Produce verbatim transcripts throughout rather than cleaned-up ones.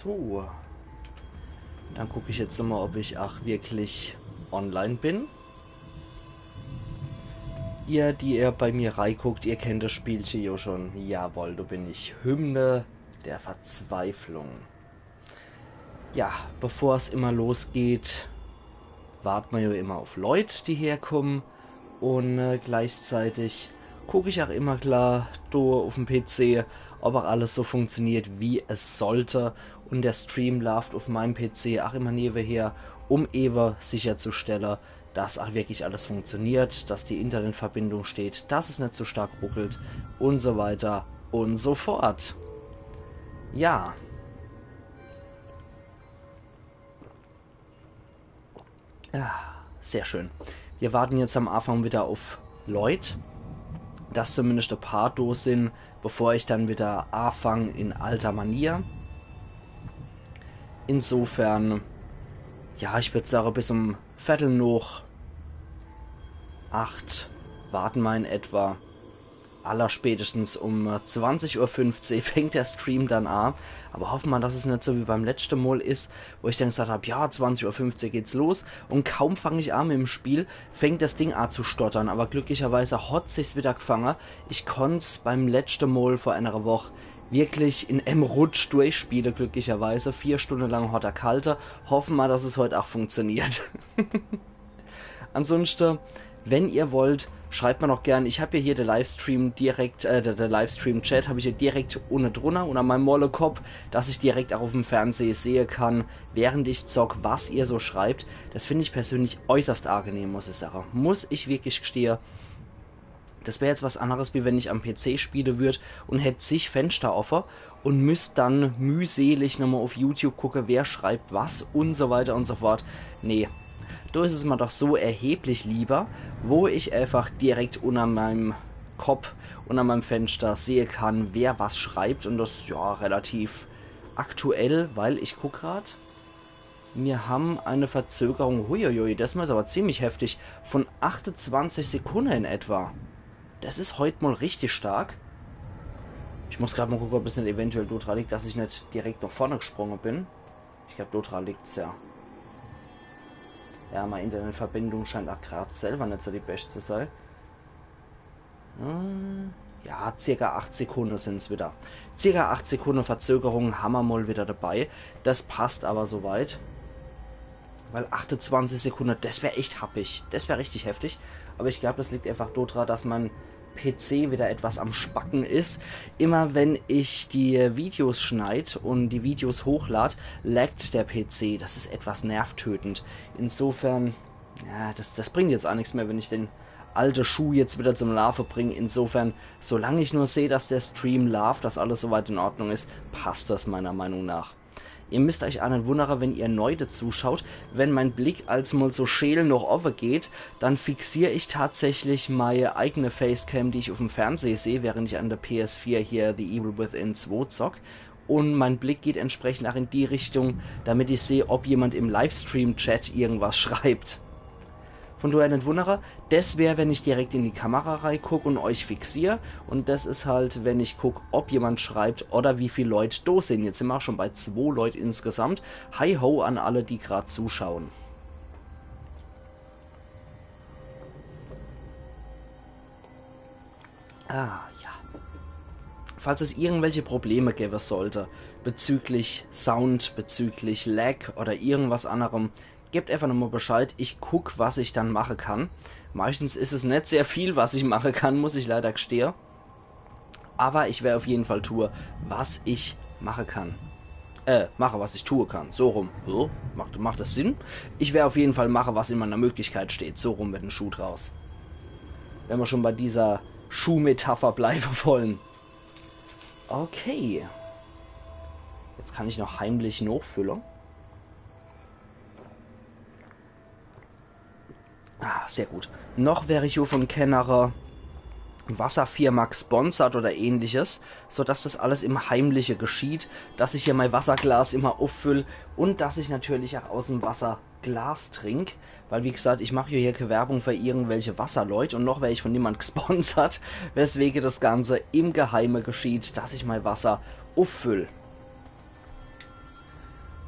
So. Dann guck ich jetzt mal, ob ich ach wirklich online bin. Ihr, die ihr bei mir reiguckt, ihr kennt das Spielche jo schon. Jawohl, do bin ich. Hymne der Verzweiflung. Ja, bevor's immer losgeht, wart ma jo immer auf Leut, die herkommen. Und äh, gleichzeitig guck ich auch immer klar do auf dem P C, ob auch alles so funktioniert, wie es sollte. Und der Stream läuft auf meinem P C auch immer nebenher, um eben sicherzustellen, dass auch wirklich alles funktioniert, dass die Internetverbindung steht, dass es nicht so stark ruckelt und so weiter und so fort. Ja. Ah, sehr schön. Wir warten jetzt am Anfang wieder auf Leut, dass zumindest ein paar do sind, bevor ich dann wieder anfang in alter Manier. Insofern, ja, ich würd sagen, bis um Viertel noch acht warten wir in etwa. Allerspätestens um äh, zwanzig Uhr fünfzehn fängt der Stream dann an. Aber hoffen wir, dass es nicht so wie beim letzten Mal ist, wo ich dann gesagt hab, ja, zwanzig Uhr fünfzehn geht's los. Und kaum fange ich an mit dem Spiel, fängt das Ding an zu stottern. Aber glücklicherweise hat sich's wieder gefangen. Ich konnt's beim letzten Mal vor einer Woche wirklich in einem Rutsch durchspielen, glücklicherweise. Vier Stunden lang hat er gehalten. Hoffen wir, dass es heute auch funktioniert. Ansonsten, wenn ihr wollt, schreibt mir noch gern. Ich hab ja hier den Livestream direkt, äh, der, der Livestream-Chat habe ich hier direkt unne drunner, unter meinem Mollekopf, dass ich direkt auch auf dem Fernseher sehen kann, während ich zock, was ihr so schreibt. Das finde ich persönlich äußerst angenehm, muss ich sagen. Muss ich wirklich gestehen. Das wär jetzt was anderes, wie wenn ich am P C spielen würd und hätt zig Fenster offen und müsst dann mühselig nochmal auf YouTube gucken, wer schreibt was und so weiter und so fort. Nee, da ist es mir doch so erheblich lieber, wo ich einfach direkt unter meinem Kopf, unter meinem Fenster sehen kann, wer was schreibt und das ja relativ aktuell, weil ich guck grad, wir haben eine Verzögerung, huiuiui, das ist aber ziemlich heftig, von achtundzwanzig Sekunden in etwa. Das ist heute mal richtig stark. Ich muss gerade mal gucken, ob es nicht eventuell dort dran liegt, dass ich nicht direkt nach vorne gesprungen bin. Ich glaube, dort dran liegt's ja. Ja, meine Internetverbindung scheint auch gerade selber nicht so die beste zu sein. Äh, ja, circa acht Sekunden sind's wieder. Circa acht Sekunden Verzögerung haben wir mal wieder dabei. Das passt aber soweit. Weil achtundzwanzig Sekunden, das wär echt happig. Das wär richtig heftig. Aber ich glaube, das liegt einfach dort dran, dass mein P C wieder etwas am Spacken ist. Immer wenn ich die Videos schneid und die Videos hochlad, laggt der P C. Das ist etwas nervtötend. Insofern, ja, das, das bringt jetzt auch nichts mehr, wenn ich den alten Schuh jetzt wieder zum Laufen bringe. Insofern, solange ich nur sehe, dass der Stream läuft, dass alles soweit in Ordnung ist, passt das meiner Meinung nach. Ihr müsst euch auch nicht wundern, wenn ihr neu dazuschaut, wenn mein Blick als mal so scheel nach oben geht, dann fixiere ich tatsächlich meine eigene Facecam, die ich auf dem Fernseher sehe, während ich an der P S vier hier The Evil Within zwei zock. Und mein Blick geht entsprechend auch in die Richtung, damit ich sehe, ob jemand im Livestream-Chat irgendwas schreibt. Von daher nicht wundern, das wär, wenn ich direkt in die Kamera reinguck und euch fixier. Und das ist halt, wenn ich guck, ob jemand schreibt oder wie viele Leute da sind. Jetzt sind wir auch schon bei zwei Leute insgesamt. Hi ho an alle, die gerade zuschauen. Ah, ja. Falls es irgendwelche Probleme geben sollte, bezüglich Sound, bezüglich Lag oder irgendwas anderem, gebt einfach nochmal Bescheid. Ich guck, was ich dann machen kann. Meistens ist es nicht sehr viel, was ich machen kann, muss ich leider gestehen. Aber ich werde auf jeden Fall tun, was ich machen kann. Äh, mache, was ich tun kann. So rum. So? Macht, macht das Sinn? Ich werde auf jeden Fall machen, was in meiner Möglichkeit steht. So rum wird ein Schuh draus. Wenn wir schon bei dieser Schuhmetapher bleiben wollen. Okay. Jetzt kann ich noch heimlich nachfüllen. Ah, sehr gut. Noch werde ich hier von keinere Wasserfirma gesponsert oder ähnliches, sodass das alles im Heimliche geschieht, dass ich hier mein Wasserglas immer auffüll und dass ich natürlich auch aus dem Wasserglas trink, weil wie gesagt, ich mache hier keine Werbung für irgendwelche Wasserleute und noch werde ich von niemand gesponsert, weswegen das Ganze im Geheime geschieht, dass ich mein Wasser auffüll.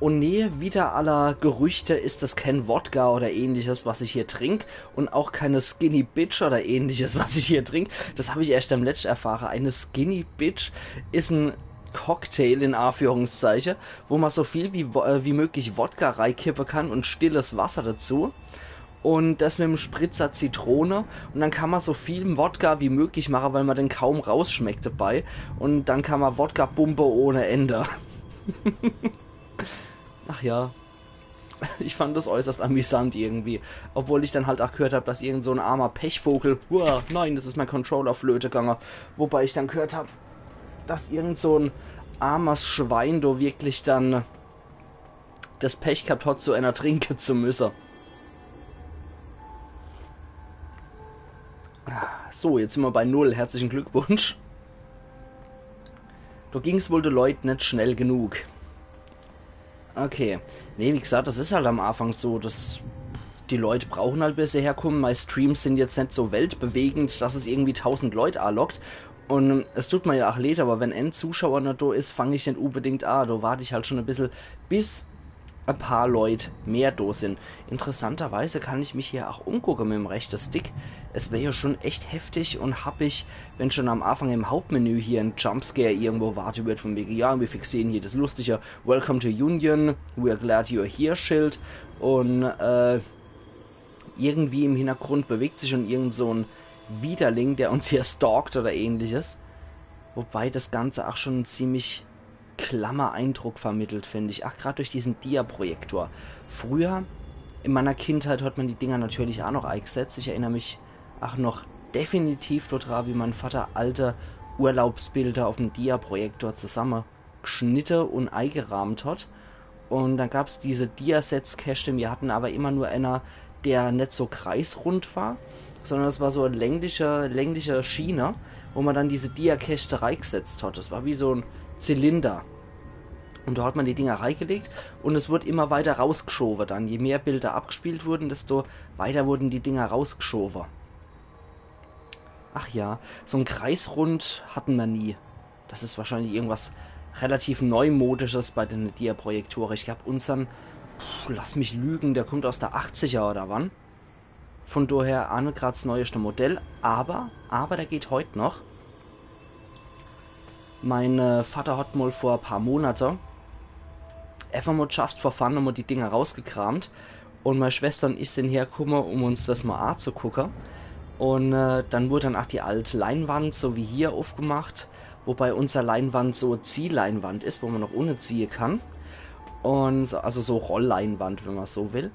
Und nee, wieder aller Gerüchte ist es kein Wodka oder ähnliches, was ich hier trink. Und auch keine Skinny Bitch oder ähnliches, was ich hier trink. Das hab ich erst am letzt erfahre. Eine Skinny Bitch ist ein Cocktail in Anführungszeichen, wo man so viel wie, Wo- äh, wie möglich Wodka reikippe kann und stilles Wasser dazu. Und das mit dem Spritzer Zitrone. Und dann kann man so viel Wodka wie möglich machen, weil man den kaum rausschmeckt dabei. Und dann kann man Wodka pumpe ohne Ende. Ach ja. Ich fand das äußerst amüsant irgendwie. Obwohl ich dann halt auch gehört hab, dass irgend so ein armer Pechvogel, uah, nein, das ist mein Controller, flöte gange. Wobei ich dann gehört hab, dass irgend so ein armes Schwein do wirklich dann das Pech gehabt hat, so einer trinke zu müsse. Ah, so, jetzt sind wir bei null. Herzlichen Glückwunsch. Do ging's wohl de Leut net schnell genug. Okay. Nee, wie gesagt, das ist halt am Anfang so, dass die Leut brauchen halt, bis sie herkommen. Meine Streams sind jetzt net so weltbewegend, dass es irgendwie tausend Leut anlockt. Und es tut mir ja auch leid, aber wenn ein Zuschauer net do ist, fang ich net unbedingt an. Do wart ich halt schon ein bisschen, bis ein paar Leut mehr do sind. Interessanterweise kann ich mich hier auch umgucken mit dem rechten Stick. Es wär ja schon echt heftig und happig, wenn schon am Anfang im Hauptmenü hier ein Jumpscare irgendwo warte wird, von wegen, ja, wir fixieren hier das lustige Welcome to Union, we are glad you're here Schild und äh, irgendwie im Hintergrund bewegt sich schon irgend so ein Widerling, der uns hier stalkt oder ähnliches. Wobei das Ganze auch schon einen ziemlich klammer Eindruck vermittelt, finde ich. Ach, gerade durch diesen Dia-Projektor. Früher, in meiner Kindheit, hat man die Dinger natürlich auch noch eingesetzt. Ich erinnere mich auch noch definitiv dort dran, wie mein Vater alte Urlaubsbilder auf dem Dia-Projektor zusammengeschnitten und eingerahmt hat. Und dann gab's diese Dia-Setzkäste. Wir hatten aber immer nur einer, der nicht so kreisrund war, sondern es war so eine längliche, längliche Schiene, wo man dann diese Dia-Käste reingesetzt hat. Das war wie so ein Zylinder. Und da hat man die Dinger reingelegt und es wurde immer weiter rausgeschoben dann. Je mehr Bilder abgespielt wurden, desto weiter wurden die Dinger rausgeschoben. Ach ja, so ein Kreisrund hatten wir nie. Das ist wahrscheinlich irgendwas relativ Neumodisches bei den Dia-Projektore. Ich glaub, unsern, pff, lass mich lügen, der kommt aus der achtziger oder wann. Von daher aa net grad das neueste Modell, aber, aber der geht heut noch. Mein äh, Vater hat mal vor ein paar Monate einfach mal just for fun mal die Dinger rausgekramt und meine Schwester und ich sind hergekommen, um uns das mal anzugucken. Und äh, dann wurde dann auch die alte Leinwand, so wie hier, aufgemacht, wobei unsere Leinwand so Ziehleinwand ist, wo man nach unten ziehen kann. Und so, also so Rollleinwand, wenn man so will.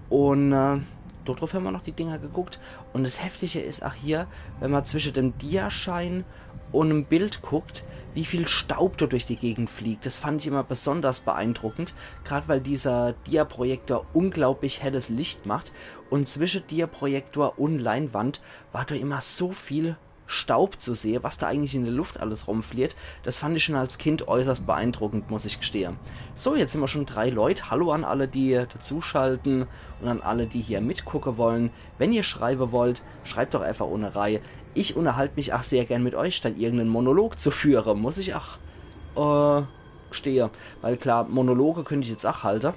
Und äh, dort drauf haben wir noch die Dinger geguckt. Und das Heftige ist auch hier, wenn man zwischen dem Diaschein und einem Bild guckt, wie viel Staub dort durch die Gegend fliegt. Das fand ich immer besonders beeindruckend, gerade weil dieser Dia-Projektor unglaublich helles Licht macht. Und zwischen Dia-Projektor und Leinwand war da immer so viel Staub zu sehen, was da eigentlich in der Luft alles rumfliegt. Das fand ich schon als Kind äußerst beeindruckend, muss ich gestehen. So, jetzt sind wir schon drei Leute. Hallo an alle, die dazuschalten und an alle, die hier mitgucken wollen. Wenn ihr schreiben wollt, schreibt doch einfach ohne Reihe. Ich unterhalte mich auch sehr gern mit euch, statt irgendeinen Monolog zu führen, muss ich auch äh, gestehen. Weil klar, Monologe könnte ich jetzt auch halten.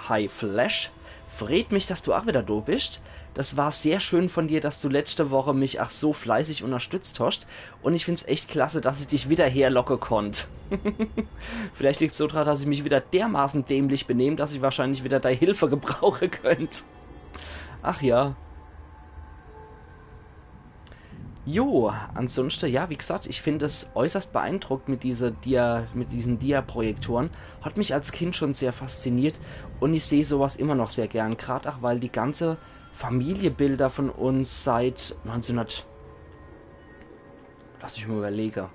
Hi Flash. Freut mich, dass du auch wieder da bist. Das war sehr schön von dir, dass du letzte Woche mich auch so fleißig unterstützt hast. Und ich find's echt klasse, dass ich dich wieder herlocke konnt. Vielleicht liegt's so dran, dass ich mich wieder dermaßen dämlich benehme, dass ich wahrscheinlich wieder deine Hilfe gebrauchen könnte. Ach ja. Jo, ansonsten, ja, wie gesagt, ich finde es äußerst beeindruckend mit, dieser Dia, mit diesen Dia-Projektoren. Hat mich als Kind schon sehr fasziniert und ich sehe sowas immer noch sehr gern. Gerade auch, weil die ganze Familienbilder von uns seit neunzehnhundert, lass mich mal überlegen,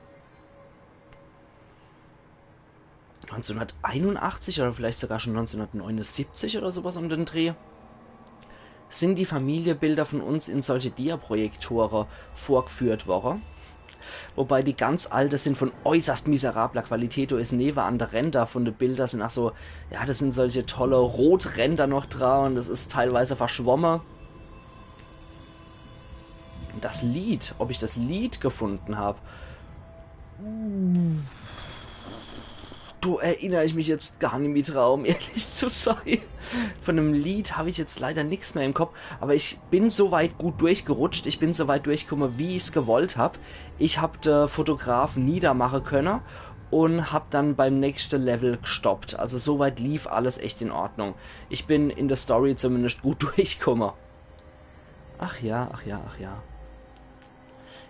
neunzehnhunderteinundachtzig oder vielleicht sogar schon neunzehnhundertneunundsiebzig oder sowas um den Dreh, sind die Familienbilder von uns in solche Dia-Projektore vorgeführt worden. Wobei die ganz alte sind von äußerst miserabler Qualität. Da ist neben an der Ränder von den Bildern sind auch so, ja, das sind solche tolle Rotränder noch dran und das ist teilweise verschwommen. Das Lied, ob ich das Lied gefunden habe. Do erinner ich mich jetzt gar nimmi dra, um ehrlich zu sei. Von dem Lied hab ich jetzt leider nix mehr im Kopf, aber ich bin so weit gut durchgerutscht, ich bin so weit durchgekomme, wie ich's gewollt hab. Ich hab de Fotograf niedermache könne und hab dann beim nächste Level gestoppt. Also so weit lief alles echt in Ordnung. Ich bin in der Story zumindest gut durchkomme. Ach ja, ach ja, ach ja.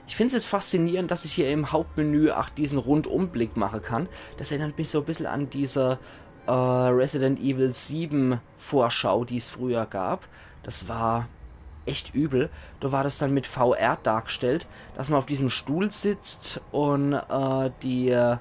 Ich find's jetzt faszinierend, dass ich hier im Hauptmenü ach diesen Rundumblick mache kann. Das erinnert mich so e bissel an diese äh, Resident Evil sieben Vorschau, die's früher gab. Das war echt übel. Da war das dann mit V R dargestellt, dass man auf diesem Stuhl sitzt und äh, die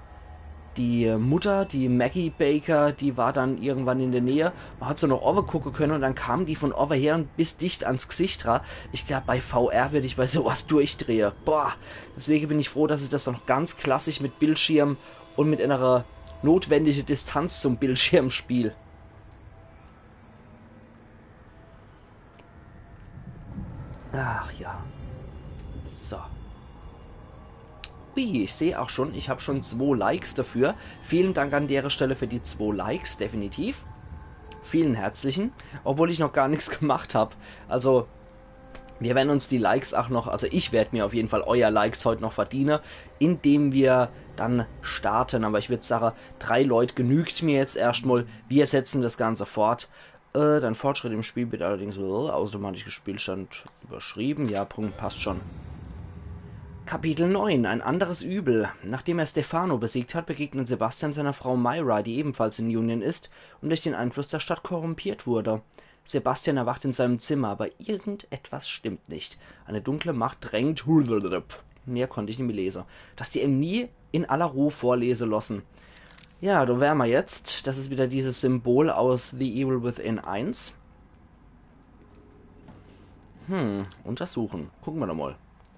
die Mutter, die Maggie Baker, die war dann irgendwann in der Nähe. Man hat so noch owwe gucke könne und dann kam die von owwe her und bis dicht ans Gesicht dra. Ich glaub, bei V R würd ich bei sowas durchdrehe. Boah, deswege bin ich froh, dass ich das noch ganz klassisch mit Bildschirm und mit einer notwendige Distanz zum Bildschirm spiel. Ach ja. So. Ui, ich seh auch schon, ich hab schon zwo Likes dafür. Vielen Dank an dere Stelle für die zwo Likes, definitiv. Vielen herzlichen. Obwohl ich noch gar nix gemacht hab. Also, wir werden uns die Likes auch noch, also ich werd mir auf jeden Fall euer Likes heut noch verdiene, indem wir dann starten. Aber ich würd sage, drei Leut genügt mir jetzt erschtmal. Wir setzen das Ganze fort. Äh, dein Fortschritt im Spiel wird allerdings, äh, automatisch Spielstand überschrieben. Ja, Punkt, passt schon. Kapitel neun, ein anderes Übel. Nachdem er Stefano besiegt hat, begegnet Sebastian seiner Frau Myra, die ebenfalls in Union ist und durch den Einfluss der Stadt korrumpiert wurde. Sebastian erwacht in seinem Zimmer, aber irgendetwas stimmt nicht. Eine dunkle Macht drängt. Mehr konnt ich nimmi lese. Dass die em nie in aller Ruh vorlese lossen. Ja, do wär mer jetzt. Das is wieder dieses Symbol aus The Evil Within eins. Hm, untersuchen. Gucke mer doch mal.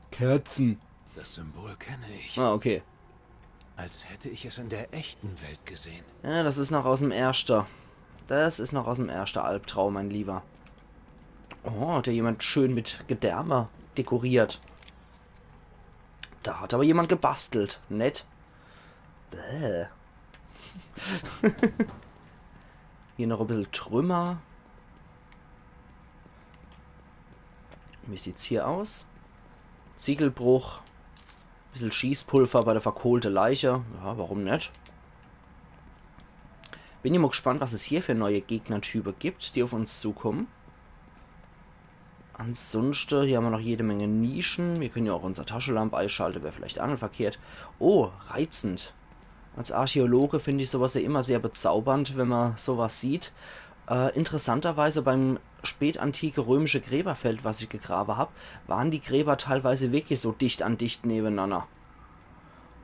Kerzen. Das Symbol kenne ich. Ah, okay. Als hätte ich es in der echten Welt gesehen. Ja, das is noch aus em erschte. Das is noch aus em erschte Albtraum, mein Lieber. Oh, hat ja jemand schön mit Gedärme dekoriert. Da hat aber jemand gebastelt. Nett. Bäh. Hier noch e bissel Trümmer. Wie sieht's hier aus? Ziegelbruch. Bissel Schießpulver bei der verkohlte Leiche. Ja, warum net? Bin ich mal gespannt, was es hier für neue Gegnertype gibt, die auf uns zukommen. Ansonsten, hier haben wir noch jede Menge Nischen. Wir können ja auch unser Taschelamp eischalte, wär vielleicht auch net verkehrt. Oh, reizend. Als Archäologe finde ich sowas ja immer sehr bezaubernd, wenn man sowas sieht. Äh, interessanterweise beim spätantike römische Gräberfeld, was ich gegrabe hab, waren die Gräber teilweise wirklich so dicht an dicht nebeneinander.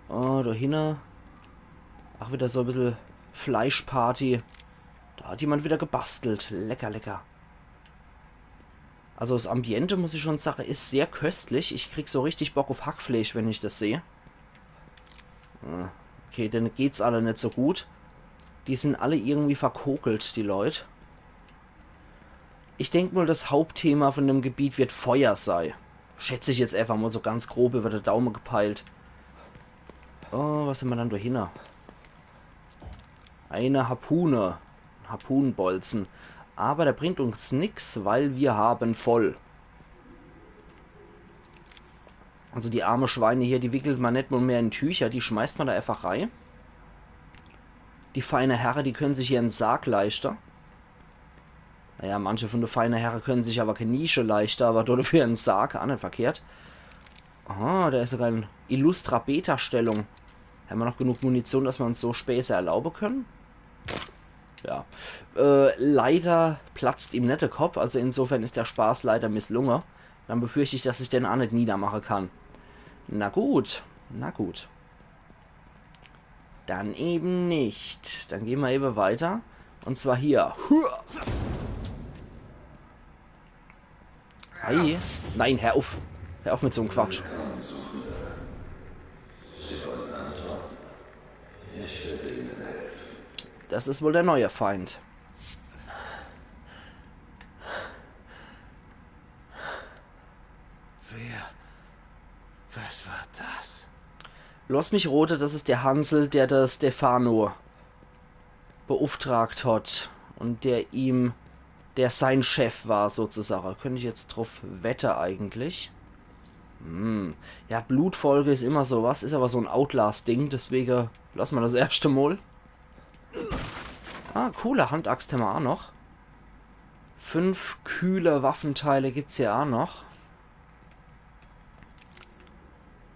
Oh, da hinne. Ach, wieder so e bissel Fleischparty. Da hat jemand wieder gebastelt. Lecker, lecker. Also das Ambiente, muss ich schon sage, is sehr köstlich. Ich krieg so richtig Bock auf Hackfleisch, wenn ich das sehe. Äh, okay, denne geht's alle net so gut. Die sind alle irgendwie verkokelt, die Leut. Ich denk mal, das Hauptthema von dem Gebiet wird Feuer sei. Schätz ich jetzt einfach mal so ganz grob über de Daume gepeilt. Oh, was haben wir dann dahinter? Eine Harpune. Harpunenbolzen. Aber der bringt uns nix, weil wir haben voll. Also die arme Schweine hier, die wickelt man net mal mehr in Tücher, die schmeißt man da einfach rei. Die feine Herre, die können sich hier en Sarg leischte. Naja, manche von de feine Herre können sich aber ke Nische leischte, aber dafür en Sarg, ah, net verkehrt. Aha, da is sogar en illustra Beta-Stellung. Haben wir noch genug Munition, dass wir uns so Späße erlaube können? Ja. Äh, leider platzt ihm net de Kopp, also insofern is der Spaß leider misslunge. Dann befürcht ich, dass ich den aa net niedermache kann. Na gut, na gut. Dann eben nicht. Dann gehen wir eben weiter. Und zwar hier. Hua! Hi. Nein, hör auf. Hör auf mit so em Quatsch. Das is wohl der neue Feind. Wer? Was war das? Lass mich rote, das is der Hansel, der de Stefano beauftragt hat und der ihm, der sein Chef war sozusagen. Könnt ich jetzt drauf wette eigentlich. Hm. Ja, Blutfolge is immer so was, is aber so en Outlast-Ding, deswege lass ma das erschte Mol. Ah, coole Handaxt hämmer aa noch. Fünf kühle Waffenteile gibt's hier aa noch.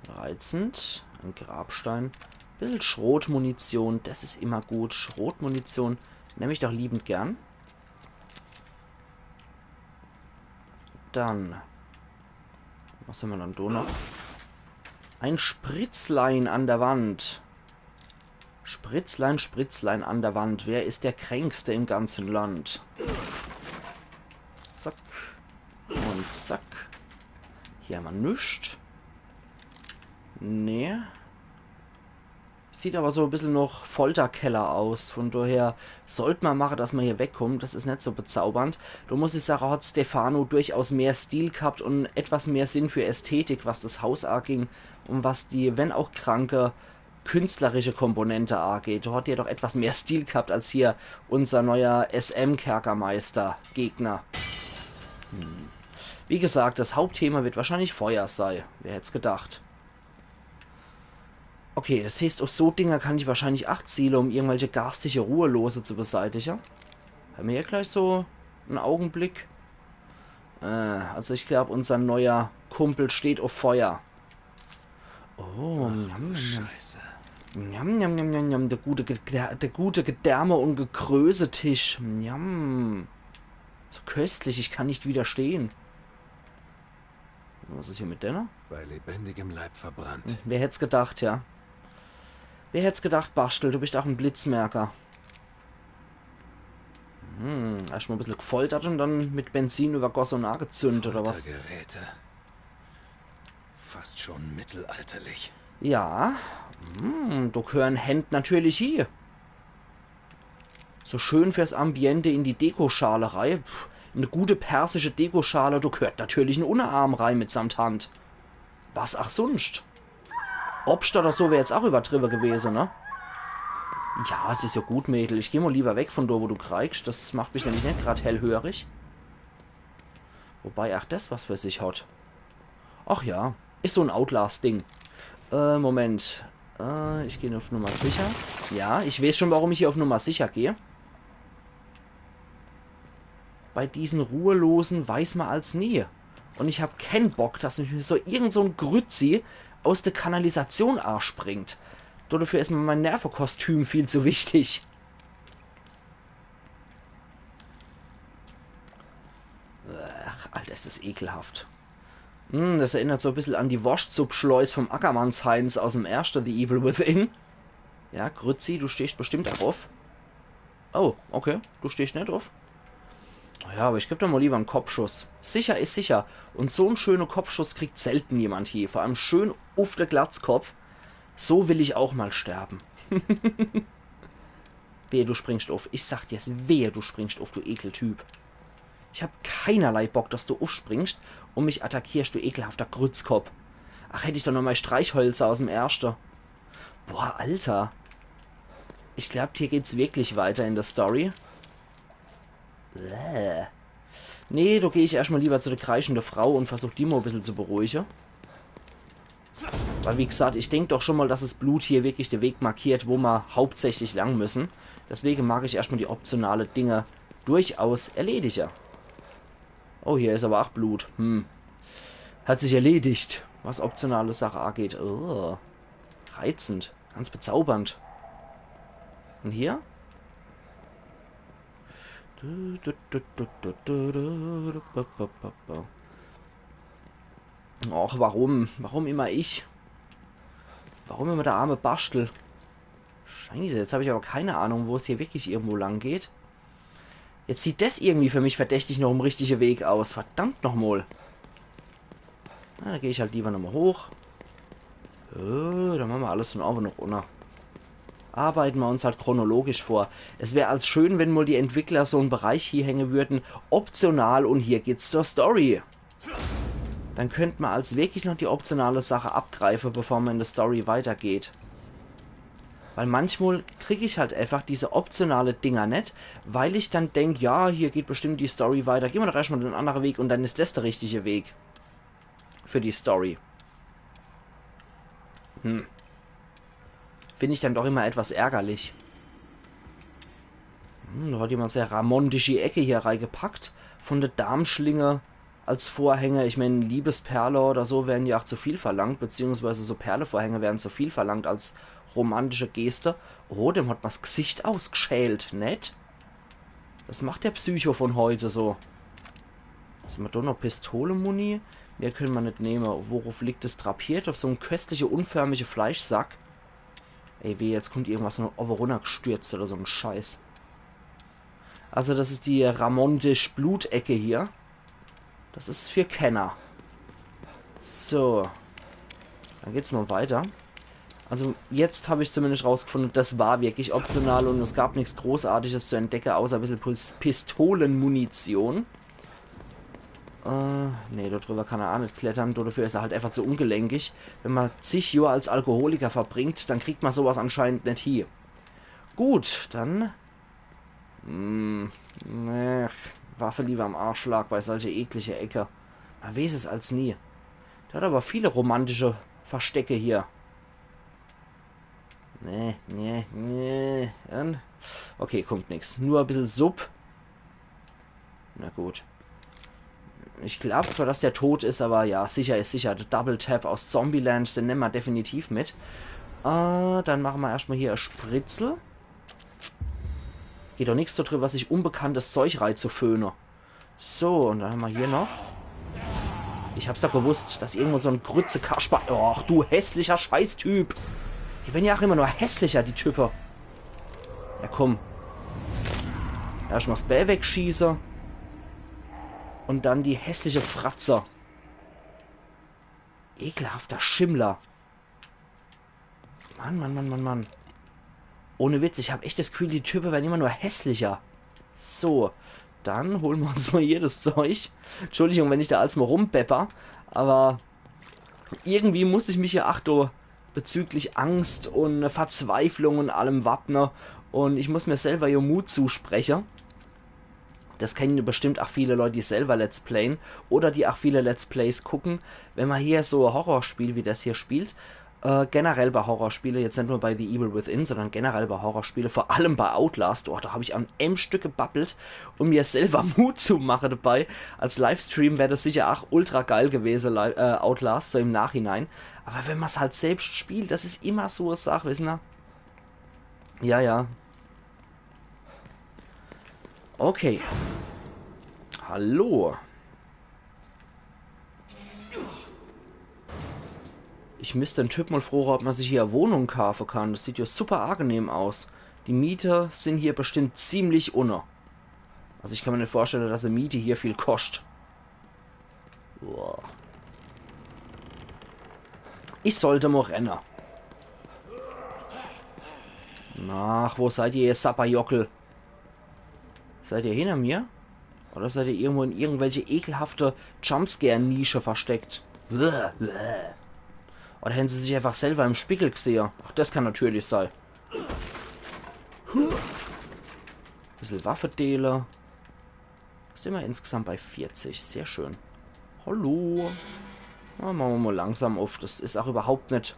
Reizend. En Grabstein. Bissel Schrotmunition, das is immer gut. Schrotmunition nemm ich doch liebend gern. Dann. Was hämmer dann do noch? Ein Spritzlein an der Wand. Spritzlein, Spritzlein an der Wand. Wer is der Kränkste im ganze Land? Zack. Und zack. Hier hämmer nüscht. Nee. Sieht aber so e bissel noch Folterkeller aus. Von daher sollt ma mache, dass ma hier wegkommt. Das is net so bezaubernd. Do muss ich sage, hat Stefano durchaus mehr Stil gehabt und etwas mehr Sinn für Ästhetik, was das Haus aging und was die, wenn auch kranke, künstlerische Komponente ageht. Do hat er doch etwas mehr Stil gehabt als hier unser neuer S M-Kerkermeister-Gegner. Hm. Wie gesagt, das Hauptthema wird wahrscheinlich Feuer sei. Wer hätt's gedacht? Okay, das heißt, auf so Dinger kann ich wahrscheinlich ach ziele, um irgendwelche garstige Ruhelose zu beseitige. Hämmer hier gleich so en Augenblick. Äh, also ich glaub, unser neuer Kumpel steht auf Feuer. Oh, njam, njam. Scheiße. Njam, njam, njam, njam, njam. Der gute, Ge- der, der gute Gedärme- und Gekrösetisch. Njam. So köstlich, ich kann nicht widerstehen. Was is hier mit denne? Bei lebendigem Leib verbrannt. Hm, wer hätt's gedacht, ja. Wer hätt's gedacht, Baschtel, du bist ach en Blitzmerker. Hm, erscht mol e bissel gefoltert und dann mit Benzin übergosse und agezünd, oder was? Foltergeräte. Fast schon mittelalterlich. Ja. Hm, do gehören Händ natürlich hie. So schön fürs Ambiente in die Dekoschale rei. Pff, e gute persische Dekoschale, do gehört natürlich en Unnerarm rei mitsamt Hand. Was ach sunscht? Obscht oder so wär jetzt ach übertriwwe gewese, ne? Ja, es is ja gut, Mädel. Ich geh mol lieber weg von do, wo du kreischst. Das macht mich nämlich net grad hellhörig. Wobei ach das was für sich hat. Ach ja, is so en Outlast-Ding. Äh, Moment. Äh, ich geh auf Nummer sicher. Ja, ich weiß schon, warum ich hier auf Nummer sicher gehe. Bei diesen Ruhelosen weiß ma als nie. Und ich hab keen Bock, dass mich so irgend so en Grützi aus der Kanalisation aaspringt. Dafür is mir mein Nervekostüm viel zu wichtig. Ach, Alter, is das ekelhaft. Hm, das erinnert so e bissel an die Worschtsuppschleus vom Ackermanns Heinz aus'm erschte The Evil Within. Ja, Grützi, du stehst bestimmt drauf. Oh, okay, du stehst net drauf. Ja, aber ich geb dir mal lieber en Kopfschuss. Sicher is sicher. Und so en schöne Kopfschuss kriegt selten jemand hie. Vor allem schön uff de Glatzkopf. So will ich auch mal sterben. Wehe, du springst uff. Ich sag dir's, wehe, du springst uff, du Ekeltyp. Ich hab keinerlei Bock, dass du uffspringst und mich attackierst, du ekelhafter Grützkopf. Ach, hätt ich doch noch mei Streichhölzer aus'm Erschte. Boah, Alter. Ich glaub, hier geht's wirklich weiter in der Story. Bäh. Nee, do geh ich erscht mal lieber zu der kreischende Frau und versuch die mal e bissel zu beruhige. Weil, wie gesagt, ich denk doch schon mal, dass das Blut hier wirklich de Weg markiert, wo ma hauptsächlich lang müssen. Deswege mag ich erscht mal die optionale Dinge durchaus erledige. Oh, hier is aber ach Blut. Hm. Hat sich erledigt, was optionale Sache ageht. Oh. Reizend. Ganz bezaubernd. Und hier? Och, warum? Warum immer ich? Warum immer der arme Baschtel? Scheiße, jetzt hab ich aber keine Ahnung, wo es hier wirklich irgendwo lang geht. Jetzt sieht des irgendwie für mich verdächtig noch em richtige Weg aus. Verdammt noch mol. Na, da geh ich halt lieber nochmal hoch. Äh, dann mache ma alles von oben noch unter. Arbeite ma uns halt chronologisch vor. Es wär als schön, wenn mol die Entwickler so en Bereich hier hänge würden, optional, und hier geht's zur Story. Dann könnt ma als wirklich noch die optionale Sache abgreife, bevor ma in der Story weitergeht. Weil manchmal krieg ich halt einfach diese optionale Dinger net, weil ich dann denk, ja, hier geht bestimmt die Story weiter, geh mer doch erscht mal den annere Weg und dann is des der richtige Weg für die Story. Hm. Find ich dann doch immer etwas ärgerlich. Hm, da hat jemand sehr ramontische Ecke hier reigepackt. Von der Darmschlinge als Vorhänge. Ich mein, Liebesperle oder so wären ja auch zu viel verlangt, beziehungsweise so Perlevorhänge wären zu viel verlangt als romantische Geste. Oh, dem hat mer's Gesicht ausgschält, net? Was macht der Psycho von heute so? Was hämmer do noch? Pistole-Muni? Mehr könne mer net nemme. Worauf liegt es drapiert? Auf so en köstliche, unförmige Fleischsack. Ey, weh, jetzt kommt irgendwas von owwe runnergstürzt oder so en Scheiß. Also das is die Ramontisch Blutecke hier. Das is für Kenner. So. Dann geht's mal weiter. Also jetzt hab ich zumindest rausgefunden, das war wirklich optional und es gab nix Großartiges zu entdecke, außer e bissel Pus- Pistolenmunition. Äh, nee, dort drüber kann er auch net klettern. Dafür is er halt einfach zu ungelenkig. Wenn mer zig Johr als Alkoholiker verbringt, dann kriegt mer sowas anscheinend net hie. Gut, dann... Hm, nee, Waffe lieber am Arschlag bei solche eklige Ecke. Mer weeß es als nie. Der hat aber viele romantische Verstecke hier. Nee, nee, nee. Dann... Okay, kommt nix. Nur e bissel Supp. Na gut. Ich glaub zwar, dass der tot is, aber ja, sicher is sicher. Der Double Tap aus Zombieland, den nemme mer definitiv mit. Äh, dann mache mer erscht mal hier e Spritzel. Geht doch nix do drüber, sich unbekanntes Zeug reizuföhne. So, und dann hämmer hier noch. Ich hab's doch gewusst, dass irgendwo so en Grütze-Kasper... Och, du hässlicher Scheißtyp. Die werden ja auch immer nur hässlicher, die Type. Ja, komm. Erscht mal 's Bää wegschieße. Und dann die hässliche Fratze. Ekelhafter Schimmler. Mann, Mann, Mann, Mann, Mann. Ohne Witz, ich hab echt das Gefühl, die Type werden immer nur hässlicher. So, dann holen mer uns mal hier das Zeug. Entschuldigung, wenn ich da als mal rumbepper, aber irgendwie muss ich mich ja ach do bezüglich Angst und Verzweiflung und allem wappne. Und ich muss mir selber ja Mut zuspreche. Das kennen bestimmt ach viele Leute, die selber Let's Playen oder die ach viele Let's Plays gucken. Wenn mer hier so e Horrorspiel wie das hier spielt, äh, generell bei Horrorspiele, jetzt net nur bei The Evil Within, sondern generell bei Horrorspiele, vor allem bei Outlast, oh, da hab ich an em Stück gebabbelt und mir selber Mut zu mache dabei. Als Livestream wär das sicher ach ultra geil gewese, Li- äh, Outlast, so im Nachhinein. Aber wenn mer's halt selbst spielt, das is immer so e Sach, wissen er? Ja, ja. Okay. Hallo. Ich müsst den Typ mal froche, ob mer sich hier e Wohnung kaafe kann. Das sieht ja super angenehm aus. Die Miete sind hier bestimmt ziemlich unne. Also ich kann mir net vorstelle, dass e Miete hier viel koscht. Boah. Ich sollte mo renne. Ach, wo seid ihr, ihr Sapperjockel? Seid ihr hinter mir? Oder seid ihr irgendwo in irgendwelche ekelhafte Jumpscare-Nische versteckt? Bäh, bäh. Oder hätten sie sich einfach selber im Spiegel gesehe? Ach, das kann natürlich sei. Bissel Waffedeele. Sind wir insgesamt bei vierzig. Sehr schön. Hallo. Na, machen wir mal langsam auf. Das ist auch überhaupt nicht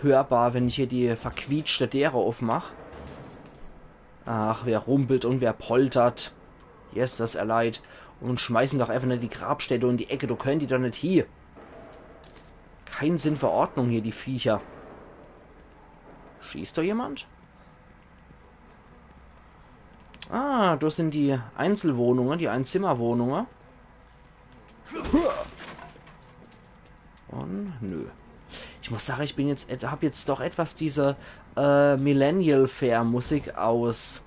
hörbar, wenn ich hier die verquietschte Dere aufmach. Ach, wer rumpelt und wer poltert. Yes, das erleid. Und schmeißen doch einfach nicht die Grabstätte in die Ecke. Da können die doch nicht hier. Kein Sinn für Ordnung hier, die Viecher. Schießt da jemand? Ah, das sind die Einzelwohnungen, die Einzimmerwohnungen. Und nö. Ich muss sagen, ich bin jetzt, et- hab jetzt doch etwas diese äh, Millennial Fair Musik aus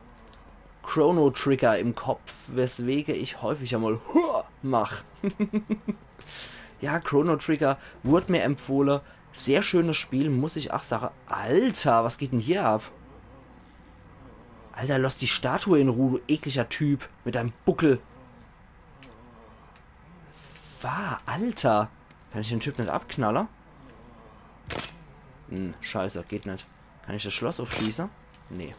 Chrono Trigger im Kopf, weswegen ich häufiger mal Hua mach. Ja, Chrono Trigger wurde mir empfohlen. Sehr schönes Spiel, muss ich auch sagen. Alter, was geht denn hier ab? Alter, lass die Statue in Ruhe, du ekliger Typ, mit deinem Buckel. War, Alter. Kann ich den Typ nicht abknallen? Hm, scheiße, geht nicht. Kann ich das Schloss uffschließe? Nee.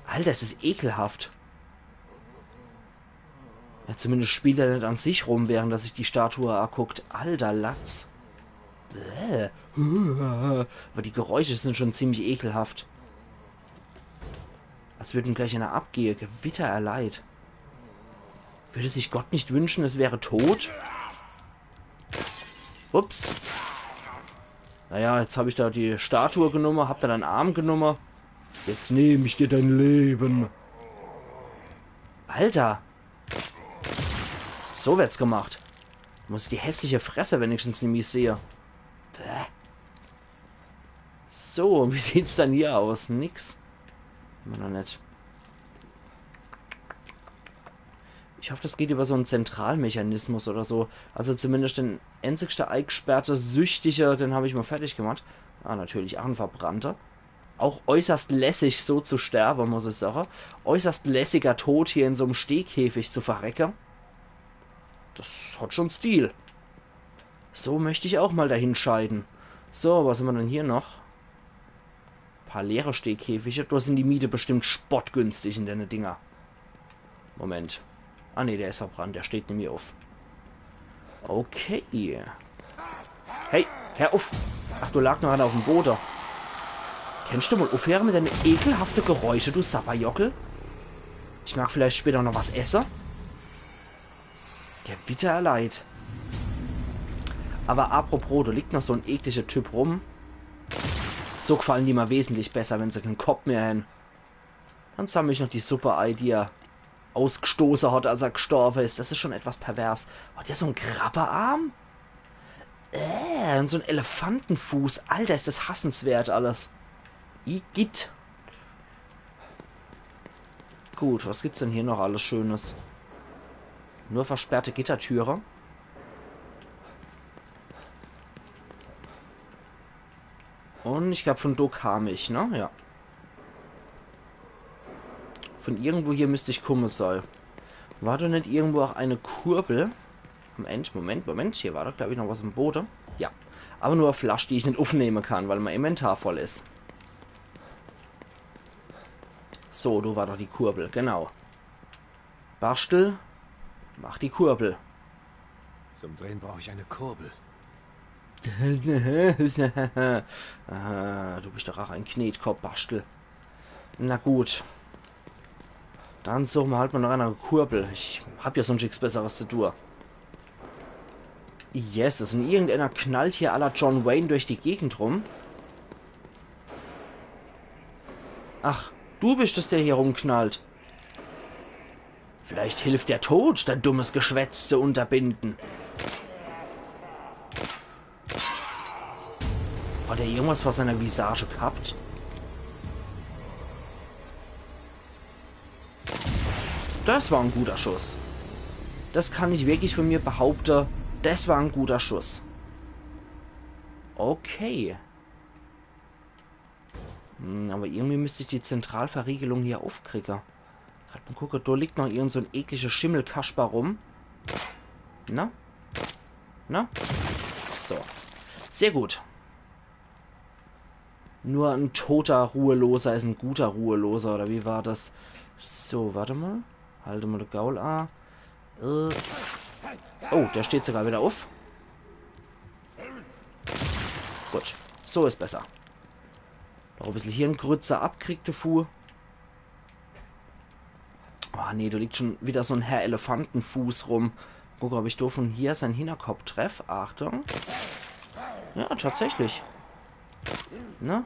Alter, is das ekelhaft. Ja, zumindest spielt er net an sich rum, während er sich die Statue anguckt. Alter Latz. Bäh. Aber die Geräusche sind schon ziemlich ekelhaft. Als würd em gleich einer abgehe. Gewitter erleid. Würde sich Gott nicht wünschen, es wäre tot? Ups. Naja, jetzt hab ich da die Statue genumme, hab da dein Arm genumme. Jetzt nehm ich dir dein Leben. Alter. So wird's gemacht. Muss ich die hässliche Fresse wenigstens nimmi sehe. Bäh. So, wie sieht's dann hier aus? Nix. Immer noch net. Ich hoff, das geht über so en Zentralmechanismus oder so. Also zumindest den einzigste eigsperrte Süchtige, den hab ich mal fertig gemacht. Ah, natürlich ach en Verbrannter. Auch äußerst lässig, so zu sterbe, muss ich sage. Äußerst lässiger Tod, hier in so'm Stehkäfig zu verrecke. Das hat schon Stil. So möcht ich auch mal dahin scheiden. So, was hammer denn hier noch? Paar leere Stehkäfige. Do sin die Miete bestimmt spottgünstig in denne Dinger. Moment. Ah nee, der is verbrannt. Der steht nimmi uff. Okay. Hey, hör uff. Ach, do lag noch einer uff'm Bode. Kennst du mal uffhöre mit deine ekelhafte Geräusche, du Sapperjockel? Ich mag vielleicht später noch was esse. Gewitter erleid. Aber apropos, do liegt noch so en eklischer Typ rum. So gefallen die mir wesentlich besser, wenn se kein Kopp mehr hän. Dann sammel ich noch die Suppe ei, die er ausgestoße hat, als er gestorbe is. Das is schon etwas pervers. Hat der so en Krabbearm? Äh, und so en Elefantenfuß. Alter, is das hassenswert alles. Igitt. Gut, was gibt's denn hier noch alles Schönes? Nur versperrte Gittertüre. Und ich glaub, von do kam ich, ne? Ja. Von irgendwo hier müsst ich kumme, soll. War do net irgendwo auch eine Kurbel? Moment, Moment, Moment. Hier war doch, glaub ich, noch was im Bode. Ja. Aber nur e Flasch, die ich net uffnehme kann, weil mein Inventar voll is. So, do war doch die Kurbel, genau. Bastel, mach die Kurbel. Zum Drehen brauch ich eine Kurbel. Ah, du bist doch auch ein Knetkopp, Bastel. Na gut. Dann suche mer halt mal nach einer Kurbel. Ich hab ja sonst nix Besseres zu tun. Yes, und irgendeiner knallt hier à la John Wayne durch die Gegend rum. Ach, du bist es, der hier rumknallt. Vielleicht hilft der Tod, dein dummes Geschwätz zu unterbinden. Hat er irgendwas vor seiner Visage gehabt? Das war ein guter Schuss. Das kann ich wirklich von mir behaupten. Das war ein guter Schuss. Okay. Hm, aber irgendwie müsst ich die Zentralverriegelung hier uffkriege. Grad mal gucke, do liegt noch irgend so en eklischer Schimmelkasper rum. Na? Na? So. Sehr gut. Nur en toter Ruheloser is en guter Ruheloser, oder wie war das? So, warte mal. Halte mal de Gaul a. Äh. Oh, der steht sogar wieder uff. Gut, so is besser. Noch e bissel hier en Grützer abkriegt, de Fu. Ah, nee, do liegt schon wieder so en Herr Elefantenfuß rum. Guck, ob ich do von hier sein Hinterkopf treff. Achtung. Ja, tatsächlich. Ne?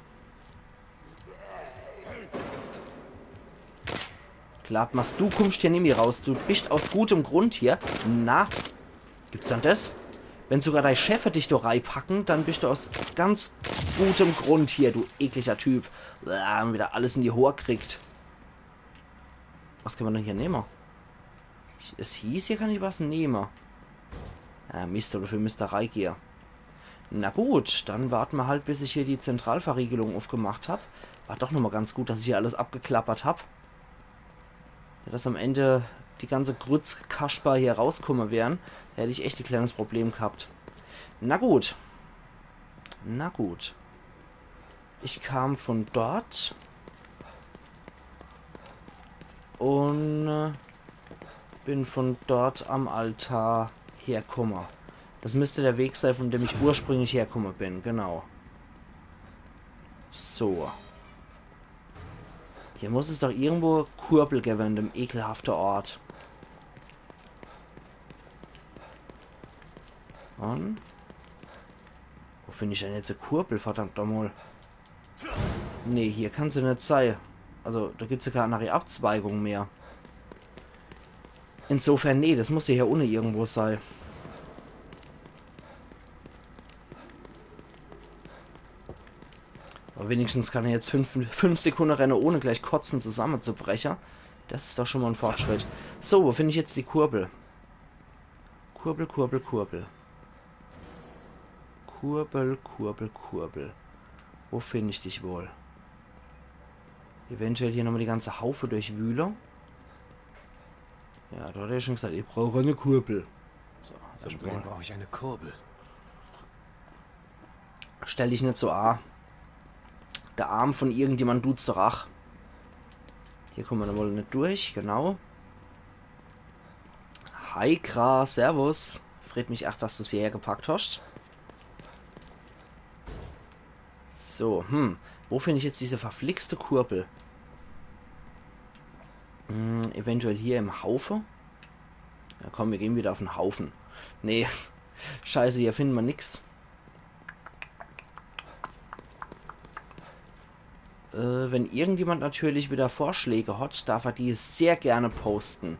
Klar, was, du kummst hier nimmi raus. Du bist aus gutem Grund hier. Na? Gibt's dann das? Wenn sogar dei Cheffe dich do reipacken, dann bist du aus ganz gutem Grund hier, du ekliger Typ. Ah, wieder alles in die Hoor kriegt. Was kann man denn hier nehme? Es hieß, hier kann ich was nehme. Ah, Mist, dafür müsst er reigehe. Na gut, dann warte mer halt, bis ich hier die Zentralverriegelung uffgemacht hab. War doch nochmal ganz gut, dass ich hier alles abgeklappert hab. Ja, dass am Ende die ganze Grützkasper hier rauskumme wären, da hätt ich echt e kleines Problem gehabt. Na gut. Na gut. Ich kam von dort und äh, bin von dort am Altar herkomme. Das müsste der Weg sei, von dem ich ursprünglich herkomme bin, genau. So. Hier muss es doch irgendwo Kurbel gewwe, in dem ekelhafte Ort. Und? Wo find ich denn jetzt e Kurbel, verdammt nochmal? Nee, hier kann se net sei. Also, da gibt's ja gar keine Abzweigung mehr. Insofern, nee, das muss ja hier unne irgendwo sei. Aber wenigstens kann er jetzt fünf, fünf Sekunde renne, ohne gleich kotzen zusammenzubrechen. Das ist doch schon mal ein Fortschritt. So, wo finde ich jetzt die Kurbel? Kurbel, Kurbel, Kurbel. Kurbel, Kurbel, Kurbel. Wo finde ich dich wohl? Eventuell hier nochmal die ganze Haufe durchwühle. Ja, da hat er schon gesagt, ich brauche eine Kurbel. So, zum Brennen brauche ich eine Kurbel. Stell dich net so a. Der Arm von irgendjemand tut's doch ach. Hier kommen wir wohl net durch, genau. Hi Kra, servus. Freut mich ach, dass du's hierher gepackt hast. So, hm. Wo finde ich jetzt diese verflixte Kurbel? Hm, eventuell hier im Haufe? Ja komm, wir gehen wieder auf den Haufen. Nee, scheiße, hier finden wir nix. Äh, wenn irgendjemand natürlich wieder Vorschläge hat, darf er die sehr gerne posten.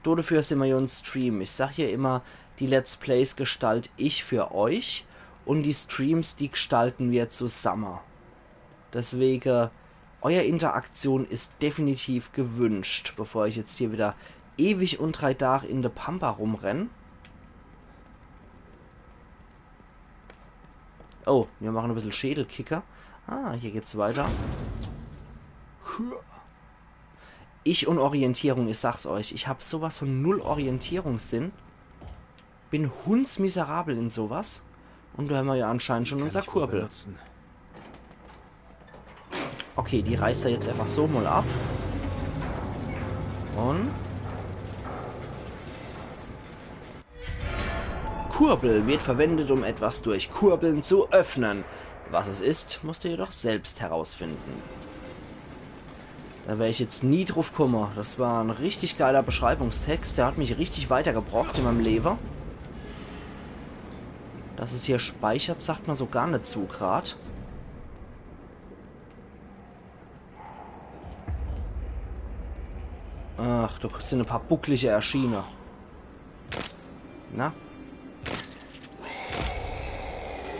Do dafür sind wir ja ein Stream. Ich sag ja immer, die Let's Plays gestalt ich für euch und die Streams, die gestalten wir zusammen. Deswegen, euer Interaktion ist definitiv gewünscht, bevor ich jetzt hier wieder ewig und drei Tage in der Pampa rumrenn. Oh, wir machen ein bisschen Schädelkicker. Ah, hier geht's weiter. Ich und Orientierung, ich sag's euch, ich hab sowas von null Orientierungssinn. Bin hundsmiserabel in sowas. Und da haben wir ja anscheinend schon unser Kurbel. Okay, die reißt er jetzt einfach so mal ab. Und Kurbel wird verwendet, um etwas durch Kurbeln zu öffnen. Was es ist, musst du jedoch selbst herausfinden. Da wär ich jetzt nie drauf komme. Das war ein richtig geiler Beschreibungstext. Der hat mich richtig weitergebracht in meinem Leben. Dass es hier speichert, sagt man so gar net zu grad. Ach, da sind ein paar bucklige erschiene. Na?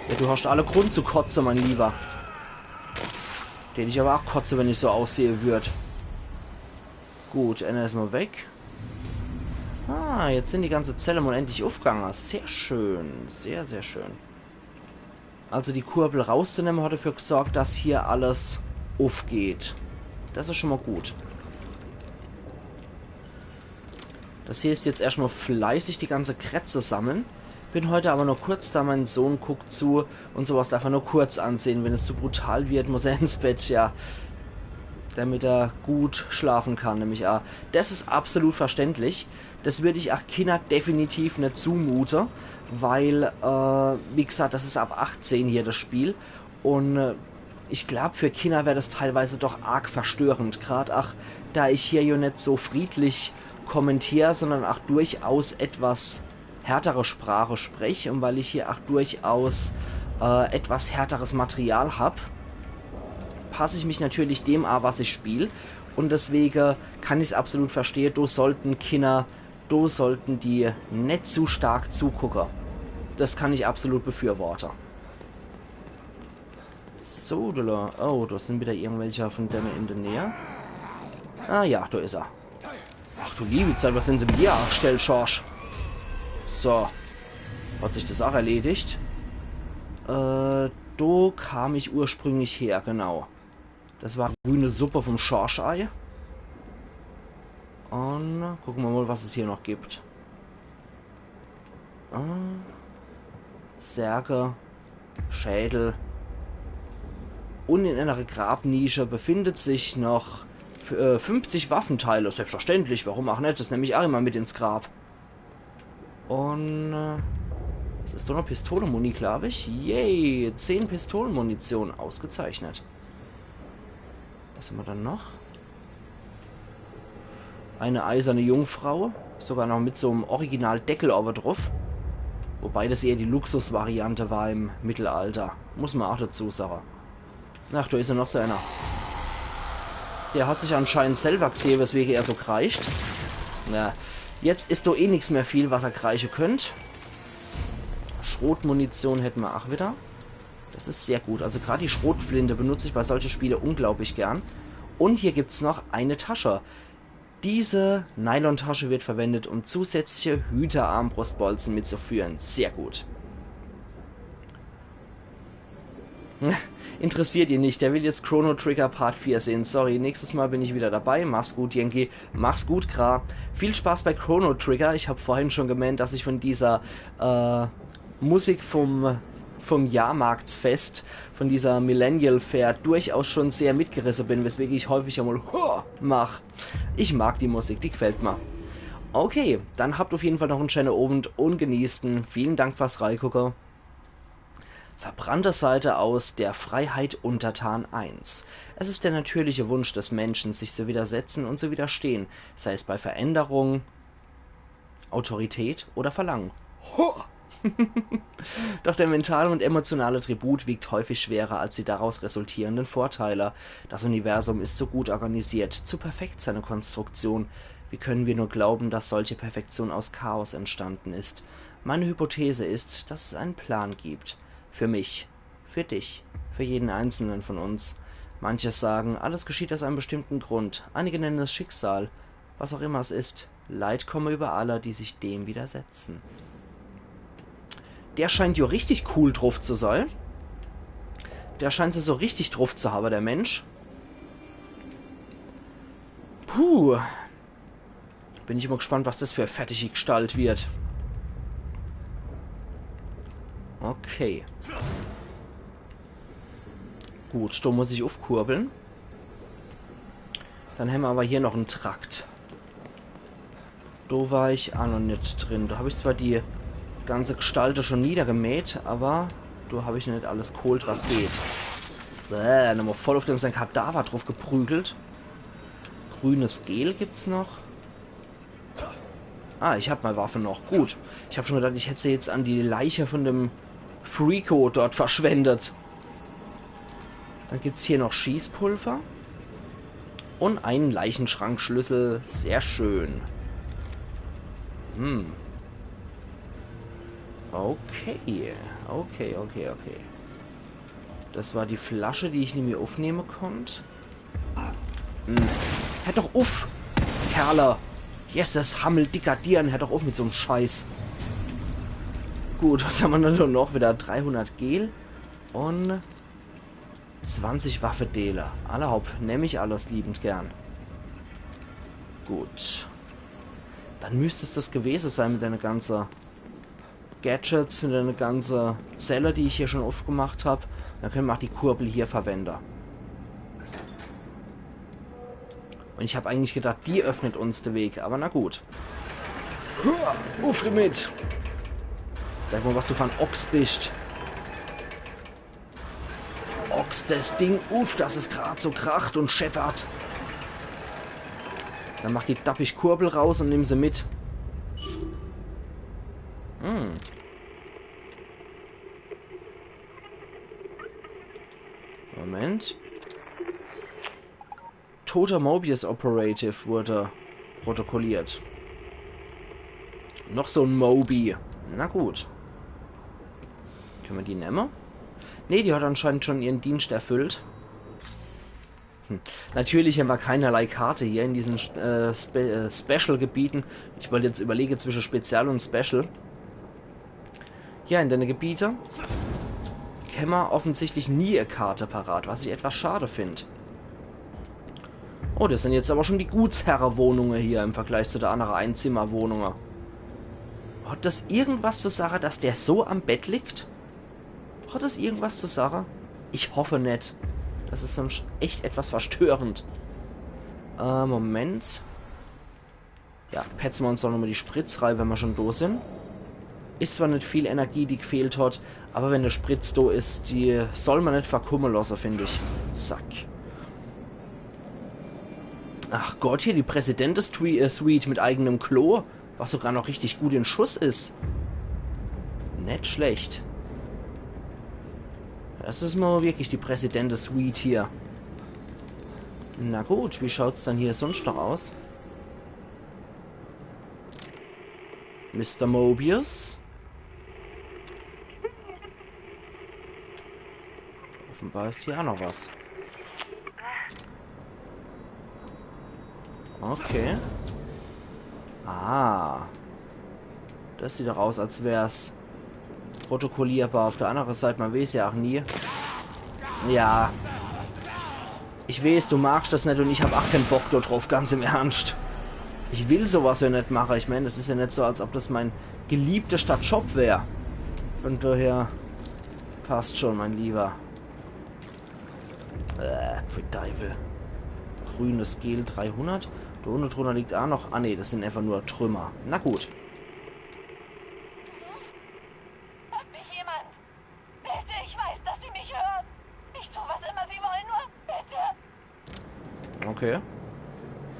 Ja, du hast alle Grund zu kotze, mein Lieber. Den ich aber auch kotze, wenn ich so aussehe würd. Gut, einer ist mal weg. Ah, jetzt sind die ganze Zelle mal endlich aufgegangen. Sehr schön, sehr, sehr schön. Also die Kurbel rauszunehmen, hat dafür gesorgt, dass hier alles aufgeht. Das ist schon mal gut. Das heißt, jetzt erstmal fleißig die ganze Krätze sammeln. Bin heute aber nur kurz da, mein Sohn guckt zu und sowas darf er nur kurz ansehen. Wenn es zu brutal wird, muss er ins Bett, ja. Damit er gut schlafen kann, nämlich, ah, das ist absolut verständlich. Das würde ich auch Kinder definitiv nicht zumute, weil, äh, wie gesagt, das ist ab achtzehn hier das Spiel. Und äh, ich glaub, für Kinder wär das teilweise doch arg verstörend. Grad ach, da ich hier ja nicht so friedlich kommentier, sondern auch durchaus etwas härtere Sprache sprech und weil ich hier auch durchaus äh, etwas härteres Material hab, pass ich mich natürlich dem a, was ich spiel. Und deswegen kann ich's absolut verstehe, do sollten Kinder, do sollten die net zu stark zugucke. Das kann ich absolut befürworte. So, do, oh, da sind wieder irgendwelche von denen in der Nähe. Ah ja, da ist er. Ach du liebe Zeit, was sind sie mit dir angestellt, Schorsch? So. Hat sich das auch erledigt. Äh, do kam ich ursprünglich her, genau. Das war grüne Suppe vom Schorsch-Ei. Und gucken wir mal, was es hier noch gibt. Ah, Särge, Schädel. Und in einer Grabnische befindet sich noch f- äh, fünfzig Waffenteile. Selbstverständlich, warum auch net? Das nemm ich auch immer mit ins Grab. Und äh, es is doch noch Pistolemuni, glaub ich. Yay, zehn Pistolenmunition. Ausgezeichnet. Was haben wir dann noch? Eine eiserne Jungfrau. Sogar noch mit so einem Originaldeckel oben drauf. Wobei das eher die Luxusvariante war im Mittelalter. Muss man auch dazu sagen. Ach, da is ja noch so einer. Der hat sich anscheinend selber gesehen, weswegen er so kreischt. Na, jetzt is da eh nix mehr viel, was er kreischen könnt. Schrotmunition hätten wir auch wieder. Das is sehr gut. Also gerade die Schrotflinte benutze ich bei solche Spiele unglaublich gern. Und hier gibt's noch eine Tasche. Diese Nylontasche wird verwendet, um zusätzliche Hüterarmbrustbolzen mitzuführen. Sehr gut. Interessiert ihn nicht. Der will jetzt Chrono Trigger Part vier sehen. Sorry, nächstes Mal bin ich wieder dabei. Mach's gut, Yankee. Mach's gut, Kra. Viel Spaß bei Chrono Trigger. Ich hab vorhin schon gemeint, dass ich von dieser äh, Musik vom, vom Jahrmarktsfest, von dieser Millennial Fair, durchaus schon sehr mitgerissen bin, weswegen ich häufig einmal Hurra mach. Ich mag die Musik, die gefällt mir. Okay, dann habt auf jeden Fall noch einen schönen Abend und genießt ihn. Vielen Dank fürs Reigucke. Verbrannte Seite aus Der Freiheit untertan eins. Es ist der natürliche Wunsch des Menschen, sich zu widersetzen und zu widerstehen, sei es bei Veränderung, Autorität oder Verlangen. Ho! Doch der mentale und emotionale Tribut wiegt häufig schwerer als die daraus resultierenden Vorteile. Das Universum ist zu gut organisiert, zu perfekt seine Konstruktion. Wie können wir nur glauben, dass solche Perfektion aus Chaos entstanden ist? Meine Hypothese ist, dass es einen Plan gibt. Für mich, für dich, für jeden Einzelnen von uns. Manche sagen, alles geschieht aus einem bestimmten Grund. Einige nennen es Schicksal. Was auch immer es ist, Leid komme über alle, die sich dem widersetzen. Der scheint ja richtig cool drauf zu sein. Der scheint sie so richtig drauf zu haben, der Mensch. Puh. Bin ich immer gespannt, was das für e fertige Gestalt wird. Okay. Gut, da muss ich aufkurbeln. Dann hämmer aber hier noch en Trakt. Da war ich auch noch net drin. Da hab ich zwar die ganze Gestalte schon niedergemäht, aber da hab ich noch net alles geholt, was geht. Bäh, nochmal voll auf den sein Kadaver drauf geprügelt. Grünes Gel gibt's noch. Ah, ich hab mei Waffe noch. Gut. Ich hab schon gedacht, ich hätt se jetzt an die Leiche von dem Freako dort verschwendet. Dann gibt's hier noch Schießpulver. Und einen Leichenschrankschlüssel. Sehr schön. Hm. Okay. Okay, okay, okay. Das war die Flasche, die ich nimmi aufnehme konnt. Hm. Hör doch uff, Kerle. Jesses, Hammel, dicker Dirn, hör doch uff mit so'm Scheiß. Gut, was hämmer dann noch? Wieder dreihundert Gel und zwanzig Waffedeele. Alla hopp, nemm ich alles liebend gern. Gut. Dann müsst es das gewese sein mit dene ganze Gadgets, mit dene ganze Zelle, die ich hier schon aufgemacht hab. Dann können mer auch die Kurbel hier verwende. Und ich hab eigentlich gedacht, die öffnet uns de Weg, aber na gut. Hua, uff damit! Sag mal, was du für en Ochs bist. Ochs das Ding uff, dass es grad so kracht und scheppert. Dann mach die dappig Kurbel raus und nimm se mit. Hm. Moment. Toter Mobius Operative wurde protokolliert. Noch so en Mobi. Na gut. Können mer die nemme? Nee, die hat anscheinend schon ihren Dienst erfüllt. Hm. Natürlich hämmer keinerlei Karte hier in diesen äh, Spe äh, Special-Gebieten. Ich wollt jetzt überlege zwischen Spezial und Special. Ja, in dene Gebiete hämmer offensichtlich nie e Karte parat, was ich etwas schade find. Oh, das sind jetzt aber schon die Gutsherre-Wohnungen hier im Vergleich zu der andere Einzimmerwohnungen. Hat das irgendwas zu sage, dass der so am Bett liegt? Hat das irgendwas zu sage? Ich hoffe net. Das is sonst echt etwas verstörend. Äh, Moment. Ja, petze mer uns doch nochmal die Spritz rei, wenn mer schon do sin. Is zwar net viel Energie, die gfehlt hat, aber wenn e Spritz do is, die soll mer net verkumme losse, find ich. Zack. Ach Gott, hier die Präsidentes-Twi-, äh, Suite mit eigenem Klo, was sogar noch richtig gut in Schuss is. Net schlecht. Das is mal wirklich die Präsidentes-Suite hier. Na gut, wie schaut's dann hier sonst noch aus? Mister Mobius? Offenbar is hier auch noch was. Okay. Ah. Das sieht doch aus, als wär's protokollierbar. Auf der anderen Seite, man weiß ja auch nie. Ja. Ich weiß, du magst das net und ich hab auch keinen Bock da drauf, ganz im Ernst. Ich will sowas ja net mache. Ich mein, das is ja net so, als ob das mein geliebtester Job wär. Von daher passt schon, mein Lieber. Äh, pfui Deiwel. Grünes Gel dreihundert. Da unten drunter liegt auch noch. Ah, nee, das sind einfach nur Trümmer. Na gut. Hört mich jemand? Bitte, ich weiß, dass Sie mich hören. Ich tu, was immer Sie wollen, nur bitte. Okay.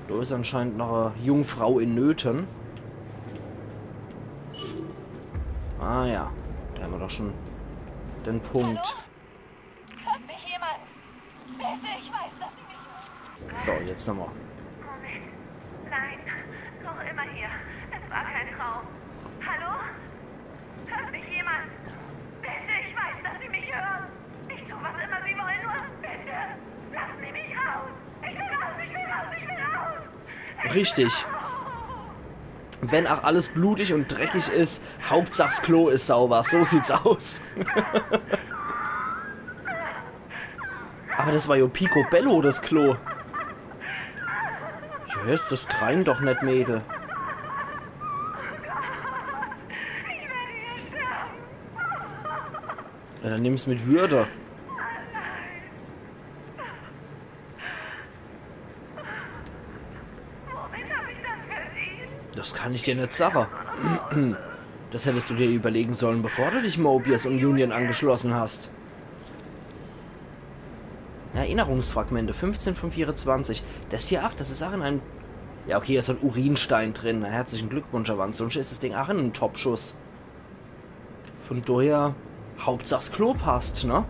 Da is anscheinend noch e Jungfrau in Nöten. Ah ja, da haben wir doch schon den Punkt. Hört mich jemand? Bitte, ich weiß, dass Sie mich hören. So, jetzt nochmal. Moment. Nein, noch immer hier. Es war kein Traum. Hallo? Hört mich jemand? Bitte, ich weiß, dass Sie mich hören. Ich tu, was immer Sie wollen, nur bitte. Lassen Sie mich raus. Ich will raus, ich will raus, ich will raus. Richtig. Wenn auch alles blutig und dreckig is, Hauptsach's Klo is sauber. So sieht's aus. Aber das war jo picobello, das Klo. Yes, das greint doch net, Mädel. Ja, dann nimm's mit Würde. Womit hab ich das verdient? Das kann ich dir net sage. Das hättest du dir überlegen sollen, bevor du dich Mobius und Union angeschlossen hast. Erinnerungsfragmente, fünfzehn von vierundzwanzig. Das hier, ach, das is auch in einem... Ja, okay, hier is so en Urinstein drin. Na, herzlichen Glückwunsch, aber ansonsten is das Ding auch in einem Top-Schuss. Von daher, Hauptsach's Klo passt, ne?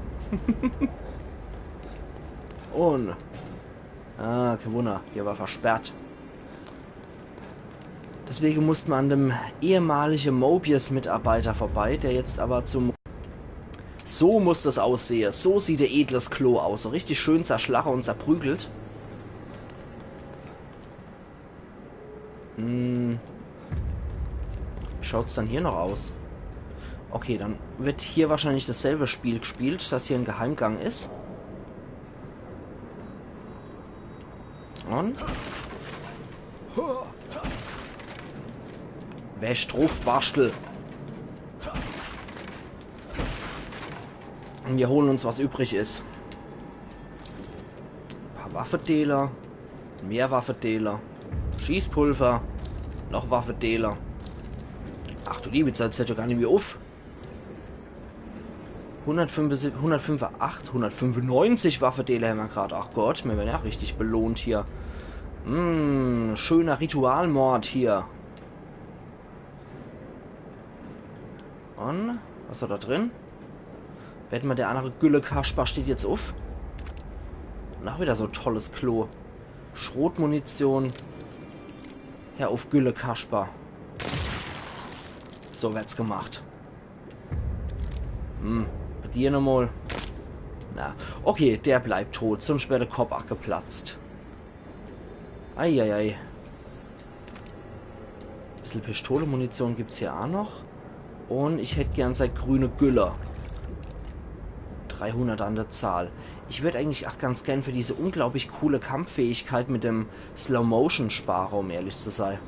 Und... Ah, kein Wunder, hier war versperrt. Deswegen mussten wir an dem ehemaligen Mobius-Mitarbeiter vorbei, der jetzt aber zum... So muss das aussehen. So sieht e edles Klo aus. So richtig schön zerschlache und zerprügelt. Hm. Wie schaut's dann hier noch aus? Okay, dann wird hier wahrscheinlich dasselbe Spiel gespielt, dass hier en Geheimgang is. Und? Wäsch druff, Waschtel. Und wir holen uns, was übrig is. Paar Waffedeler. Mehr Waffedeler. Schießpulver. Noch Waffedeler. Ach du liebe Zeit, das hört ja gar nimmi uff. Hundertfünfundsiebzig, hundertfünfundachtzig, hundertfünfundneunzig Waffedeler hämmer grad. Ach Gott, mir werden ja richtig belohnt hier. Mm, schöner Ritualmord hier. Und was war da drin? Wette mer, der andere Güllekasper steht jetzt uff. Und auch wieder so tolles Klo. Schrotmunition. Hör uff, Güllekasper. So wird's gemacht. Hm, bei dir nochmal. Na, okay, der bleibt tot, sonst wär de Kopp ach geplatzt. Eieiei. Bissel Pistolemunition gibt's hier ach noch. Und ich hätt gern sei grüne Gülle. Dreihundert an der Zahl. Ich würd eigentlich ach ganz gern für diese unglaublich coole Kampffähigkeit mit dem Slow-Motion spare, um ehrlich zu sein.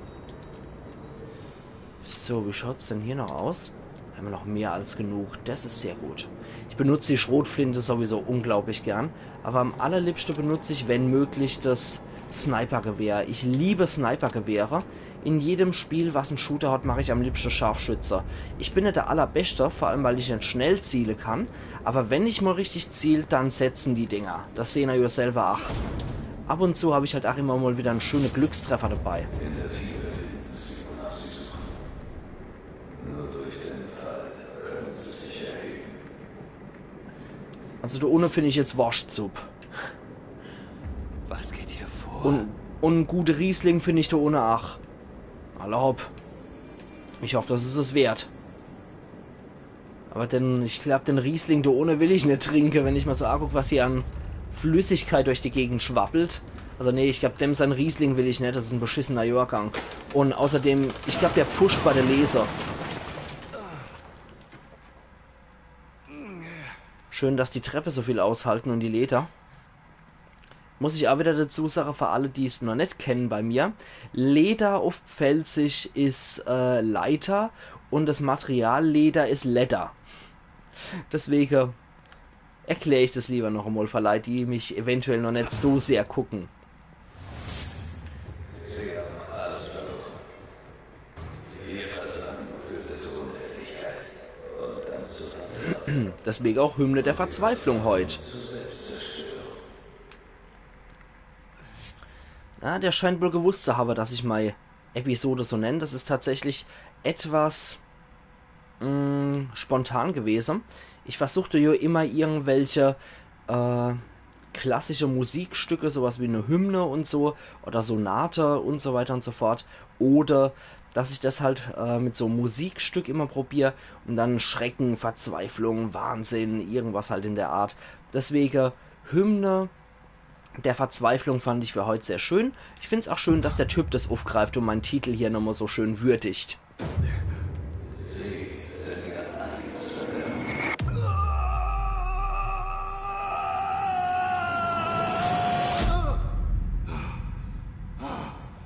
So, wie schaut's denn hier noch aus? Hämmer noch mehr als genug. Das is sehr gut. Ich benutz die Schrotflinte sowieso unglaublich gern. Aber am allerliebschte benutz ich, wenn möglich, das Snipergewehr. Ich liebe Snipergewehre. In jedem Spiel, was en Shooter hat, mach ich am liebschte Scharfschütze. Ich bin net der Allerbeschte, vor allem, weil ich net schnell ziele kann. Aber wenn ich mal richtig ziel, dann setzen die Dinger. Das sehner jo selber ach. Ab und zu hab ich halt ach immer mal wieder en schöne Glückstreffer dabei. In der Tiefe finden sie, wonach sie suchen. Nur durch den Fall können sie sich erheben. Also do unne find ich jetzt Worschtsupp. Was geht hier vor? Und, und en gute Riesling find ich do unne ach. Alla hopp. Ich hoff, das is es wert. Aber den, ich glaub, den Riesling do unne will ich net trinke, wenn ich mal so anguck, was hier an Flüssigkeit durch die Gegend schwappelt. Also nee, ich glaub, dem sein Riesling will ich net, das is en beschissener Jahrgang. Und außerdem, ich glaub, der pfuscht bei der Leser. Schön, dass die Treppe so viel aushalten und die Leder. Muss ich auch wieder dazu sagen, für alle, die es noch nicht kennen bei mir, Leder auf Pfälzisch ist äh, Leiter und das Material Leder ist Ledder. Deswegen erkläre ich das lieber noch einmal für Leute, die mich eventuell noch nicht so sehr gucken. Ihr Versagen führte zur Untätigkeit und dann zur Verzweiflung. Deswegen auch Hymne der Verzweiflung heute. Ah, der scheint wohl gewusst zu haben, dass ich meine Episode so nenne. Das ist tatsächlich etwas mh, spontan gewesen. Ich versuchte ja immer irgendwelche äh, klassische Musikstücke, sowas wie eine Hymne und so, oder Sonate und so weiter und so fort. Oder dass ich das halt äh, mit so einem Musikstück immer probiere und dann Schrecken, Verzweiflung, Wahnsinn, irgendwas halt in der Art. Deswegen Hymne der Verzweiflung fand ich für heute sehr schön. Ich find's auch schön, dass der Typ das aufgreift und meinen Titel hier nochmal so schön würdigt.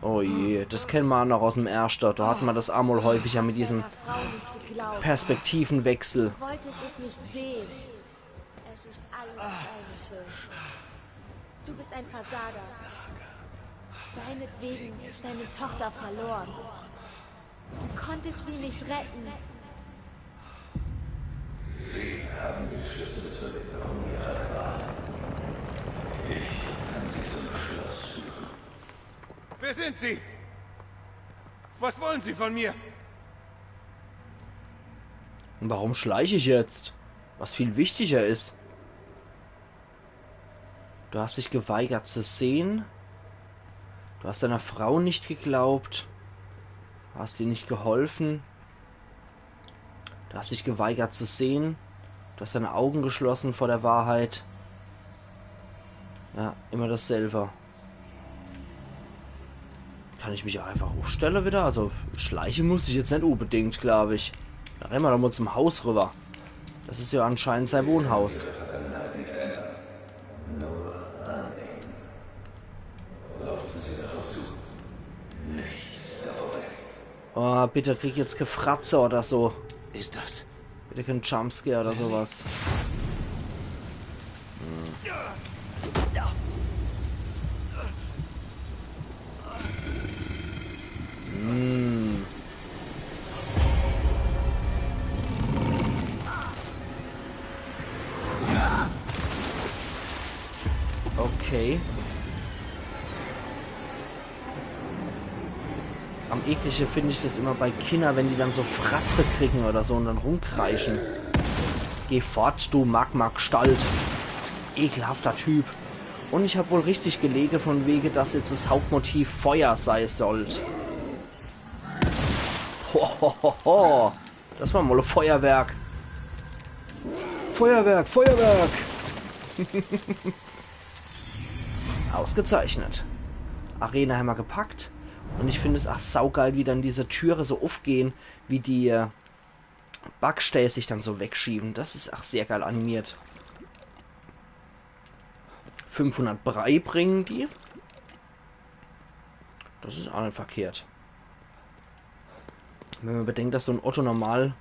Oh je, das kennen wir noch aus dem Erster. Da hatten wir das einmal häufiger mit diesen Perspektivenwechsel. Du wolltest es nicht sehen. Es ist alles deine Schuld. Du bist ein Versager. Deinetwegen ist deine Tochter verloren. Du konntest sie nicht retten. Sie haben den Schlüssel zur Linderung ihrer Qual. Ich kann sie zum Schluss führen. Wer sind Sie? Was wollen Sie von mir? Und warum schleiche ich jetzt? Was viel wichtiger ist. Du hast dich geweigert zu sehen. Du hast deiner Frau nicht geglaubt. Du hast ihr nicht geholfen. Du hast dich geweigert zu sehen. Du hast deine Augen geschlossen vor der Wahrheit. Ja, immer dasselbe. Kann ich mich auch einfach aufstellen wieder? Also schleichen muss ich jetzt nicht unbedingt, glaube ich. Dann rennen wir doch mal zum Haus rüber. Das ist ja anscheinend sein Wohnhaus. Nur annehmen. Laufen Sie darauf zu. Nicht davor weg. Oh, bitte krieg jetzt keine Fratze oder so. Ist das? Bitte kein Jumpscare oder sowas. Hm. Okay. Am ekligsten finde ich das immer bei Kindern, wenn die dann so Fratze kriegen oder so und dann rumkreischen. Geh fort, du Magma-Gestalt. Ekelhafter Typ. Und ich hab wohl richtig gelegen, von wegen, dass jetzt das Hauptmotiv Feuer sei sollt. Ho, ho, ho, ho. Das war mal ein Feuerwerk. Feuerwerk, Feuerwerk. Ausgezeichnet. Arena haben wir gepackt. Und ich finde es auch saugeil, wie dann diese Türe so aufgehen, wie die äh, Backsteine sich dann so wegschieben. Das ist auch sehr geil animiert. Fünfhundert Brei bringen die. Das ist auch nicht verkehrt. Wenn man bedenkt, dass so ein Otto Normal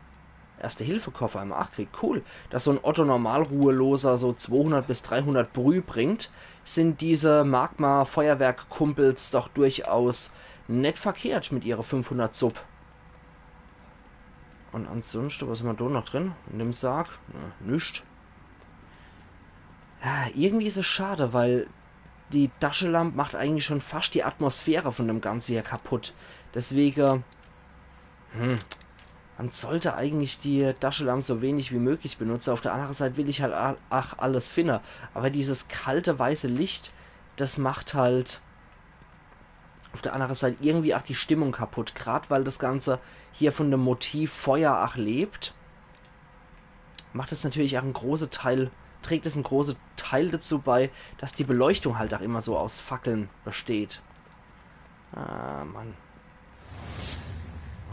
Erste-Hilfe-Koffer im Achkrieg. Cool. Dass so en Otto-Normalruheloser so zweihundert bis dreihundert Brüh bringt, sind diese Magma-Feuerwerk-Kumpels doch durchaus net verkehrt mit ihre fünfhundert Sub. Und ansonsten, was hämmer do noch drin? In dem Sarg? Nö, nix. Ja, irgendwie is es schade, weil die Daschelamp macht eigentlich schon fascht die Atmosphäre von dem Ganze hier kaputt. Deswege, hm, man sollte eigentlich die Daschelamp so wenig wie möglich benutze. Auf der andere Seit will ich halt a-, ach alles finde. Aber dieses kalte, weiße Licht, das macht halt auf der andere Seit irgendwie ach die Stimmung kaputt. Grad weil das Ganze hier von dem Motiv Feuer ach lebt, macht es natürlich ach en große Teil, trägt es en große Teil dazu bei, dass die Beleuchtung halt ach immer so aus Fackeln besteht. Ah, Mann.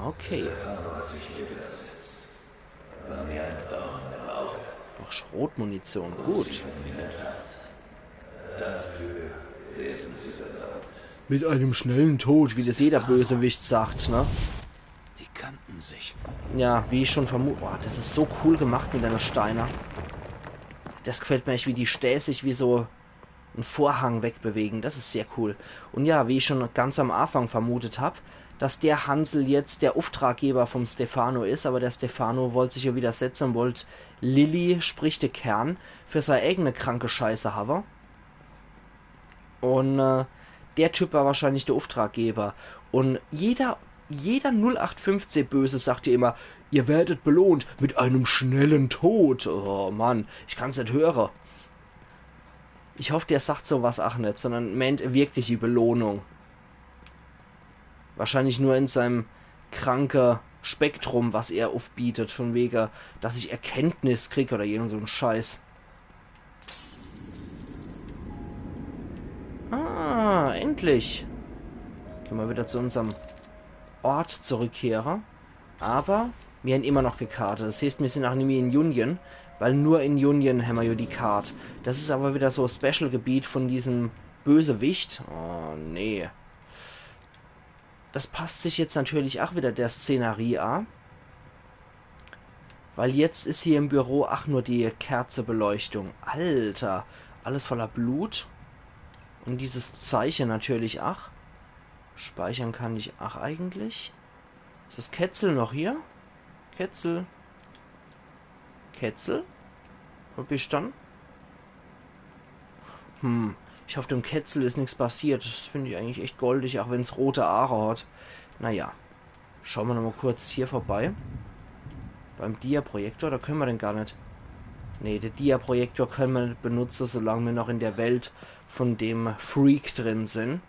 Okay. Noch Schrotmunition, gut. Mit einem schnellen Tod, wie das jeder Bösewicht sagt, ne? Die kannten sich. Ja, wie ich schon vermu-, boah, das is so cool gemacht mit denne Steine. Das gefällt mir echt, wie die Stäs sich wie so en Vorhang wegbewegen. Das is sehr cool. Und ja, wie ich schon ganz am Anfang vermutet hab, dass der Hansel jetzt der Auftraggeber vom Stefano is, aber der Stefano wollt sich ja widersetze und wollt Lilly, sprich de Kern, für sei eigene kranke Scheiße habe. Und äh, der Typ war wahrscheinlich der Auftraggeber. Und jeder, jeder null acht fünfzehn Böse sagt dir immer, ihr werdet belohnt mit einem schnellen Tod. Oh Mann, ich kann's net höre. Ich hoff, der sagt so was ach net, sondern meint wirklich die Belohnung. Wahrscheinlich nur in seinem kranke Spektrum, was er aufbietet, von wege, dass ich Erkenntnis krieg oder irgend so en Scheiß. Ah, endlich. Könne mer wieder zu unserm Ort zurückkehre. Aber mir hän immer noch kee Kart. Das heißt, mir sind ach nimmi in Union, weil nur in Union hämmer jo die Kart. Das is aber wieder so Special-Gebiet von diesem Bösewicht. Oh, nee. Das passt sich jetzt natürlich ach wieder der Szenerie a. Weil jetzt is hier im Büro ach nur die Kerzebeleuchtung. Alter, alles voller Blut. Und dieses Zeiche natürlich ach. Speichern kann ich ach eigentlich. Is das Ketzel noch hier? Ketzel. Ketzel? Wo bist dann? Hm, ich hoff, dem Ketzel is nix passiert. Das find ich eigentlich echt goldig, ach wenn's rote Aare hat. Naja. Schaue mer nochmal kurz hier vorbei. Beim Dia-Projektor, da könne mer den gar net. Nee, de Dia-Projektor könne mer net benutze, solang mir noch in der Welt von dem Freak drin sind.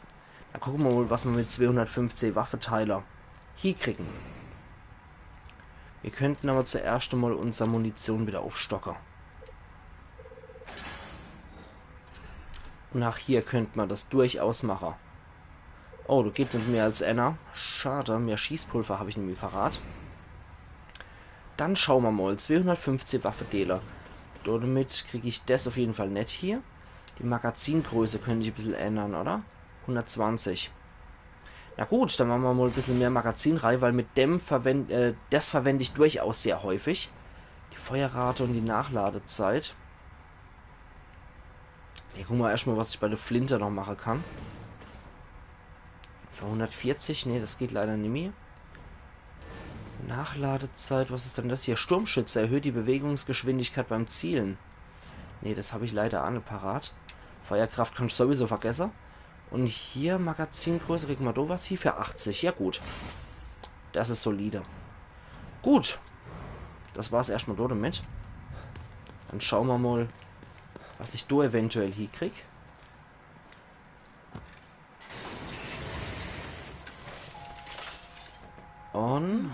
Na, gucke mer mal, was mer mit zweihundertfünfzehn Waffeteile hiekriegen. Mir könnten aber zuerscht mal unser Munition wieder aufstocke. Und ach hier könnt mer das durchaus mache. Oh, do geht net mehr als einer. Schade, mehr Schießpulver hab ich nimmi parat. Dann schaue mer mal. Zweehundertfünfzehn Waffedeele. Damit krieg ich das auf jeden Fall net hier. Die Magazingröße könnt ich e bissel ändern, oder? Hundertzwanzig. Na gut, dann mache mer mal e bissel mehr Magazin rei, weil mit dem verwend-, äh, das verwend ich durchaus sehr häufig. Die Feuerrate und die Nachladezeit. Hier gucke mer erscht mal, was ich bei der Flinte noch mache kann. Für hundertvierzig, nee, das geht leider nimmi. Nachladezeit, was is denn das hier? Sturmschütze erhöht die Bewegungsgeschwindigkeit beim Zielen. Nee, das hab ich leider ach net parat. Feuerkraft kann ich sowieso vergesse. Und hier Magazingröße, krieg mer do was hier für achtzig. Ja gut. Das is solide. Gut. Das war's erscht mal do damit. Dann schaue mer mal, was ich do eventuell hiekrieg. Und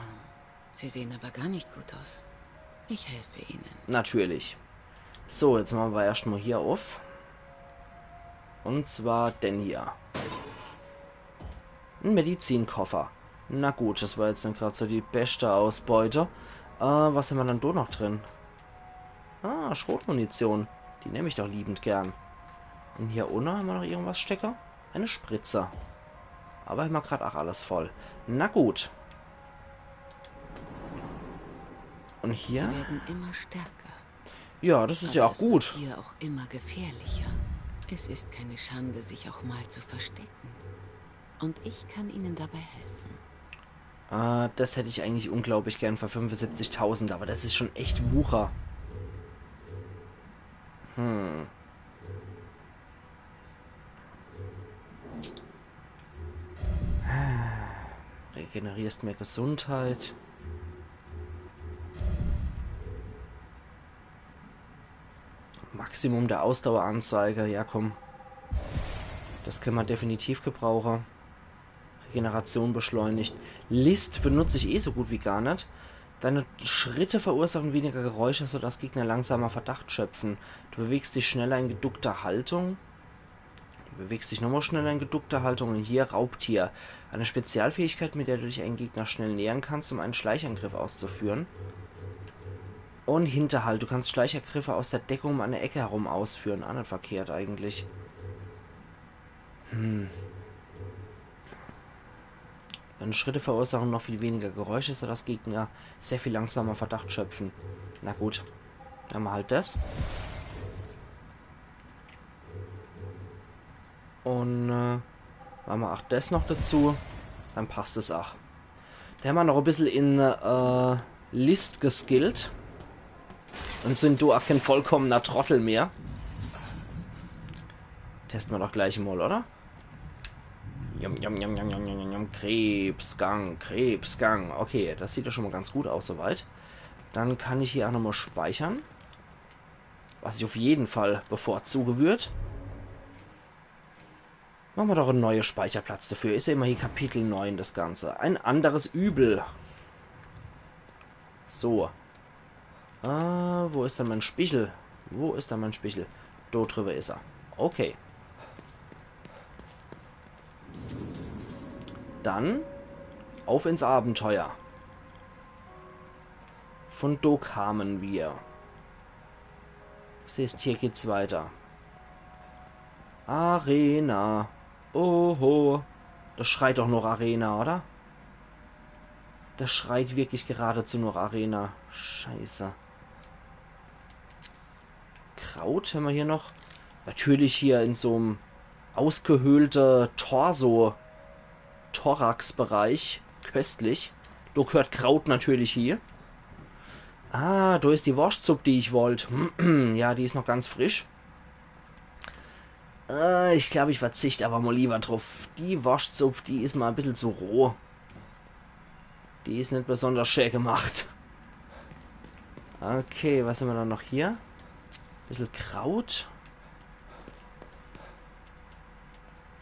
Sie sehen aber gar nicht gut aus. Ich helfe Ihnen. Natürlich. So, jetzt mache mer erscht mal hier auf. Und zwar den hier. En Medizinkoffer. Na gut, das war jetzt net grad so die beschte Ausbeute. Äh, was hämmer dann do noch drin? Ah, Schrotmunition. Die nehm ich doch liebend gern. Und hier unne hämmer noch irgendwas stecke? Eine Spritze. Aber hämmer grad ach alles voll. Na gut. Und hier? Sie werden immer stärker. Ja, das ist ja auch gut. Aber es wird hier auch immer gefährlicher. Es ist keine Schande, sich auch mal zu verstecken. Und ich kann Ihnen dabei helfen. Äh, das hätt ich eigentlich unglaublich gern für fünfundsiebzigtausend, aber das ist schon echt Wucher. Hm. Regenerierst mehr Gesundheit. Maximum der Ausdaueranzeige, ja komm. Das können wir definitiv gebrauchen. Regeneration beschleunigt. List benutze ich eh so gut wie gar nicht. Deine Schritte verursachen weniger Geräusche, sodass Gegner langsamer Verdacht schöpfen. Du bewegst dich schneller in geduckter Haltung. Du bewegst dich nochmal schneller in geduckter Haltung. Und hier Raubtier. Eine Spezialfähigkeit, mit der du dich einem Gegner schnell nähern kannst, um einen Schleichangriff auszuführen. Und Hinterhalt. Du kannst Schleichangriffe aus der Deckung um eine Ecke herum ausführen. Ah, nicht verkehrt eigentlich. Hm. Deine Schritte verursachen noch viel weniger Geräusche, sodass Gegner sehr viel langsamer Verdacht schöpfen. Na gut, dann machen wir halt das. Und äh, machen wir auch das noch dazu. Dann passt es auch. Da haben wir noch ein bisschen in äh, List geskillt. Und sind do auch kein vollkommener Trottel mehr. Testen wir doch gleich mal, oder? Jam, jam, jam, jam, jam, jam, jam. Krebsgang, Krebsgang. Okay, das sieht ja schon mal ganz gut aus soweit. Dann kann ich hier auch nochmal speichern. Was ich auf jeden Fall bevorzuge würd. Machen wir doch einen neuen Speicherplatz dafür. Ist ja immerhin Kapitel neun das Ganze. Ein anderes Übel. So. Ah, wo ist denn mein Spichel? Wo ist denn mein Spichel? Do drüber ist er. Okay. Dann auf ins Abenteuer. Von do kamen wir. Das heißt, hier geht's weiter. Arena. Oho. Das schreit doch noch Arena, oder? Das schreit wirklich geradezu noch Arena. Scheiße. Kraut haben wir hier noch. Natürlich hier in so einem ausgehöhlte Torso, Thorax-Bereich. Köstlich. Do gehört Kraut natürlich hier. Ah, do ist die Worschtsupp, die ich wollt. Ja, die ist noch ganz frisch. Äh, ich glaube, ich verzicht aber mal lieber drauf. Die Worschtsupp, die ist mal ein bisschen zu roh. Die ist nicht besonders schön gemacht. Okay, was haben wir dann noch hier? Bisschen Kraut.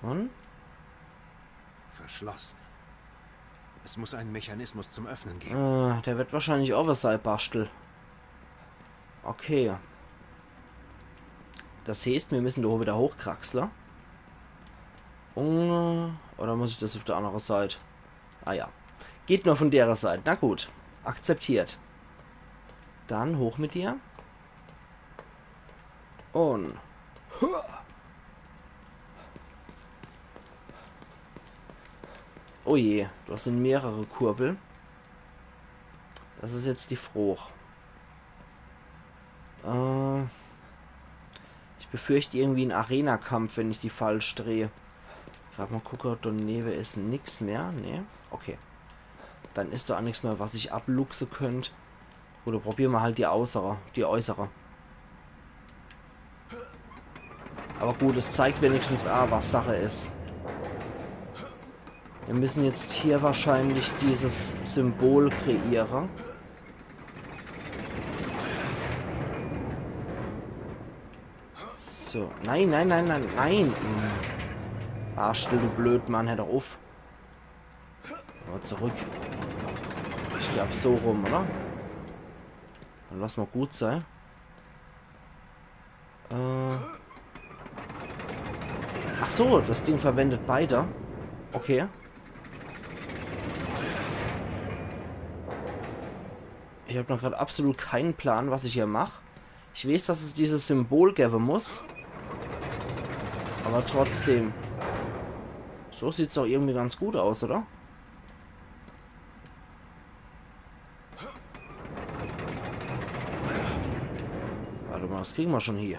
Und? Verschlossen. Es muss einen Mechanismus zum Öffnen geben. Äh, der wird wahrscheinlich over sei, Baschtel. Okay. Das heißt, wir müssen da wieder hochkraxeln. Und, äh, oder muss ich das auf der anderen Seite? Ah ja. Geht nur von der Seite. Na gut. Akzeptiert. Dann hoch mit dir. Und. Oh je, das sind mehrere Kurbel. Das ist jetzt die Froch. Äh, ich befürchte irgendwie einen Arena-Kampf, wenn ich die falsch drehe. Grad mal gucke, daneben ist nix mehr. Nee? Okay. Dann ist da auch nix mehr, was ich abluchse könnt. Oder probieren wir halt die äußere, die äußere. Aber gut, es zeigt wenigstens, ah, was Sache ist. Wir müssen jetzt hier wahrscheinlich dieses Symbol kreieren. So, nein, nein, nein, nein, nein. Hm. Arschel, du Blödmann, hör doch auf. Mal zurück. Ich glaub, so rum, oder? Dann lass mal gut sein. Äh. Ach so, das Ding verwendet beide. Okay. Ich hab noch grad absolut keinen Plan, was ich hier mach. Ich weiß, dass es dieses Symbol geben muss. Aber trotzdem. So sieht's doch irgendwie ganz gut aus, oder? Wart mol, das kriege mer schon hie.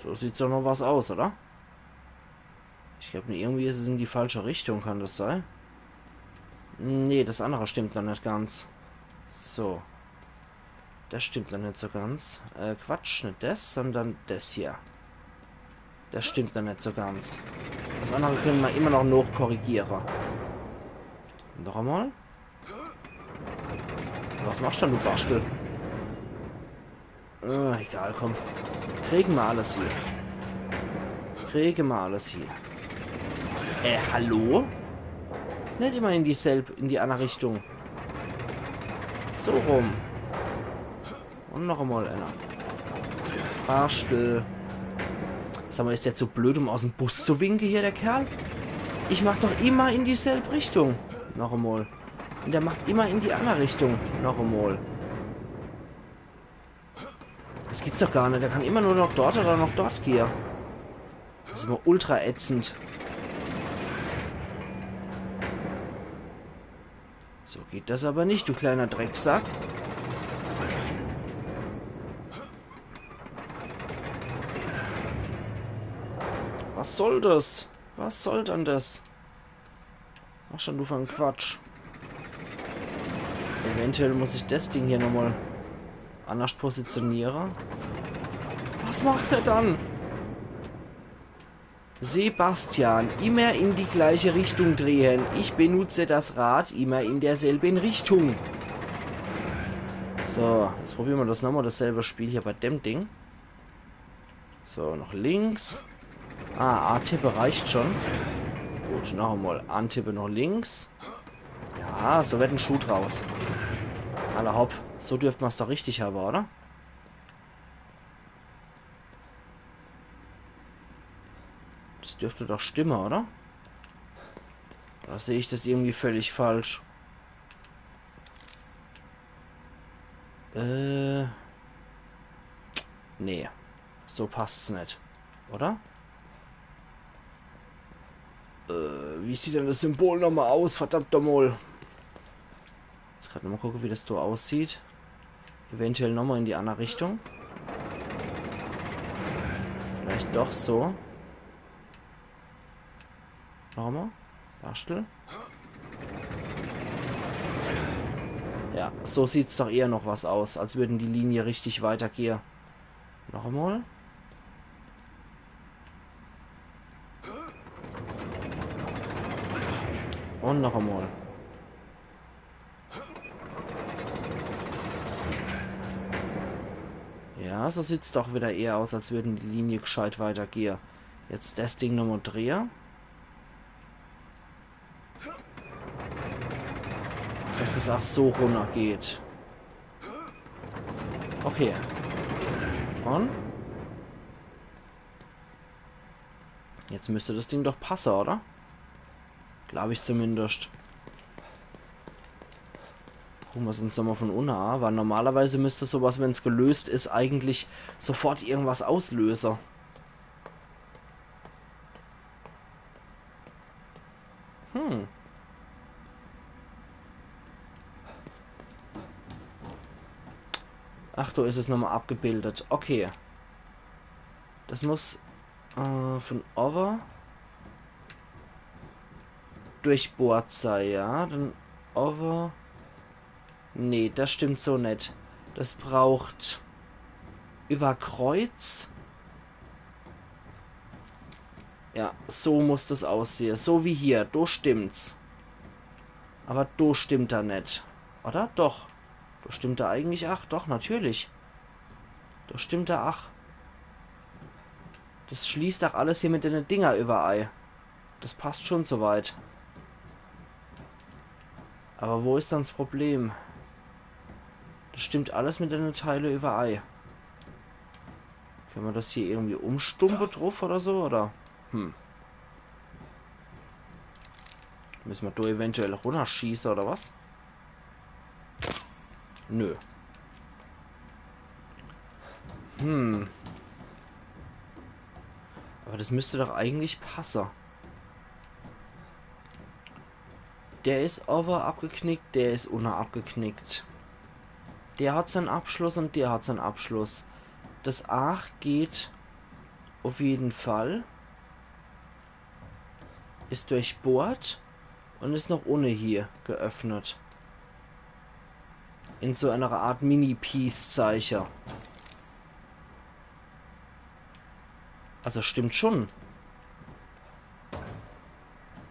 So sieht's doch noch was aus, oder? Ich glaab, nee, irgendwie is es in die falsche Richtung, kann das sei? Nee, das annere stimmt noch net ganz. So. Das stimmt noch net so ganz. Äh, Quatsch, net das, sondern das hier. Das stimmt noch net so ganz. Das annere kenne mer immer noch nochkorrigiere. Noch emol? Was machst dann du, Bastel? Äh, egal, komm. Kriege mer alles hie. Kriege mer alles hie. Äh, hallo? Net immer in dieselb, in die anner Richtung. So rum. Un noch emol einer. Bastel. Sag mol, is der zu blöd, um aus'm Bus zu winke hier, der Kerl? Ich mach doch immer in dieselb Richtung. Noch emol. Un der macht immer in die anner Richtung. Noch emol. Das gibt's doch gar net. Der kann immer nur noch dort oder noch dort gehe. Das is immer ultra ätzend. So geht das aber nicht, du kleiner Drecksack. Was soll das? Was soll dann das? Ach schon, du für en Quatsch. Eventuell muss ich das Ding hier nochmal anders positionieren. Was macht er dann? Sebastian, immer in die gleiche Richtung drehen. Ich benutze das Rad immer in derselben Richtung. So, jetzt probieren wir das nochmal, dasselbe Spiel hier bei dem Ding. So, noch links. Ah, A-Tippe reicht schon. Gut, noch einmal A-Tippe, noch links. Ja, so wird en Schuh draus. Alla hopp, so dürft mer's doch richtig haben, oder? Das dürfte doch stimmen, oder? Oder sehe ich das irgendwie völlig falsch? Äh. Nee. So passt's net. Oder? Äh, wie sieht denn das Symbol nochmal aus? Verdammt nochmal. Jetzt grad nochmal gucken, wie das so aussieht. Eventuell nochmal in die andere Richtung. Vielleicht doch so. Nochmal. Bastel. Ja, so sieht's doch eher noch was aus, als würden die Linie richtig weitergehe. Noch einmal. Und noch einmal. Ja, so sieht's doch wieder eher aus, als würden die Linie gescheit weitergehe. Jetzt das Ding nochmal drehe. Dass es auch so runtergeht. Okay. Und? Jetzt müsste das Ding doch passe, oder? Glaub ich zumindest. Gucken wir's uns nochmal von unten an, weil normalerweise müsste sowas, wenn's gelöst is, eigentlich sofort irgendwas auslöse. Hm. Ach, do is es nochmal abgebildet. Okay. Das muss, äh, von owwe durchbohrt sei, ja. Dann owwe. Nee, das stimmt so net. Das braucht über Kreuz. Ja, so muss das aussehe. So wie hier. Do stimmt's. Aber do stimmt er net. Oder? Doch. Do stimmt er eigentlich. Ach, doch, natürlich. Do stimmt er. Ach. Das schließt doch alles hier mit den Dinger überei. Das passt schon so weit. Aber wo is dann das Problem? Das stimmt alles mit den Teile überei. Können wir das hier irgendwie umstumpe drauf oder so, oder? Hm. Müssen wir do eventuell runterschießen oder was? Nö. Hm. Aber das müsste doch eigentlich passe. Der is owwe abgeknickt, der is unne abgeknickt. Der hat sein Abschluss und der hat sein Abschluss. Das Aach geht auf jeden Fall. Is durchbohrt und is noch unne hier geöffnet. In so einer Art Mini-Peace-Zeiche. Also stimmt schon.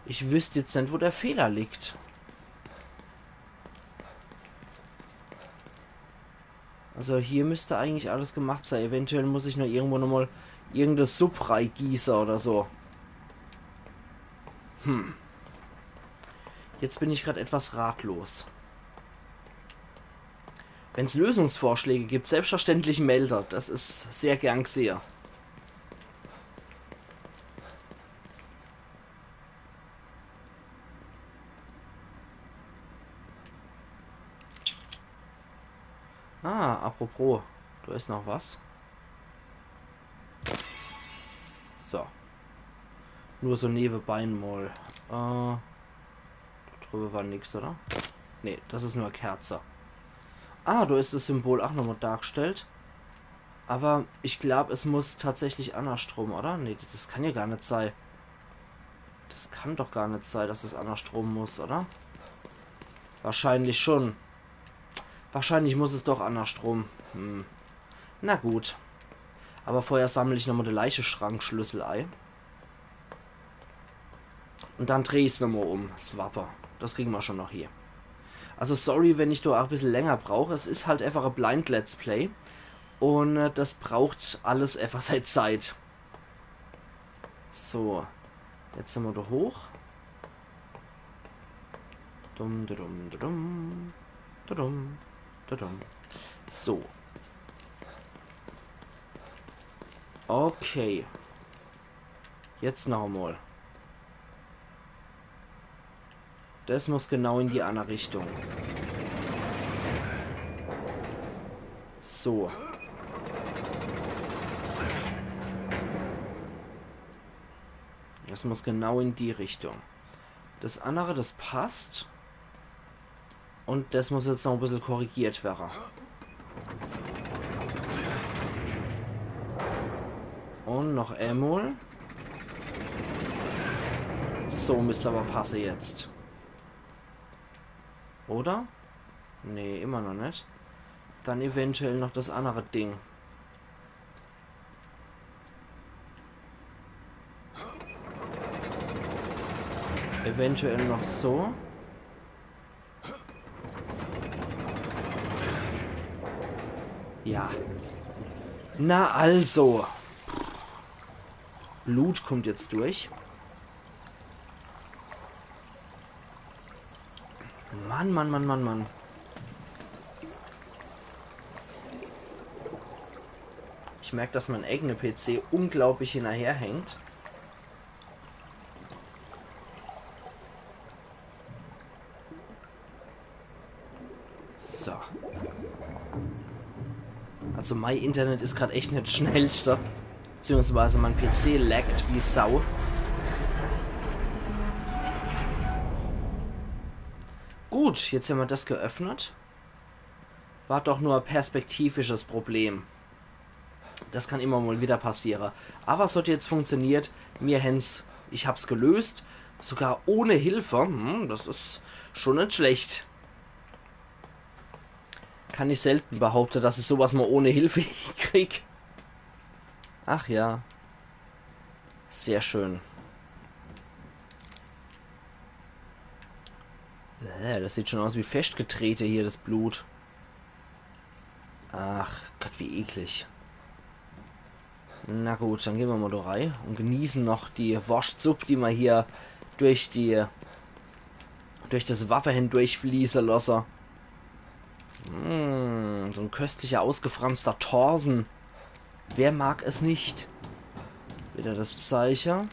Ich wüsst jetzt net, wo der Fehler liegt. Also hier müsst eigentlich alles gemacht sei. Eventuell muss ich noch irgendwo nochmal irgende Supp reigieße oder so. Hm. Jetzt bin ich grad etwas ratlos. Wenn's Lösungsvorschläge gibt, selbstverständlich melde. Das is sehr gern gsehe. Ah, apropos, do is noch was. So. Nur so nebenbei mal. Äh, do drüber war nix, oder? Nee, das is nur e Kerze. Ah, do is das Symbol auch nochmal dargestellt. Aber ich glaub, es muss tatsächlich annerschtrum, oder? Nee, das kann ja gar net sei. Das kann doch gar net sei, dass es annerschtrum muss, oder? Wahrscheinlich schon. Wahrscheinlich muss es doch annerschtrum. Hm. Na gut. Aber vorher sammel ich nochmal de Leicheschrankschlüssel ei. Und dann dreh ich's nochmal um, s Wappe. Das kriegen wir schon noch hier. Also sorry, wenn ich do auch e bissel länger brauch. Es is halt einfach e Blind Let's Play. Und äh, das braucht alles einfach sei Zeit. So. Jetzt sind wir da hoch. Dum, dudum, dudum. Dudum, dudum. So. Okay. Jetzt noch einmal. Das muss genau in die andere Richtung. So. Das muss genau in die Richtung. Das andere, das passt. Und das muss jetzt noch ein bisschen korrigiert werden. Und noch einmal. So müsste aber passen jetzt. Oder? Nee, immer noch nicht. Dann eventuell noch das andere Ding. Eventuell noch so. Ja. Na also. Blut kommt jetzt durch. Mann, Mann, Mann, Mann, Mann. Ich merk, dass mein eigener P C unglaublich hinterherhängt. So. Also mein Internet ist grad echt net schnellste. Beziehungsweise mein P C laggt wie Sau. Gut, jetzt haben wir das geöffnet. War doch nur ein perspektivisches Problem. Das kann immer mal wieder passieren. Aber es hat jetzt funktioniert. Mir hän's, ich hab's gelöst. Sogar ohne Hilfe. Hm, das ist schon nicht schlecht. Kann ich selten behaupten, dass ich sowas mal ohne Hilfe hinkrieg. Ach ja. Sehr schön. Äh, das sieht schon aus wie festgetrete hier, das Blut. Ach Gott, wie eklig. Na gut, dann gehen wir mal da rein und genießen noch die Wurstsuppe, die wir hier durch die, durch das Wappe hindurch fließen lassen. Mm, so ein köstlicher, ausgefranster Torsen. Wer mag es nicht? Wieder das Zeichen.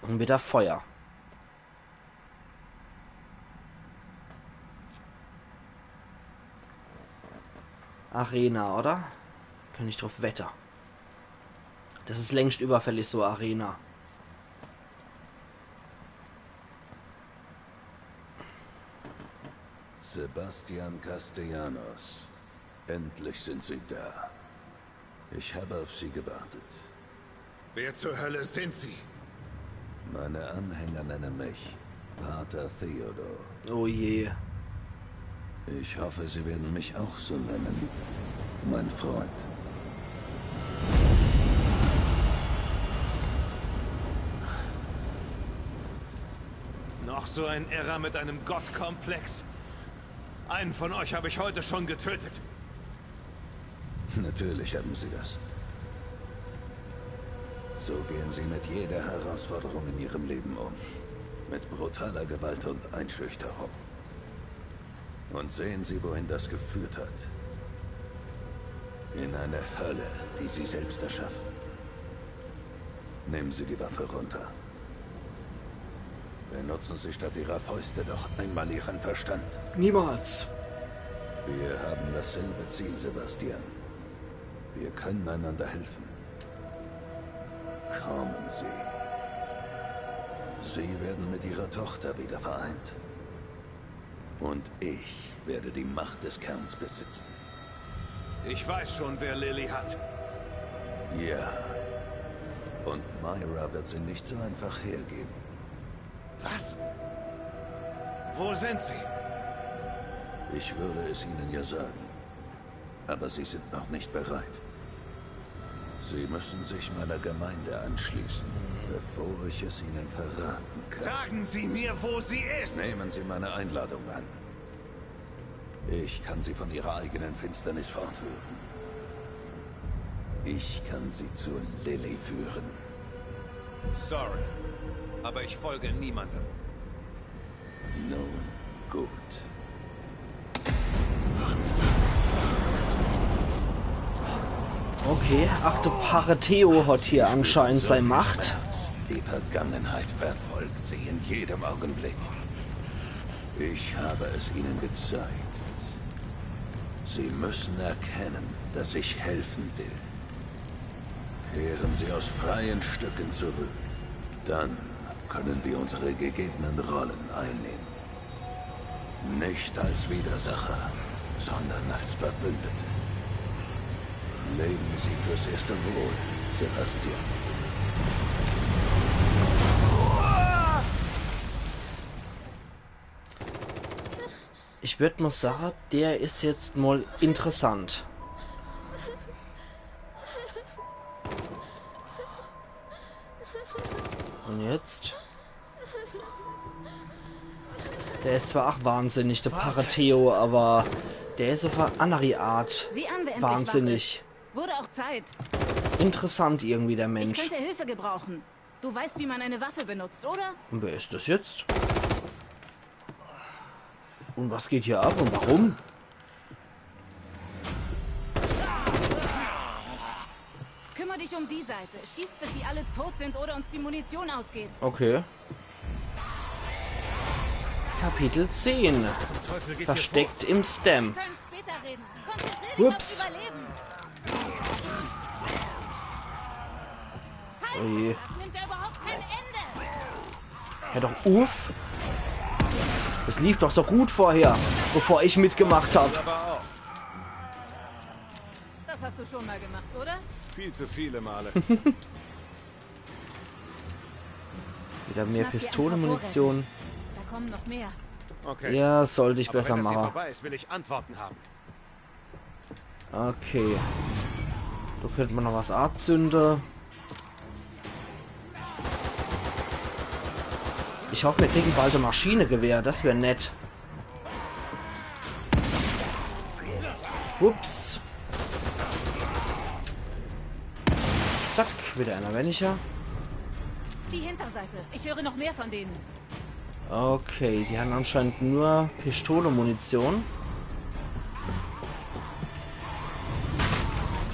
Und wieder Feuer. Arena, oder? Kann ich drauf wette. Das ist längst überfällig, so Arena. Sebastian Castellanos. Endlich sind Sie da. Ich habe auf Sie gewartet. Wer zur Hölle sind Sie? Meine Anhänger nennen mich Pater Theodor. Oh je. Ich hoffe, Sie werden mich auch so nennen, mein Freund. Noch so ein Irrer mit einem Gottkomplex. Einen von euch habe ich heute schon getötet. Natürlich haben Sie das. So gehen Sie mit jeder Herausforderung in Ihrem Leben um. Mit brutaler Gewalt und Einschüchterung. Und sehen Sie, wohin das geführt hat. In eine Hölle, die Sie selbst erschaffen. Nehmen Sie die Waffe runter. Benutzen Sie statt Ihrer Fäuste doch einmal Ihren Verstand. Niemals. Wir haben dasselbe Ziel, Sebastian. Wir können einander helfen. Kommen Sie. Sie werden mit Ihrer Tochter wieder vereint. Und ich werde die Macht des Kerns besitzen. Ich weiß schon, wer Lily hat. Ja. Und Myra wird sie nicht so einfach hergeben. Was? Wo sind sie? Ich würde es Ihnen ja sagen. Aber Sie sind noch nicht bereit. Sie müssen sich meiner Gemeinde anschließen, bevor ich es Ihnen verraten kann. Sagen Sie mir, wo sie ist! Nehmen Sie meine Einladung an. Ich kann Sie von Ihrer eigenen Finsternis fortführen. Ich kann Sie zu Lily führen. Sorry, aber ich folge niemandem. Nun gut. Okay, ach, de Pater Theo hat hier anscheinend sei Macht. Die Vergangenheit verfolgt Sie in jedem Augenblick. Ich habe es Ihnen gezeigt. Sie müssen erkennen, dass ich helfen will. Kehren Sie aus freien Stücken zurück. Dann können wir unsere gegebenen Rollen einnehmen. Nicht als Widersacher, sondern als Verbündete. Leben Sie fürs Erste wohl, Sebastian. Ich würd mal sagen, der is jetzt mal interessant. Und jetzt? Der is zwar ach wahnsinnig, de Pater Theo, aber der is uff e annere Art Sieh an, wer endlich wahnsinnig. Wach ist. Wurde auch Zeit. Interessant irgendwie, der Ich Mensch. Könnte Hilfe gebrauchen. Du weißt, wie man eine Waffe benutzt, oder? Und wer is das jetzt? Und was geht hier ab und warum? Kümmere dich um die Seite. Schieß, bis sie alle tot sind oder uns die Munition ausgeht. Okay. Kapitel zehn. Versteckt im Stem. Wir können später reden. Konzentrier dich Ups. Aufs Überleben. Oje. Das nimmt ja überhaupt kein Ende. Hör doch uff. Das lief doch so gut vorher, bevor ich mitgemacht hab. Das hast du schon mal gemacht, oder? Viel zu viele Male. Wieder mehr Pistolemunition. Da kommen noch mehr. Okay. Ja, sollt ich Aber besser wenn das hier mache. Vorbei ist, will ich Antworten haben. Okay. Da könnt man noch was anzünde. Ich hoff, mir kriegen bald e Maschinegewehr. Das wär nett. Ups. Zack, wieder einer weniger. Die Hinterseite. Ich höre noch mehr von denen. Okay, die haben anscheinend nur Pistolemunition.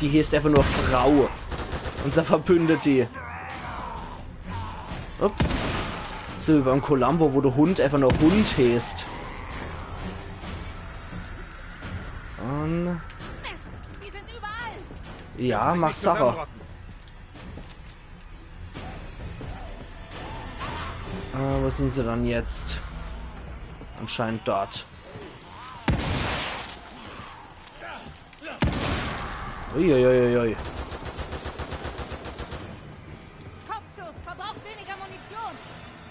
Die heißt einfach nur Frau. Unser Verbündete. Ups. So wie beim Columbo, wo der Hund einfach nur Hund heißt. Und Mist, die sind überall. ja, mach Nicht Sache. zusammenrotten. Äh, wo sind sie dann jetzt? Anscheinend dort. Uiuiuiui. Kopfschuss, verbraucht weniger Munition.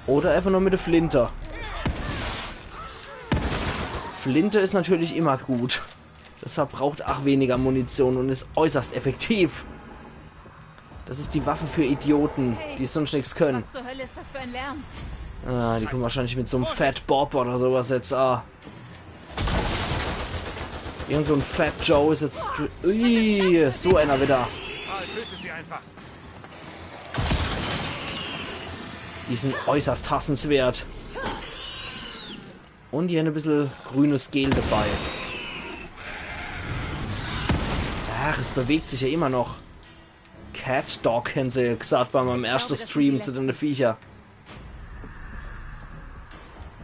Oder einfach nur mit der Flinte. Flinte is natürlich immer gut. Das verbraucht ach weniger Munition und is äußerst effektiv. Das is die Waffe für Idioten, die sonst nix können. Was zur Hölle ist das für ein Lärm? Ah, die kommen wahrscheinlich mit so 'm Fat Bob oder sowas jetzt. Ah. Irgend so 'n Fat Joe is jetzt. Ui, so einer wieder. Karl, töte sie einfach. Die sind äußerst hassenswert. Und die haben ein bisschen grünes Gel dabei. Ach, es bewegt sich ja immer noch. Cat Dog, haben sie gesagt bei meinem ersten Stream zu den Viecher.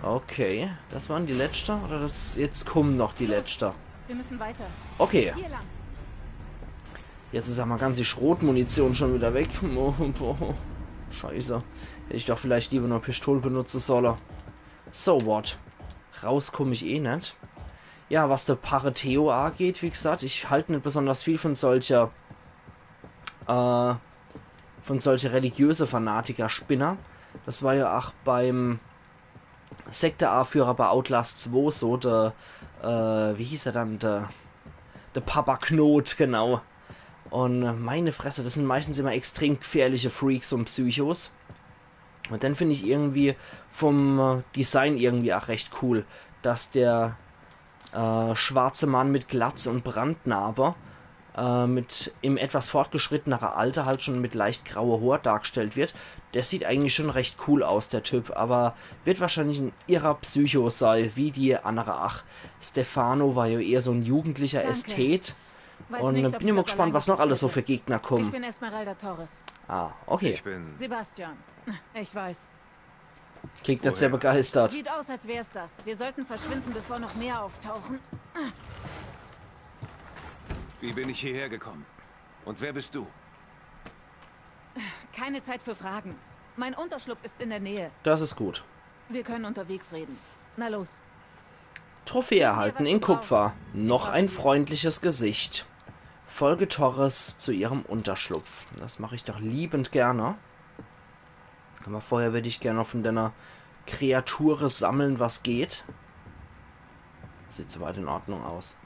Okay, das waren die letzte oder das jetzt kommen noch die letzte? Wir müssen weiter. Okay. Hier lang. Jetzt is aber ganz die Schrotmunition schon wieder weg. Scheiße. Hätt ich doch vielleicht lieber nur Pistole benutzen sollen. So what? Raus komm ich eh net. Ja, was der Pfarrer Theo angeht, wie gesagt, ich halt net besonders viel von solcher, äh, von solche religiöse Fanatiker-Spinner. Das war ja auch beim Sekteanführer bei Outlast zwei so, der, äh, wie hieß er dann, der, der Papa Knoth, genau. Und, äh, meine Fresse, das sind meistens immer extrem gefährliche Freaks und Psychos. Und dann finde ich irgendwie vom, äh, Design irgendwie auch recht cool, dass der, äh, schwarze Mann mit Glatze und Brandnarbe, äh, mit im etwas fortgeschrittenere Alter halt schon mit leicht graue Hoor dargestellt wird. Der sieht eigentlich schon recht cool aus, der Typ, aber wird wahrscheinlich ein irrer Psycho sei, wie die andere. Ach, Stefano war ja eher so ein jugendlicher Ästhet. Weiß Und nicht, ob bin ich ich mal das gespannt, alleine was noch alles so schaffen für Gegner Ich kommen. Bin Esmeralda Torres. Ah, okay. Ich bin. Sebastian. Ich weiß. Klingt nicht sehr begeistert. Sieht aus, als wär's das. Wir sollten verschwinden, bevor noch mehr auftauchen. Wie bin ich hierher gekommen? Und wer bist du? Keine Zeit für Fragen. Mein Unterschlupf ist in der Nähe. Das ist gut. Wir können unterwegs reden. Na los. Trophäe erhalten in Kupfer. Noch ein freundliches Gesicht. Folge Torres zu ihrem Unterschlupf. Das mache ich doch liebend gerne. Aber vorher würde ich gerne noch von deiner Kreatur sammeln, was geht. Sieht soweit in Ordnung aus.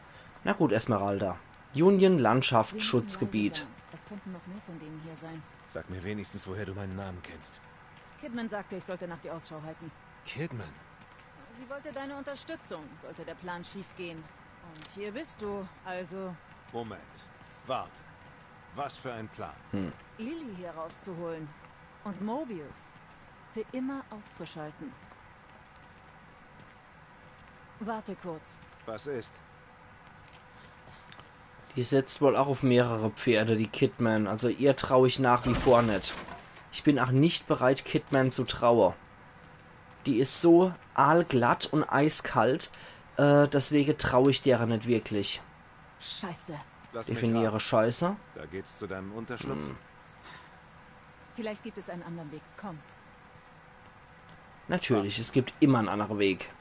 Na gut, Esmeralda. Union Landschaft Schutzgebiet. Es könnten noch mehr von denen hier sein. Sag mir wenigstens, woher du meinen Namen kennst. Kidman sagte, ich sollte nach dir Ausschau halten. Kidman. Sie wollte deine Unterstützung, sollte der Plan schiefgehen. Und hier bist du, also Moment. Warte. Was für ein Plan? Lily hier rauszuholen. Und Mobius für immer auszuschalten. Warte kurz. Was ist? Die setzt wohl auch auf mehrere Pferde, die Kidman. Also ihr trau ich nach wie vor net. Ich bin auch nicht bereit, Kidman zu trauen. Die is so aalglatt und eiskalt, äh, deswege trau ich deren net wirklich. Scheiße. Lass mich Definiere raten. Scheiße. Da geht's zu deinem Unterschlupf. Vielleicht gibt es einen anderen Weg. Komm. Natürlich, es gibt immer einen anderen Weg.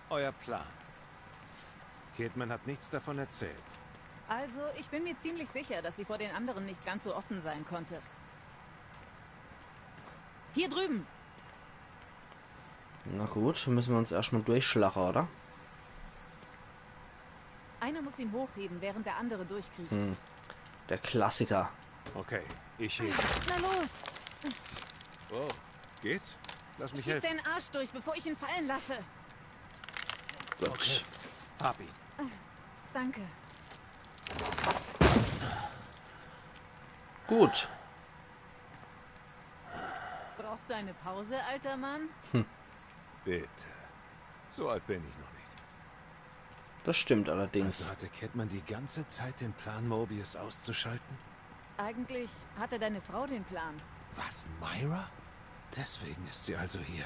Euer Plan. Kidman hat nichts davon erzählt. Also, ich bin mir ziemlich sicher, dass sie vor den anderen nicht ganz so offen sein konnte. Hier drüben. Na gut, müssen wir uns erstmal durchschlagen, oder? Einer muss ihn hochheben, während der andere durchkriecht. Hm. Der Klassiker. Okay, ich hebe. Na los, Oh, geht's? Lass mich schieb helfen. den Arsch durch, bevor ich ihn fallen lasse. Gut. Hab ihn. Danke. Gut. Brauchst du eine Pause, alter Mann? Bitte. So alt bin ich noch nicht. Das stimmt allerdings. Also hatte Kidman die ganze Zeit den Plan, Mobius auszuschalten? Eigentlich hatte deine Frau den Plan. Was, Myra? Deswegen ist sie also hier.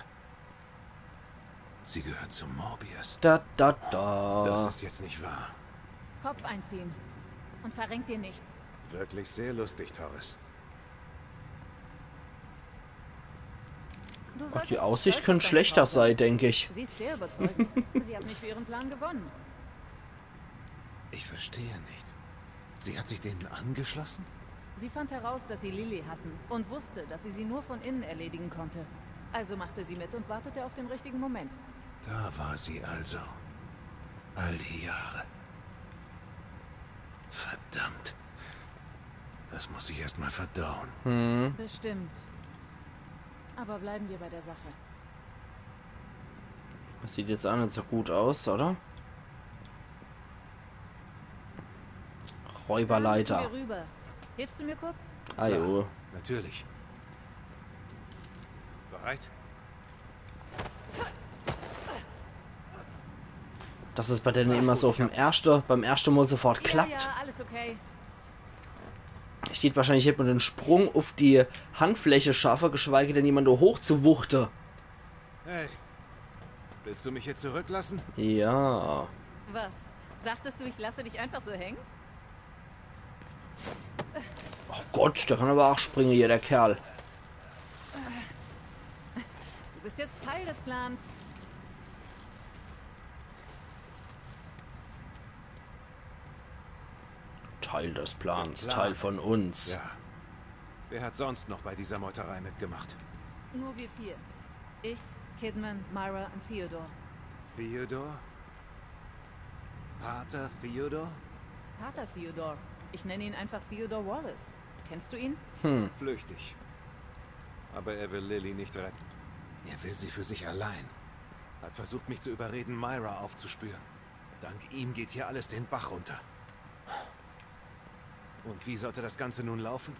Sie gehört zu Mobius. Da, da, Das da. Ist jetzt nicht wahr. Kopf einziehen. Und verrenk dir nichts. Wirklich sehr lustig, Torres. Du Ach, solltest die Aussicht stolz könnte auf deine schlechter Frau sein, denke ich. Sie ist sehr überzeugend. Sie hat mich für ihren Plan gewonnen. Ich verstehe nicht. Sie hat sich denen angeschlossen? Sie fand heraus, dass sie Lily hatten und wusste, dass sie sie nur von innen erledigen konnte. Also machte sie mit und wartete auf den richtigen Moment. Da war sie also. All die Jahre. Verdammt. Das muss ich erst mal verdauen. Bestimmt. Aber bleiben wir bei der Sache. Das sieht jetzt auch nicht so gut aus, oder? Räuberleiter. Müssen wir rüber. Hilfst du mir kurz? Ah jo. Natürlich. Bereit? Dass es bei denen immer so auf dem erste, beim ersten Mal sofort Ja, klappt. Ja, alles okay. Steht wahrscheinlich, hätte man den Sprung auf die Handfläche schaffe, geschweige denn jemand da hochzuwuchte. Hey, willst du mich hier zurücklassen? Ja. Was? Dachtest du, ich lasse dich einfach so hängen? Oh Gott, der kann aber auch springen hier, der Kerl. Du bist jetzt Teil des Plans. Teil des Plans, Klar. Teil von uns. Ja. Wer hat sonst noch bei dieser Meuterei mitgemacht? Nur wir vier. Ich, Kidman, Myra und Theodore. Theodore? Pater Theodore? Pater Theodore. Ich nenne ihn einfach Theodore Wallace. Kennst du ihn? Flüchtig. Aber er will Lily nicht retten. Er will sie für sich allein. Hat versucht, mich zu überreden, Myra aufzuspüren. Dank ihm geht hier alles den Bach runter. Und wie sollte das Ganze nun laufen?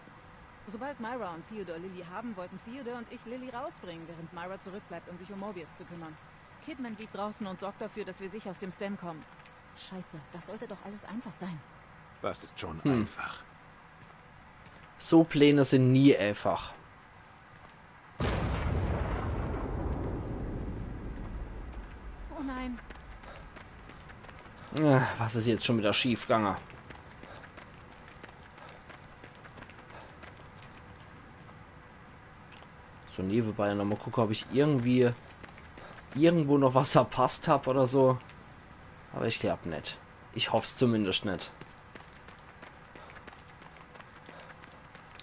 Sobald Myra und Theodore Lily haben, wollten Theodore und ich Lily rausbringen, während Myra zurückbleibt, um sich um Mobius zu kümmern. Kidman blieb draußen und sorgt dafür, dass wir sicher aus dem Stem kommen. Scheiße, das sollte doch alles einfach sein. Was ist schon einfach? So Pläne sind nie einfach. Oh nein. Äh, was ist jetzt schon wieder schiefgegangen? So nebenbei nochmal gucken, ob ich irgendwie irgendwo noch was verpasst hab oder so. Aber ich glaub nicht. Ich hoff's zumindest nicht.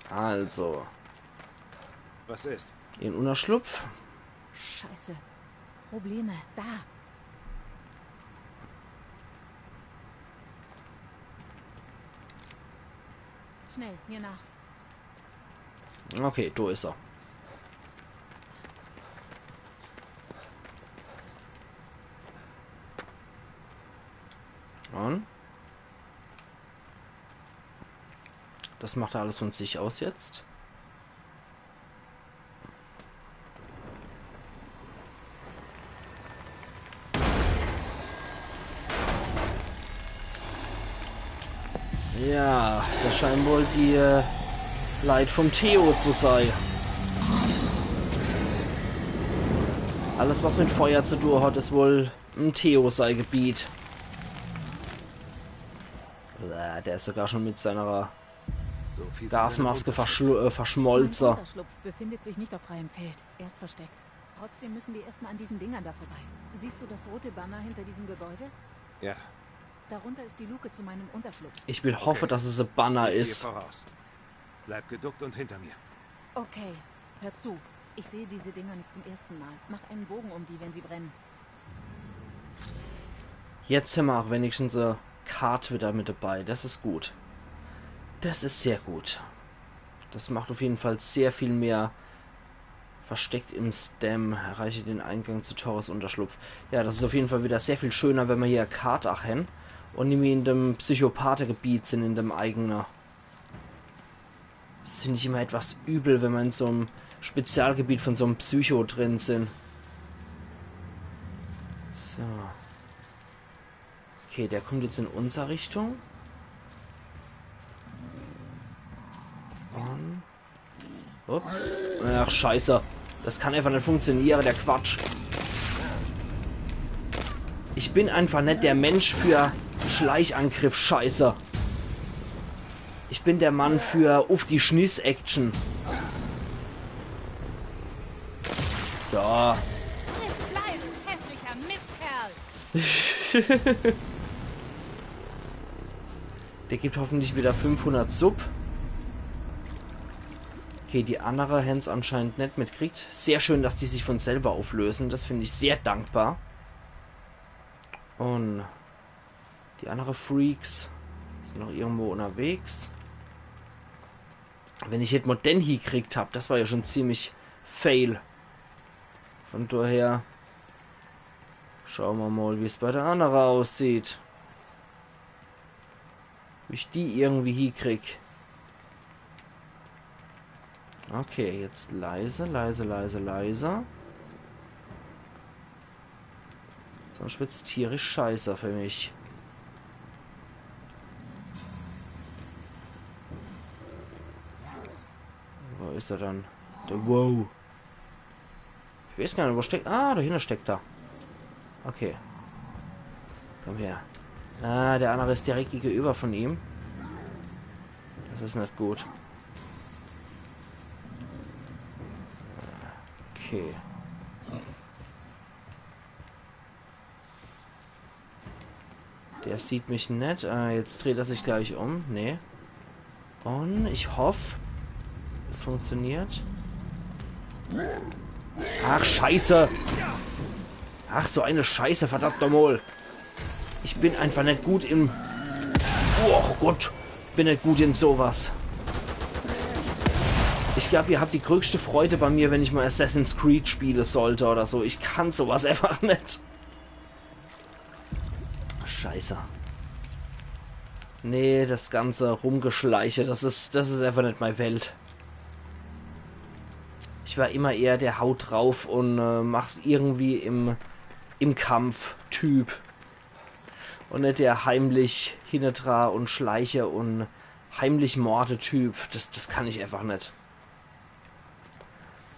Also, Was ist? in Unterschlupf. Scheiße. Probleme. Da. Schnell, mir nach. Okay, da ist er. Und? Das macht er alles von sich aus jetzt. Ja, das scheinen wohl die äh, Leit vom Theo zu sein. Alles, was mit Feuer zu tun hat, ist wohl im Theo sei Gebiet. Äh, der ist sogar schon mit seiner So viel zu Gasmaske deinem Unterschied. verschl äh, verschmolzen. Mein Unterschlupf befindet sich nicht auf freiem Feld. Er ist versteckt. Trotzdem müssen wir erstmal an diesen Dingern da vorbei. Siehst du das rote Banner hinter diesem Gebäude? Ja, Darunter ist die Luke zu meinem Unterschlupf. Ich will hoffen, dass es ein Banner geh ist. voraus. Bleib geduckt und hinter mir. Okay, hör zu. Ich sehe diese Dinger nicht zum ersten Mal. Mach einen Bogen um die, wenn sie brennen. Jetzt haben wir auch wenigstens eine Karte wieder mit dabei. Das ist gut. Das ist sehr gut. Das macht auf jeden Fall sehr viel mehr. Versteckt im Stem. Erreiche den Eingang zu Torres Unterschlupf. Ja, das ist auf jeden Fall wieder sehr viel schöner, wenn wir hier Karte auch haben und nicht mehr in dem Psychopathengebiet sind, in dem eigenen. Das finde ich immer etwas übel, wenn wir in so einem Spezialgebiet von so einem Psycho drin sind. So. Okay, der kommt jetzt in unsere Richtung. Und... Ups. Ach, scheiße. Das kann einfach nicht funktionieren, der Quatsch. Ich bin einfach nicht der Mensch für Schleichangriff, scheiße. Ich bin der Mann für uff die Schniss-Action. So. Bleib, hässlicher Mistkerl! Der gibt hoffentlich wieder fünfhundert Sub. Okay, die annere hän's anscheinend net mitkriegt. Sehr schön, dass die sich von selber auflösen. Das find ich sehr dankbar. Und die annere Freaks sind noch irgendwo unterwegs. Wenn ich jetzt mal den hiekriegt hab, das war ja schon ziemlich fail. Von daher schauen wir mal, wie es bei der annere aussieht. Wie ich die irgendwie hiekrieg. Okay, jetzt leise, leise, leise, leise. Sonst wird's tierisch scheiße für mich. Wo ist er dann? Der Wow. Ich weiß gar nicht, wo steckt. Ah, dahinter steckt er. Okay. Komm her. Ah, der annere ist direkt gegenüber von ihm. Das ist nicht gut. Okay. Der sieht mich net. Äh, jetzt dreht er sich gleich um. Nee. Und ich hoff, es funktioniert. Ach, Scheiße. Ach, so eine Scheiße, verdammt nochmal. Ich bin einfach net gut im... Oh Gott, ich bin net gut in sowas. Ich glaub, ihr habt die größte Freude bei mir, wenn ich mal Assassin's Creed spielen sollte oder so. Ich kann sowas einfach net. Scheiße. Nee, das ganze Rumgeschleiche, das ist, das ist einfach net meine Welt. Ich war immer eher der Haut drauf und äh, mach's irgendwie im, im Kampf-Typ. Und net der heimlich hinnedra und schleiche und heimlich morde Typ. Das, das kann ich einfach net.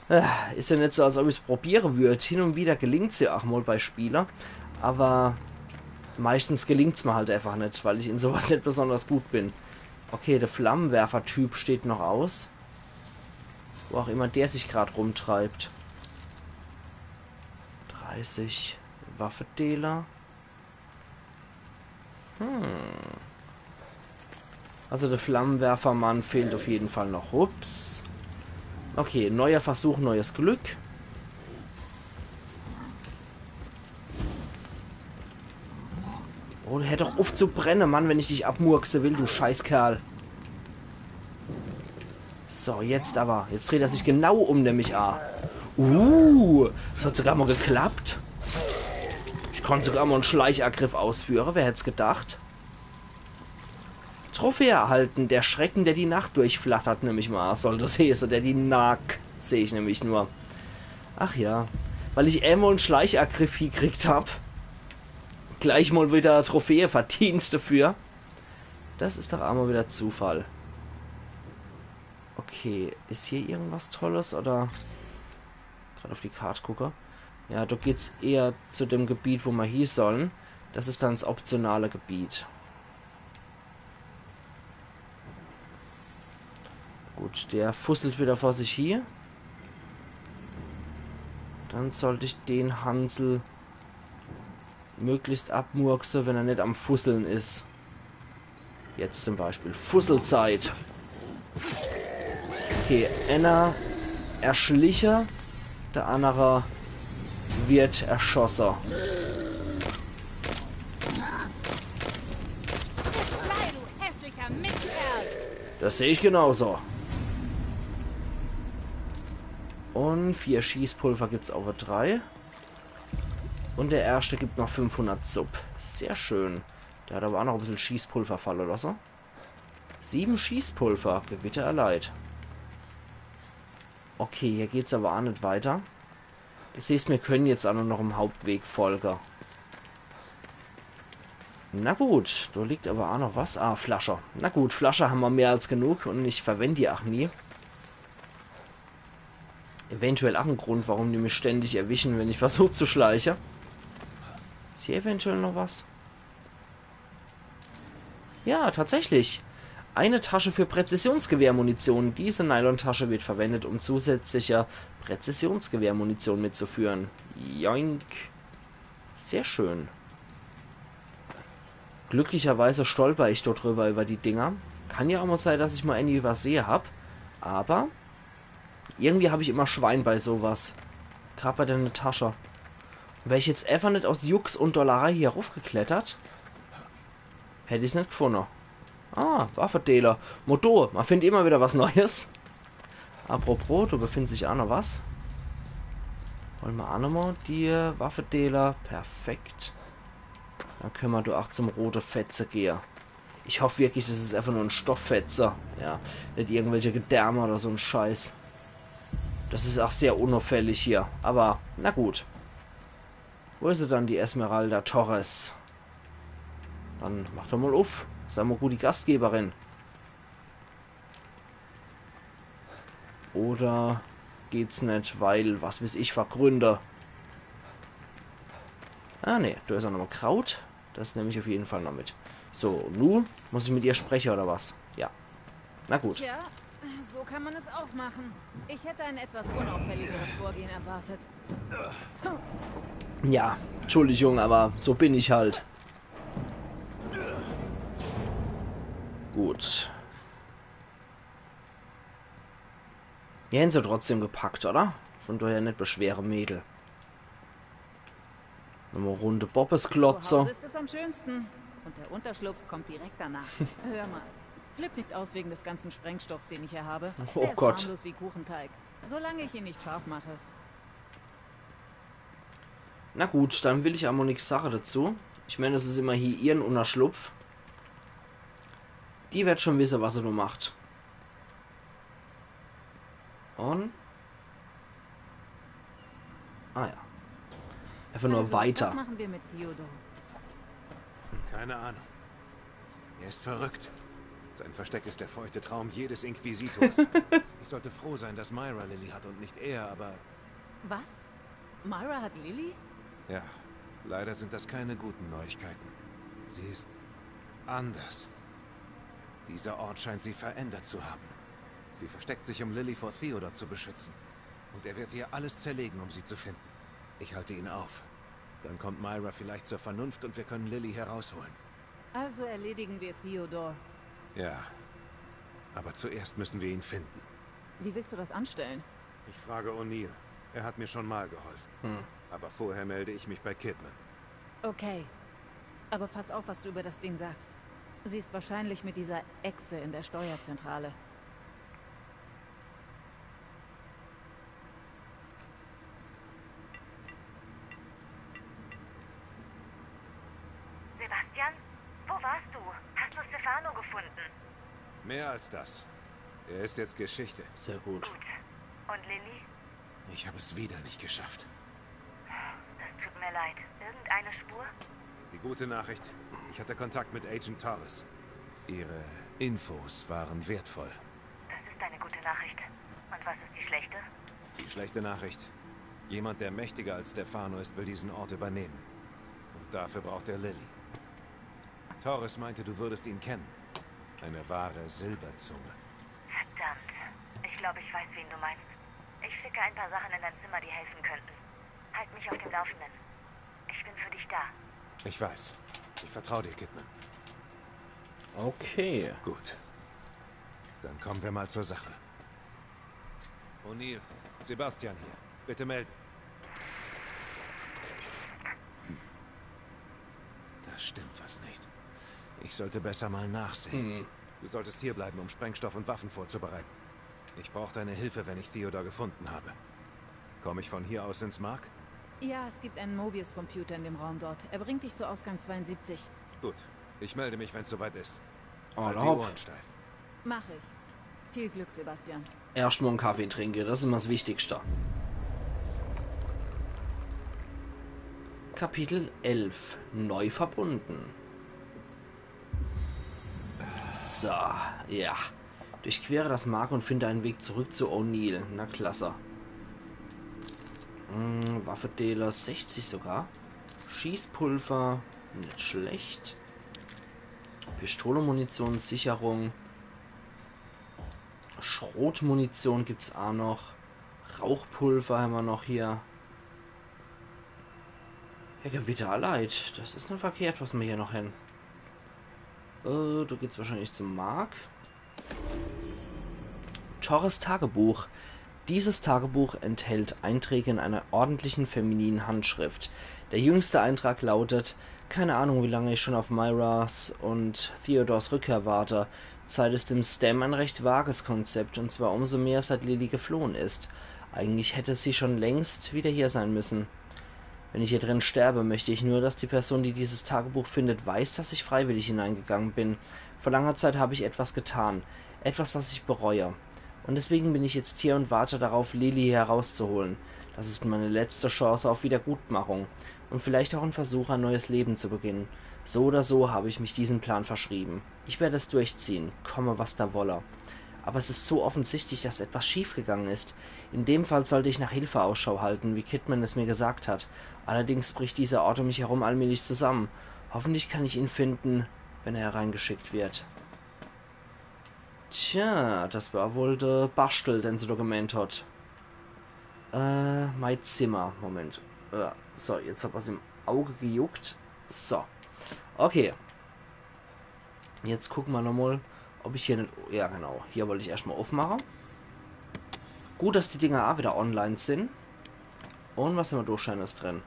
Äh, is ja net so, als ob ich's probiere würd. Hin und wieder gelingt's ja auch mal bei Spiele, aber meistens gelingt's mir halt einfach net, weil ich in sowas net besonders gut bin. Okay, der Flammenwerfer-Typ steht noch aus. Wo auch immer der sich grad rumtreibt. Dreißig Waffedealer. Hm. Also der Flammenwerfermann fehlt auf jeden Fall noch. Ups. Okay, neuer Versuch, neues Glück. Oh, hör doch auf zu brenne, Mann, wenn ich dich abmurkse will, du Scheißkerl. So, jetzt aber. Jetzt dreht er sich genau um, nämlich a. Uh, es hat sogar mal geklappt. Ich kann sogar mal einen Schleichangriff ausführen, wer hätt's gedacht? Trophäe erhalten, der Schrecken, der die Nacht durchflattert, nämlich mal, soll das heißen, der die Nack, sehe ich nämlich nur. Ach ja, weil ich einmal einen Schleichangriff gekriegt hab, gleich mal wieder Trophäe verdient dafür. Das ist doch einmal wieder Zufall. Okay, ist hier irgendwas Tolles oder? Gerade auf die Karte gucke. Ja, da geht's eher zu dem Gebiet, wo wir hier sollen. Das ist dann das optionale Gebiet. Gut, der fusselt wieder vor sich hier. Dann sollte ich den Hansel möglichst abmurkse, wenn er nicht am Fusseln ist. Jetzt zum Beispiel Fusselzeit. Okay, einer erschliche, der andere wird erschosse. Jetzt bleib, du hässlicher Mistkerl! Das sehe ich genauso. Und vier Schießpulver gibt's auf drei. Und der erste gibt noch fünfhundert Sub. Sehr schön. Der hat aber auch noch ein bisschen Schießpulver falle lasse. Sieben Schießpulver. Gewitter erleid. Okay, hier geht's aber auch nicht weiter. Das heißt, wir können jetzt auch nur noch im Hauptweg folge. Na gut, da liegt aber auch noch was. Ah, Flasche. Na gut, Flasche haben wir mehr als genug und ich verwende die auch nie. Eventuell auch ein Grund, warum die mich ständig erwischen, wenn ich versuch zu schleiche. Ist hier eventuell noch was? Ja, tatsächlich. Eine Tasche für Präzisionsgewehrmunition. Diese Nylontasche wird verwendet, um zusätzliche Präzisionsgewehrmunition mitzuführen. Joink. Sehr schön. Glücklicherweise stolper ich dort drüber über die Dinger. Kann ja auch mal sein, dass ich mal eine übersehe hab. Aber irgendwie hab ich immer Schwein bei sowas. Grad bei der Natascha. Wär ich jetzt einfach net aus Jux und Dollerei hier raufgeklettert, hätt ich's net gefunne. Ah, Waffedealer. Motor, man findet immer wieder was Neues. Apropos, do befindet sich auch noch was. Holen wir auch nochmal die Waffedealer. Perfekt. Dann können wir do auch zum rote Fetze gehe. Ich hoff wirklich, das is einfach nur ein Stofffetzer. Ja, net irgendwelche Gedärme oder so ein Scheiß. Das is auch sehr unauffällig hier. Aber, na gut. Wo is sie dann, die Esmeralda Torres? Dann mach doch mal uff. Sei mal gut die Gastgeberin. Oder geht's net, weil, was weiß ich, für Gründe. Ah, nee, do is auch nochmal Kraut. Das nehm ich auf jeden Fall noch mit. So, nu muss ich mit ihr spreche, oder was? Ja. Na gut. Tja, so kann man es auch machen. Ich hätte ein etwas unauffälligeres Vorgehen erwartet. Ja, Entschuldigung, aber so bin ich halt. Gut. Wir hänn se trotzdem gepackt, oder? Von daher net beschwere, Mädel. Nochmal Runde Bobbes Zu klotze. Hause ist es am schönsten. Und der Unterschlupf kommt direkt danach. Hör mal, flipp nicht aus wegen des ganzen Sprengstoffs, den ich hier habe. Oh Der ist Gott. Harmlos wie Kuchenteig, solange ich ihn nicht scharf mache. Na gut, dann will ich aber nix sache dazu. Ich mein, das is immerhin ihren Unterschlupf. Die wird schon wisse, was se do macht. Und? Ah ja. Einfach nur Also, weiter. Was machen wir mit Theodore? Keine Ahnung. Er ist verrückt. Sein Versteck ist der feuchte Traum jedes Inquisitors. Ich sollte froh sein, dass Myra Lily hat und nicht er, aber Was? Myra hat Lily? Ja, leider sind das keine guten Neuigkeiten. Sie ist anders. Dieser Ort scheint sie verändert zu haben. Sie versteckt sich, um Lily vor Theodore zu beschützen. Und er wird hier alles zerlegen, um sie zu finden. Ich halte ihn auf. Dann kommt Myra vielleicht zur Vernunft und wir können Lily hier rausholen. Also erledigen wir Theodore. Ja. Aber zuerst müssen wir ihn finden. Wie willst du das anstellen? Ich frage O'Neill. Er hat mir schon mal geholfen. Aber vorher melde ich mich bei Kidman. Okay. Aber pass auf, was du über das Ding sagst. Sie ist wahrscheinlich mit dieser Echse in der Steuerzentrale. Sebastian? Wo warst du? Hast du Stefano gefunden? Mehr als das. Er ist jetzt Geschichte. Sehr gut. Und Lily? Ich habe es wieder nicht geschafft. Das tut mir leid. Irgendeine Spur? Die gute Nachricht: Ich hatte Kontakt mit Agent Torres. Ihre Infos waren wertvoll. Das ist eine gute Nachricht. Und was ist die schlechte? Die schlechte Nachricht: Jemand, der mächtiger als Stefano ist, will diesen Ort übernehmen. Und dafür braucht er Lily. Torres meinte, du würdest ihn kennen. Eine wahre Silberzunge. Verdammt. Ich glaube, ich weiß, wen du meinst. Ich schicke ein paar Sachen in dein Zimmer, die helfen könnten. Halt mich auf dem Laufenden. Ich bin für dich da. Ich weiß. Ich vertraue dir, Kidman. Okay. Gut. Dann kommen wir mal zur Sache. O'Neill, Sebastian hier. Bitte melden. Hm. Da stimmt was nicht. Ich sollte besser mal nachsehen. Du solltest hier bleiben, um Sprengstoff und Waffen vorzubereiten. Ich brauche deine Hilfe, wenn ich Theodore gefunden habe. Komme ich von hier aus ins Mark? Ja, es gibt einen Mobius-Computer in dem Raum dort. Er bringt dich zu Ausgang zweiundsiebzig. Gut. Ich melde mich, wenn es soweit ist. Oh, Halt die hopp. Ohren steif. Mach ich. Viel Glück, Sebastian. Erscht mal en Kaffee trinke, das is immer das Wichtigste. Kapitel elf. Neu verbunden. So, ja. Durchquere das Mark und finde einen Weg zurück zu O'Neill. Na klasse. Hm, Waffedealer sechzig sogar. Schießpulver, net schlecht. Pistolemunition, Sicherung. Schrotmunition gibt's a noch. Rauchpulver hämmer noch hier. Ja, Gewitterleit. Das is net verkehrt, was mer hier noch hän. Äh, da geht's wahrscheinlich zum Mark. Torres Tagebuch. Dieses Tagebuch enthält Einträge in einer ordentlichen femininen Handschrift. Der jüngste Eintrag lautet: „Keine Ahnung, wie lange ich schon auf Myras und Theodores Rückkehr warte. Zeit ist im stem ein recht vages Konzept, und zwar umso mehr, seit Lily geflohen ist. Eigentlich hätte sie schon längst wieder hier sein müssen. Wenn ich hier drin sterbe, möchte ich nur, dass die Person, die dieses Tagebuch findet, weiß, dass ich freiwillig hineingegangen bin. Vor langer Zeit habe ich etwas getan. Etwas, das ich bereue. Und deswegen bin ich jetzt hier und warte darauf, Lily hier rauszuholen. Das ist meine letzte Chance auf Wiedergutmachung. Und vielleicht auch ein Versuch, ein neues Leben zu beginnen. So oder so habe ich mich diesen Plan verschrieben. Ich werde es durchziehen, komme was da wolle. Aber es ist so offensichtlich, dass etwas schiefgegangen ist. In dem Fall sollte ich nach Hilfe Ausschau halten, wie Kidman es mir gesagt hat. Allerdings bricht dieser Ort um mich herum allmählich zusammen. Hoffentlich kann ich ihn finden, wenn er hereingeschickt wird.“ Tja, das war wohl der Baschtel, den se da gemeint hat. Äh, mein Zimmer. Moment. Äh, so, jetzt hat was im Auge gejuckt. So. Okay. Jetzt gucke mer nochmal, ob ich hier net... Ja, genau. Hier wollt ich erscht mal aufmache. Gut, dass die Dinger auch wieder online sind. Und was haben wir da Schönes drin?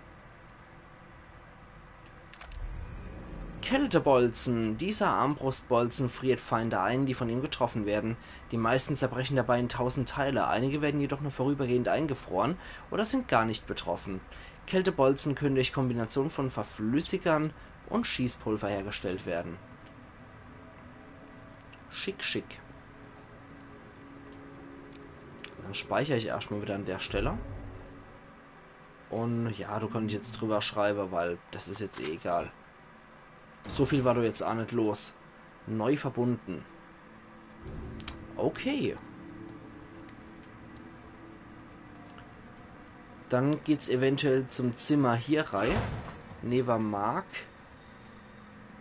Kältebolzen. Dieser Armbrustbolzen friert Feinde ein, die von ihm getroffen werden. Die meisten zerbrechen dabei in tausend Teile. Einige werden jedoch nur vorübergehend eingefroren oder sind gar nicht betroffen. Kältebolzen können durch Kombination von Verflüssigern und Schießpulver hergestellt werden. Schick, schick. Dann speichere ich erscht mal wieder an der Stelle. Und ja, da kann ich jetzt drüber schreibe, weil das is jetzt eh egal. So viel war da jetzt auch net los. Neu verbunden. Okay. Dann geht's eventuell zum Zimmer hier rei. Newe Mark.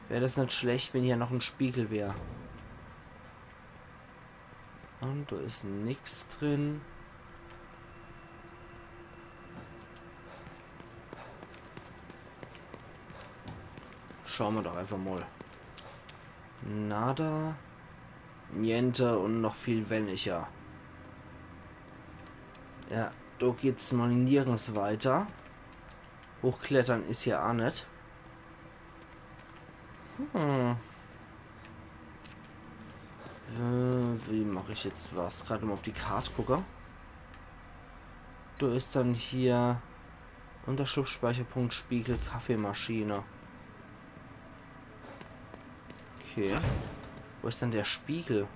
Wär das net schlecht, wenn hier noch en Spiegel wär. Und da is nix drin. Schaue mer doch einfach mal. Nada. Niente und noch viel weniger. Ja, da geht's mal nirgends weiter. Hochklettern is hier auch net. Hm. Äh, wie mach ich jetzt was? Grad mal auf die Kart gucke. Da is dann hier Unterschlupfspeicherpunkt, Spiegel, Kaffeemaschine. Okay. Wo is denn der Spiegel?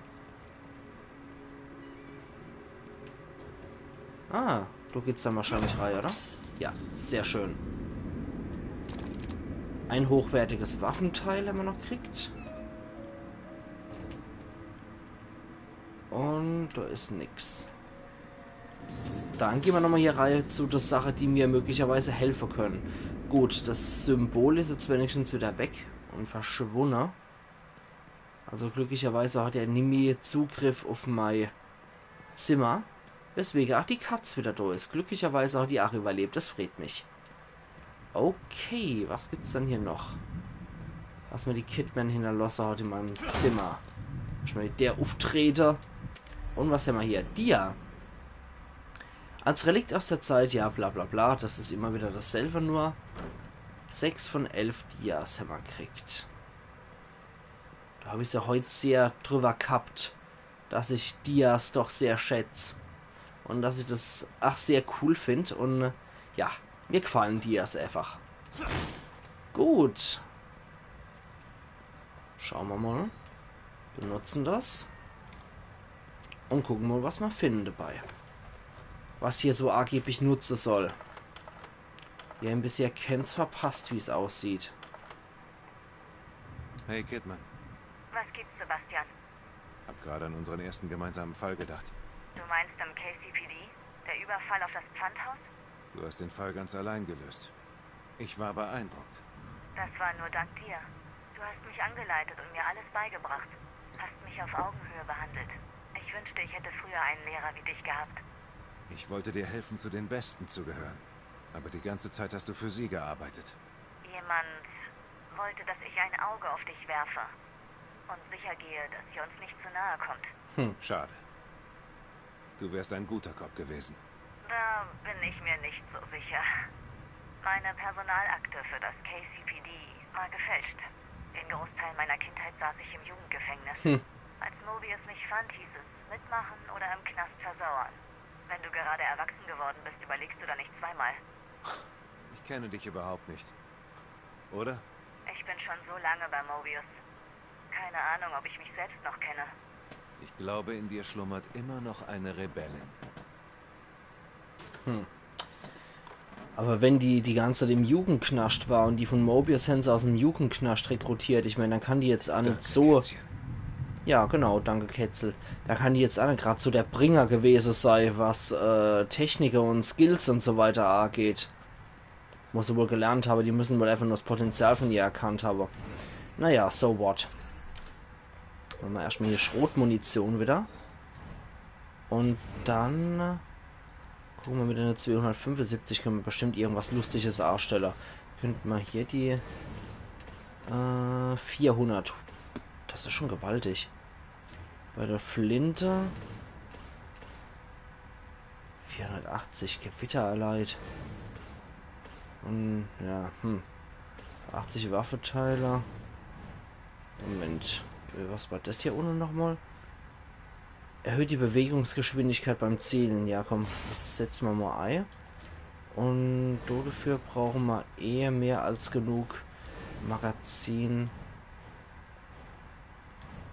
Ah, da geht's dann wahrscheinlich rei, oder? Ja, sehr schön. Ein hochwertiges Waffenteil haben wir noch gekriegt. Und da is nix. Dann gehen wir nochmal hier rei zu der Sache, die mir möglicherweise helfen können. Gut, das Symbol is jetzt wenigstens wieder weg und verschwunden. Also glücklicherweise hat der Nimmi Zugriff auf mein Zimmer. Weswegen auch die Katz wieder da is. Glücklicherweise hat die auch überlebt. Das freut mich. Okay, was gibt's denn hier noch? Was mir die Kidman hinterlasse hat in meinem Zimmer. Schon mal der Auftrete. Und was haben wir hier? Dia. Als Relikt aus der Zeit, ja, bla bla bla. Das is immer wieder dasselbe nur. Sechs von elf Dias haben wir gekriegt. Da hab ich ja heut sehr drüber gehabt, dass ich Dias doch sehr schätz. Und dass ich das ach sehr cool find. Und, äh, ja, mir gefallen Dias einfach. Gut. Schauen wir mal. Benutzen das. Und gucken mal, was wir finden dabei. Was hier so angeblich nutzen soll. Wir haben bisher keins verpasst, wie's aussieht. Hey Kidman, Was gibt's, Sebastian? Hab gerade an unseren ersten gemeinsamen Fall gedacht. Du meinst im K C P D? Der Überfall auf das Pfandhaus? Du hast den Fall ganz allein gelöst. Ich war beeindruckt. Das war nur dank dir. Du hast mich angeleitet und mir alles beigebracht. Hast mich auf Augenhöhe behandelt. Ich wünschte, ich hätte früher einen Lehrer wie dich gehabt. Ich wollte dir helfen, zu den Besten zu gehören. Aber die ganze Zeit hast du für sie gearbeitet. Jemand wollte, dass ich ein Auge auf dich werfe. Und sicher gehe, dass sie uns nicht zu nahe kommt. Schade. Du wärst ein guter Cop gewesen. Da bin ich mir nicht so sicher. Meine Personalakte für das K C P D war gefälscht. Den Großteil meiner Kindheit saß ich im Jugendgefängnis. Als Mobius mich fand, hieß es: Mitmachen oder im Knast versauern. Wenn du gerade erwachsen geworden bist, überlegst du da nicht zweimal. Ich kenne dich überhaupt nicht. Oder? Ich bin schon so lange bei Mobius. Keine Ahnung, ob ich mich selbst noch kenne. Ich glaube, in dir schlummert immer noch eine Rebellin. Aber wenn die die ganze Zeit im Jugendknascht war und die von Mobius hän se aus dem Jugendknascht rekrutiert, ich mein, dann kann die jetzt aa net so... Kätzchen. Ja, genau, danke, Kätzel. Da kann die jetzt aa net grad so der Bringer gewese sei, was äh, Technike und Skills und so weiter ageht. Muss se wohl gelernt habe, die müssen wohl einfach nur das Potenzial von ihr erkannt habe. Naja, so what. Mache mer erschtmal hier Schrotmunition wieder. Und dann äh, gucke mer, mit der zweehundertfünfundsiebzig könne mer bestimmt irgendwas Lustiges aastelle. Könnt mer hier die äh, vierhundert. Das is schon gewaltig. Bei der Flinte vierhundertachtzig, Gewitter erleid. Und ja, hm. achtzig Waffeteile. Moment, äh, was war das hier unne nochmal? Erhöht die Bewegungsgeschwindigkeit beim Zielen. Ja, komm, das setze mer mal ei. Und dafür brauche mer eh mehr als genug Magazin.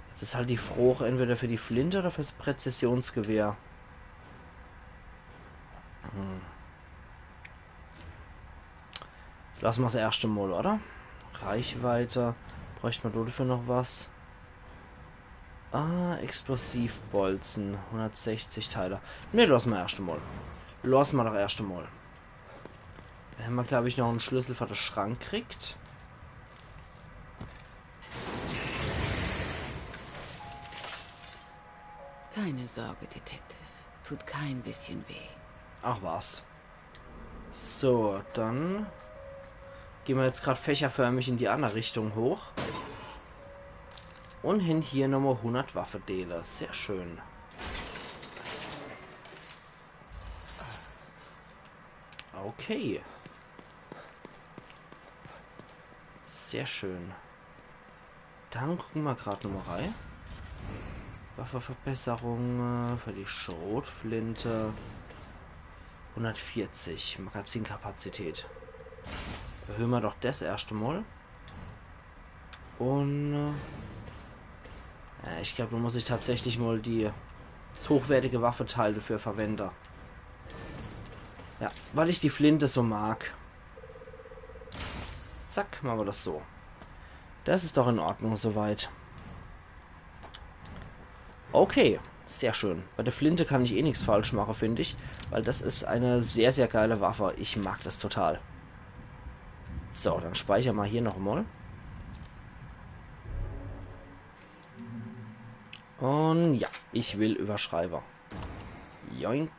Jetzt is halt die Frage, entweder für die Flinte oder fürs Präzisionsgewehr. Hm. Lasse mer's erschte mal, oder? Reichweite. Bräucht mer dafür noch was? Ah, Explosivbolzen. Hundertsechzig Teile. Ne, lasse mer erschte mal. Lasse mer doch erschte mal. Da hämmer, glaub ich, noch en Schlüssel für de Schrank kriegt. Keine Sorge, Detective. Tut kein bisschen weh. Ach was. So, dann gehn mer jetzt grad fächerförmig in die andere Richtung hoch. Und hän hier nochmal hundert Waffedeele. Sehr schön. Okay. Sehr schön. Dann gucke mer grad nochmal rei. Waffeverbesserung äh, für die Schrotflinte. Hundertvierzig Magazinkapazität. Erhöhe mer doch das erschte mal. Und äh, ja, ich glaub, da muss ich tatsächlich mal die, das hochwertige Waffeteil dafür verwende. Ja, weil ich die Flinte so mag. Zack, mache mer das so. Das is doch in Ordnung soweit. Okay, sehr schön. Bei der Flinte kann ich eh nix falsch mache, find ich. Weil das is eine sehr, sehr geile Waffe. Ich mag das total. So, dann speichere mer hier nochmal. Und ja, ich will überschreibe. Joink.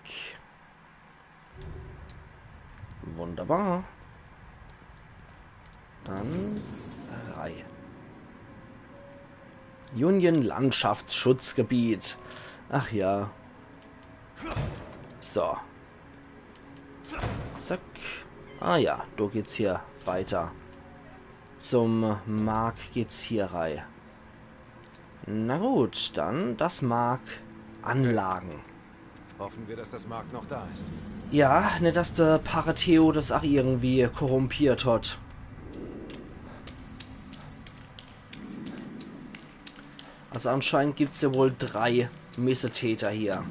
Wunderbar. Dann rei. Union Landschaftsschutzgebiet. Ach ja. So. Zack. Ah ja, do geht's hier weiter. Zum Mark geht's hier rei. Na gut, dann das Mark anlage. Hoffen wir, dass das Mark noch da ist. Ja, net, dass de Pare Theo das ach irgendwie korrumpiert hat. Also anscheinend gibt's ja wohl drei Missetäter hier.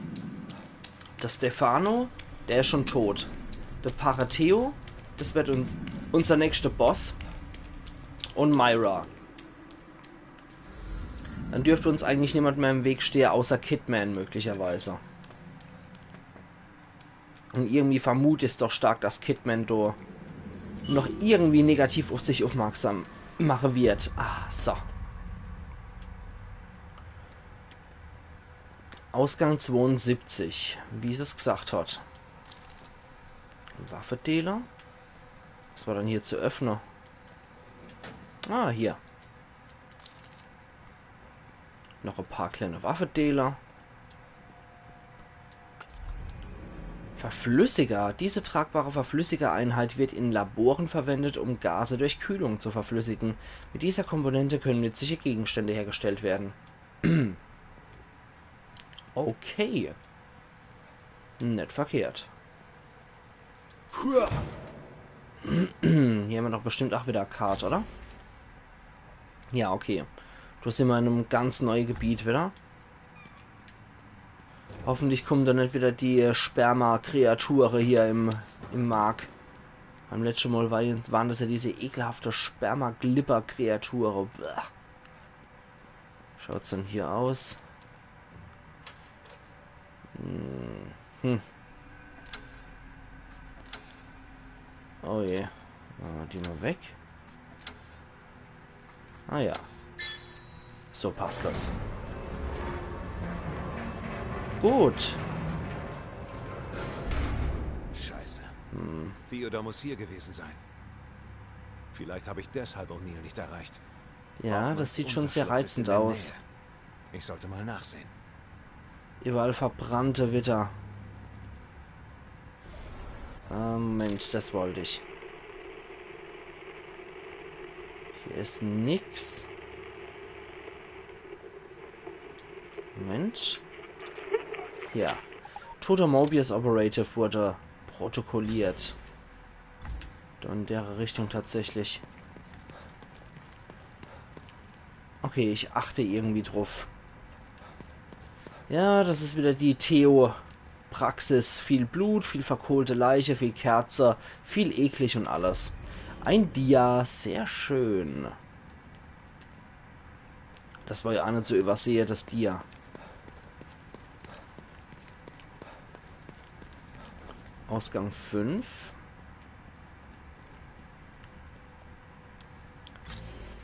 De Stefano, der is schon tot. De Pare Theo, das wird uns, unser nächster Boss. Und Myra. Dann dürft uns eigentlich niemand mehr im Weg stehe, außer Kidman möglicherweise. Und irgendwie vermut ich's doch stark, dass Kidman do noch irgendwie negativ auf sich aufmerksam mache wird. Ah, so. Ausgang zweiundsiebzig, wie es gesagt hat. Waffedeele? Was war denn hier zu öffnen? Ah, hier. Noch e paar kleine Waffedeele. Verflüssiger. Diese tragbare Verflüssigereinheit wird in Laboren verwendet, um Gase durch Kühlung zu verflüssigen. Mit dieser Komponente können nützliche Gegenstände hergestellt werden. Okay. Net verkehrt. Hier hämmer doch bestimmt ach wieder e Kart, oder? Ja, okay. Do simmer in em ganz neie Gebiet wieder. Hoffentlich kummen do net wieder die, äh, Sperma-Kreature hier im, im Mark. Beim letschte Mal war, waren das ja diese ekelhafte Sperma-Glibber-Kreature. Bäh. Schaut's dann hier aus? Hm. Hm. Oh je. Mache mer die mal weg. Ah ja. So passt das. Gut. Scheiße. Hm. Theodore muss hier gewesen sein. Vielleicht habe ich deshalb O'Neill nicht erreicht. Ja, Hoffmanns das sieht schon sehr Unterschlupf ist reizend in der aus. Nähe. Ich sollte mal nachsehen. Überall verbrannte Witter. Ah, Moment, das wollt ich. Hier is nix. Moment. Ja. Toter Mobius Operative wurde protokolliert. Do in dere Richtung tatsächlich. Okay, ich achte irgendwie druff. Ja, das is wieder die Theo-Praxis. Viel Blut, viel verkohlte Leiche, viel Kerze, viel eklig und alles. Ein Dia, sehr schön. Das war ja ach net zu übersehe, das Dia. Ausgang fünf.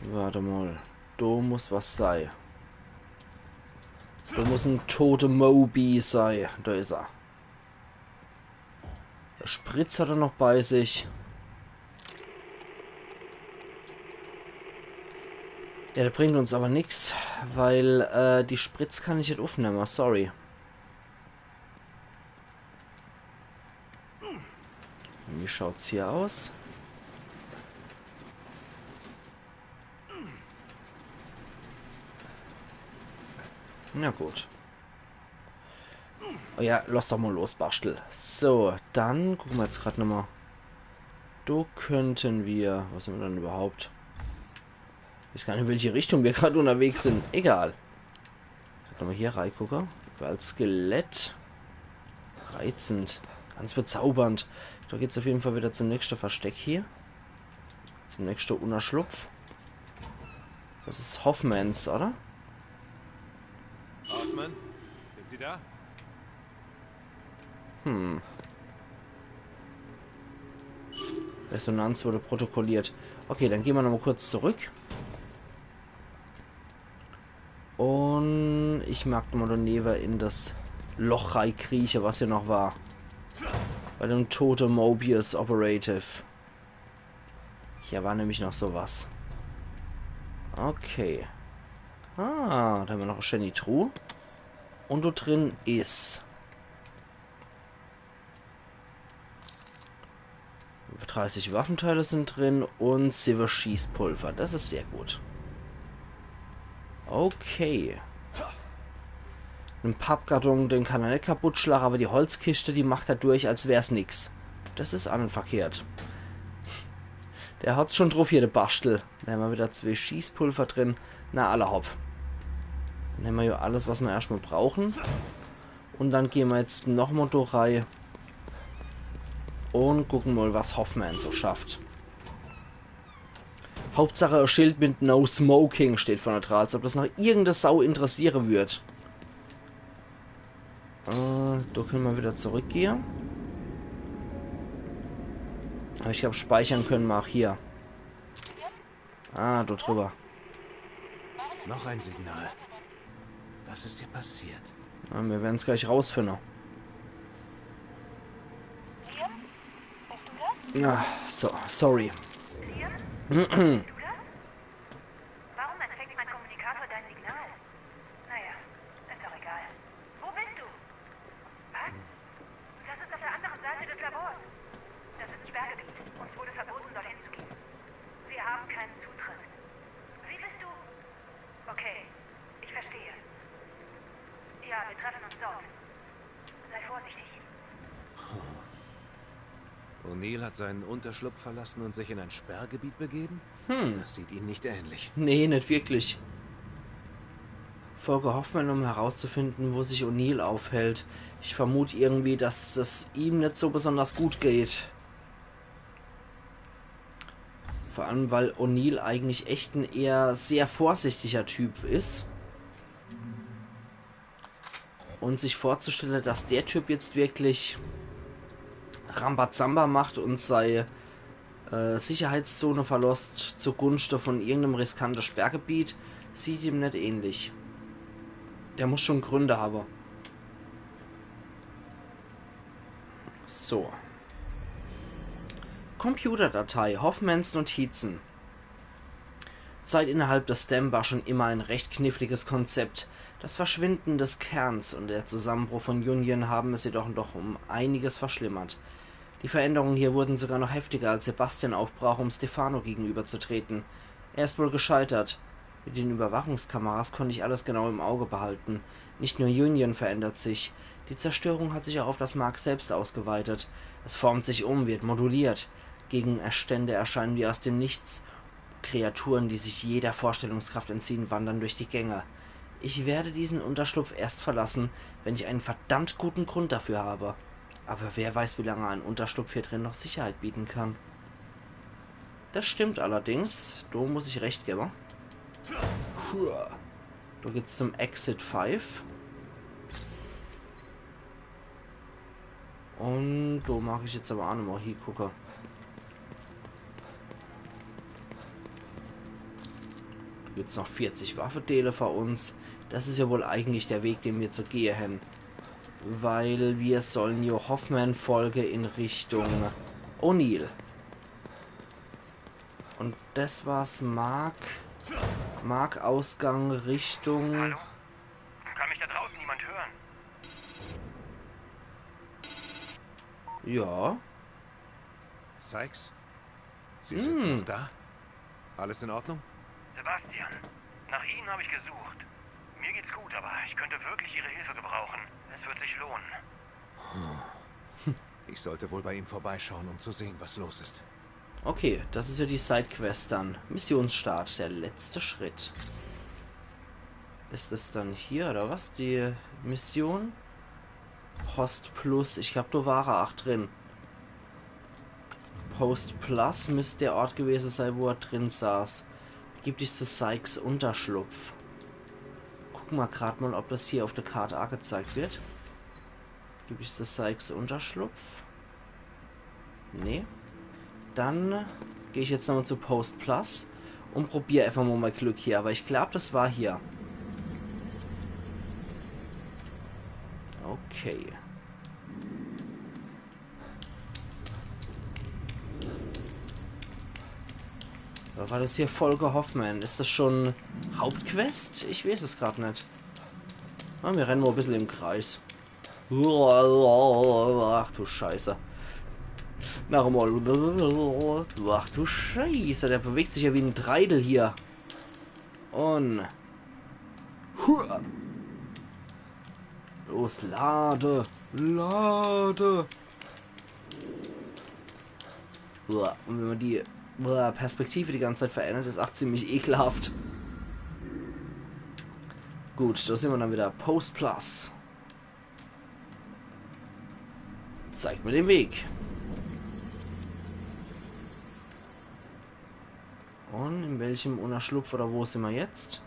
Wart mal. Do muss was sei. Do muss en tote Moby sei. Do is er. Spritz hat er noch bei sich. Ja, der bringt uns aber nix, weil, äh, die Spritz kann ich net uffnemme. Sorry. Wie schaut's hier aus? Na gut. Oh ja, lass doch mal los, Baschtel. So, dann gucke mer jetzt grad nochmal. Do könnten wir, was hämmer dann überhaupt? Ich weiß gar net, in welche Richtung wir grad unterwegs sind. Egal. Grad nochmal hier reigucke. Weil Skelett. Reizend. Ganz bezaubernd. Do geht's auf jeden Fall wieder zum nächste Versteck hier. Zum nächste Unterschlupf. Das is Hoffmans, oder? Hoffmann, sind Sie da? Hm. Resonanz wurde protokolliert. Okay, dann gehn mer nochmal kurz zurück. Und ich mag nochmal do newe in das Loch reikrieche, was hier noch war. Bei dem tote Mobius Operative. Hier war nämlich noch so was. Okay. Ah, do hämmer noch e schäni Truh. Und do drin is dreißig Waffenteile sind drin und siwwe Schießpulver. Das is sehr gut. Okay. En Pappkarton, den kann er net kaputt schlage, aber die Holzkischt, die macht er durch, als wär's nix. Das is ach net verkehrt. Der hat's schon druff hier, de Baschtel. Do hämmer wieder zwee Schießpulver drin. Na, alla hopp. Dann hämmer jo alles, was mer erscht mal brauchen. Und dann gehn mer jetzt nochmal do rei. Und gucken mal, was Hoffmann so schafft. Hauptsache e Schild mit No Smoking steht vorne dra, als ob das noch irgende Sau interessiere würd. Äh, do könne mer wieder zurückgehe. Aber ich glaub, speichere könne mer ach hier. Ah, do drüber. Noch ein Signal. Was ist hier passiert? Na, mir werden's gleich rausfinde. Liam? Bist du das? Ah, so, sorry. Liam? Bist du das? Warum empfängt mein Kommunikator dein Signal? Na, Zutritt. Wie bist du? Okay, ich verstehe. Ja, wir treffen uns dort. Sei vorsichtig. O'Neill hat seinen Unterschlupf verlassen und sich in ein Sperrgebiet begeben? Hm. Das sieht ihm nicht ähnlich. Nee, net wirklich. Folge Hoffman, um herauszufinden, wo sich O'Neill aufhält. Ich vermut irgendwie, dass es ihm net so besonders gut geht. Vor allem, weil O'Neill eigentlich echt en eher sehr vorsichtiger Typ is. Und sich vorzustellen, dass der Typ jetzt wirklich Rambazamba macht und sei äh, Sicherheitszone verlosst zugunsten von irgendeinem riskanten Sperrgebiet, sieht ihm net ähnlich. Der muss schon Gründe haben. So. Computerdatei, Hoffmans Notizen. Zeit innerhalb des STEM war schon immer ein recht kniffliges Konzept. Das Verschwinden des Kerns und der Zusammenbruch von Union haben es jedoch doch um einiges verschlimmert. Die Veränderungen hier wurden sogar noch heftiger, als Sebastian aufbrach, um Stefano gegenüberzutreten. Er ist wohl gescheitert. Mit den Überwachungskameras konnte ich alles genau im Auge behalten. Nicht nur Union verändert sich. Die Zerstörung hat sich auch auf das Mark selbst ausgeweitet. Es formt sich um, wird moduliert. Gegenstände erscheinen wie aus dem Nichts. Kreaturen, die sich jeder Vorstellungskraft entziehen, wandern durch die Gänge. Ich werde diesen Unterschlupf erst verlassen, wenn ich einen verdammt guten Grund dafür habe. Aber wer weiß, wie lange ein Unterschlupf hier drin noch Sicherheit bieten kann. Das stimmt allerdings. Do muss ich recht gewwe. Hua. Do geht's zum Exit five. Und do mag ich jetzt aber auch nochmal hiegucke. Do gibt's noch vierzig Waffedeele für uns. Das is ja wohl eigentlich der Weg, den wir zu gehe hän. Weil wir sollen jo Hoffman folge in Richtung O'Neill. Und das war's, Mark. Mark Ausgang Richtung. Hallo? Kann mich da draußen jemand hören? Ja. Sykes? Sie sind Hm. noch da? Alles in Ordnung? Sebastian, nach Ihnen habe ich gesucht. Mir geht's gut, aber ich könnte wirklich Ihre Hilfe gebrauchen. Es wird sich lohnen. Ich sollte wohl bei ihm vorbeischauen, um zu sehen, was los ist. Okay, das is ja die Sidequest dann. Missionsstart, der letzte Schritt. Is das dann hier oder was? Die Mission? Post Plus, ich glaub, do war er ach drin. Post Plus müsst der Ort gewese sei, wo er drin saß. Begib dich zu Sykes Unterschlupf. Guck ma grad mal, ob das hier auf der Karte angezeigt wird. Begib dich zu Sykes Unterschlupf. Nee. Dann geh ich jetzt nochmal zu Post Plus und probier einfach mal mein Glück hier. Aber ich glaub, das war hier. Okay. Oder war das hier Folge Hoffman? Is das schon Hauptquest? Ich weiß es grad net. Na, wir rennen mal ein bisschen im Kreis. Ach du Scheiße. Noch einmal. Ach du Scheiße, der bewegt sich ja wie ein Dreidel hier. Und. Hua. Los, lade. Lade. Uah, und wenn man die, uah, Perspektive die ganze Zeit verändert, is ach ziemlich ekelhaft. Gut, da sind wir dann wieder. Post Plus. Zeig mir den Weg. Und in welchem Unterschlupf oder wo sind wir jetzt?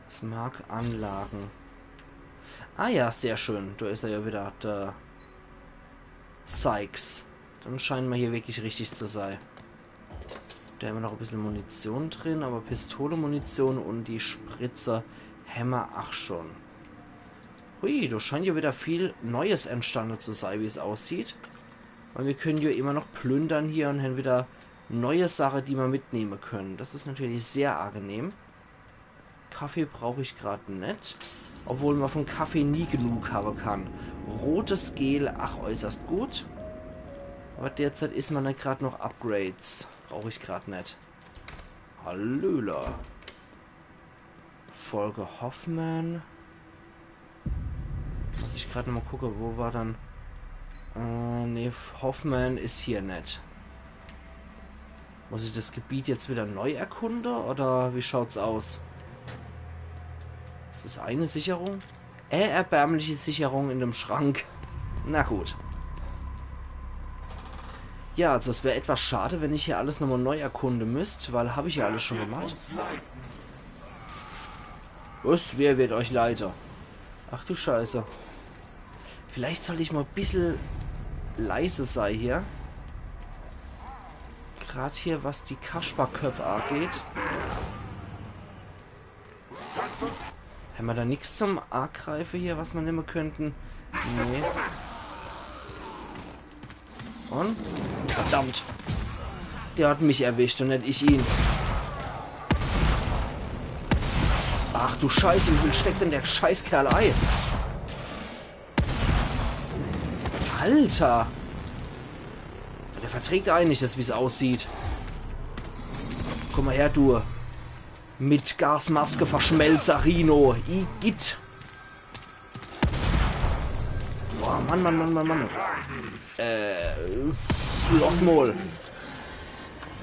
Es mag Anlagen. Ah ja, sehr schön. Da is er ja wieder, der Sykes. Dann scheinen wir hier wirklich richtig zu sein. Da haben wir noch ein bisschen Munition drin, aber Pistole-Munition und die Spritze hämmer ach schon. Hui, da scheint ja wieder viel Neues entstanden zu sein, wie es aussieht. Weil wir können ja immer noch plündern hier und haben wieder neue Sachen, die wir mitnehmen können. Das ist natürlich sehr angenehm. Kaffee brauche ich gerade nicht. Obwohl man von Kaffee nie genug haben kann. Rotes Gel, ach, äußerst gut. Aber derzeit is mer net grad noch Upgrades. Brauch ich grad net. Hallöla. Folge Hoffmann. Muss ich grad noch mal gucke, wo war dann... Äh, nee, Hoffmann is hier net. Muss ich das Gebiet jetzt wieder neu erkunde oder wie schaut's aus? Is das eine Sicherung? Äh, erbärmliche Sicherung in dem Schrank. Na gut. Ja, also es wär etwas schade, wenn ich hier alles nochmal neu erkunde müsst, weil hab ich ja alles schon gemacht. Was? Wer wird euch leiter? Ach du Scheiße. Vielleicht sollt ich mal bissel leise sei hier. Grad hier, was die Kasperköpp angeht. Hämmer da nix zum Agreife hier, was mer nimme könnten? Nee. Und? Verdammt. Der hat mich erwischt und net ich ihn. Ach du Scheiße, wie viel steckt denn der Scheißkerl ei? Alter! Der verträgt eigentlich das, wie's aussieht. Komm mal her, du. Mit Gasmaske Verschmelzer Rino. Igitt. Boah, Mann, Mann, Mann, Mann, Mann. Äh, los mol.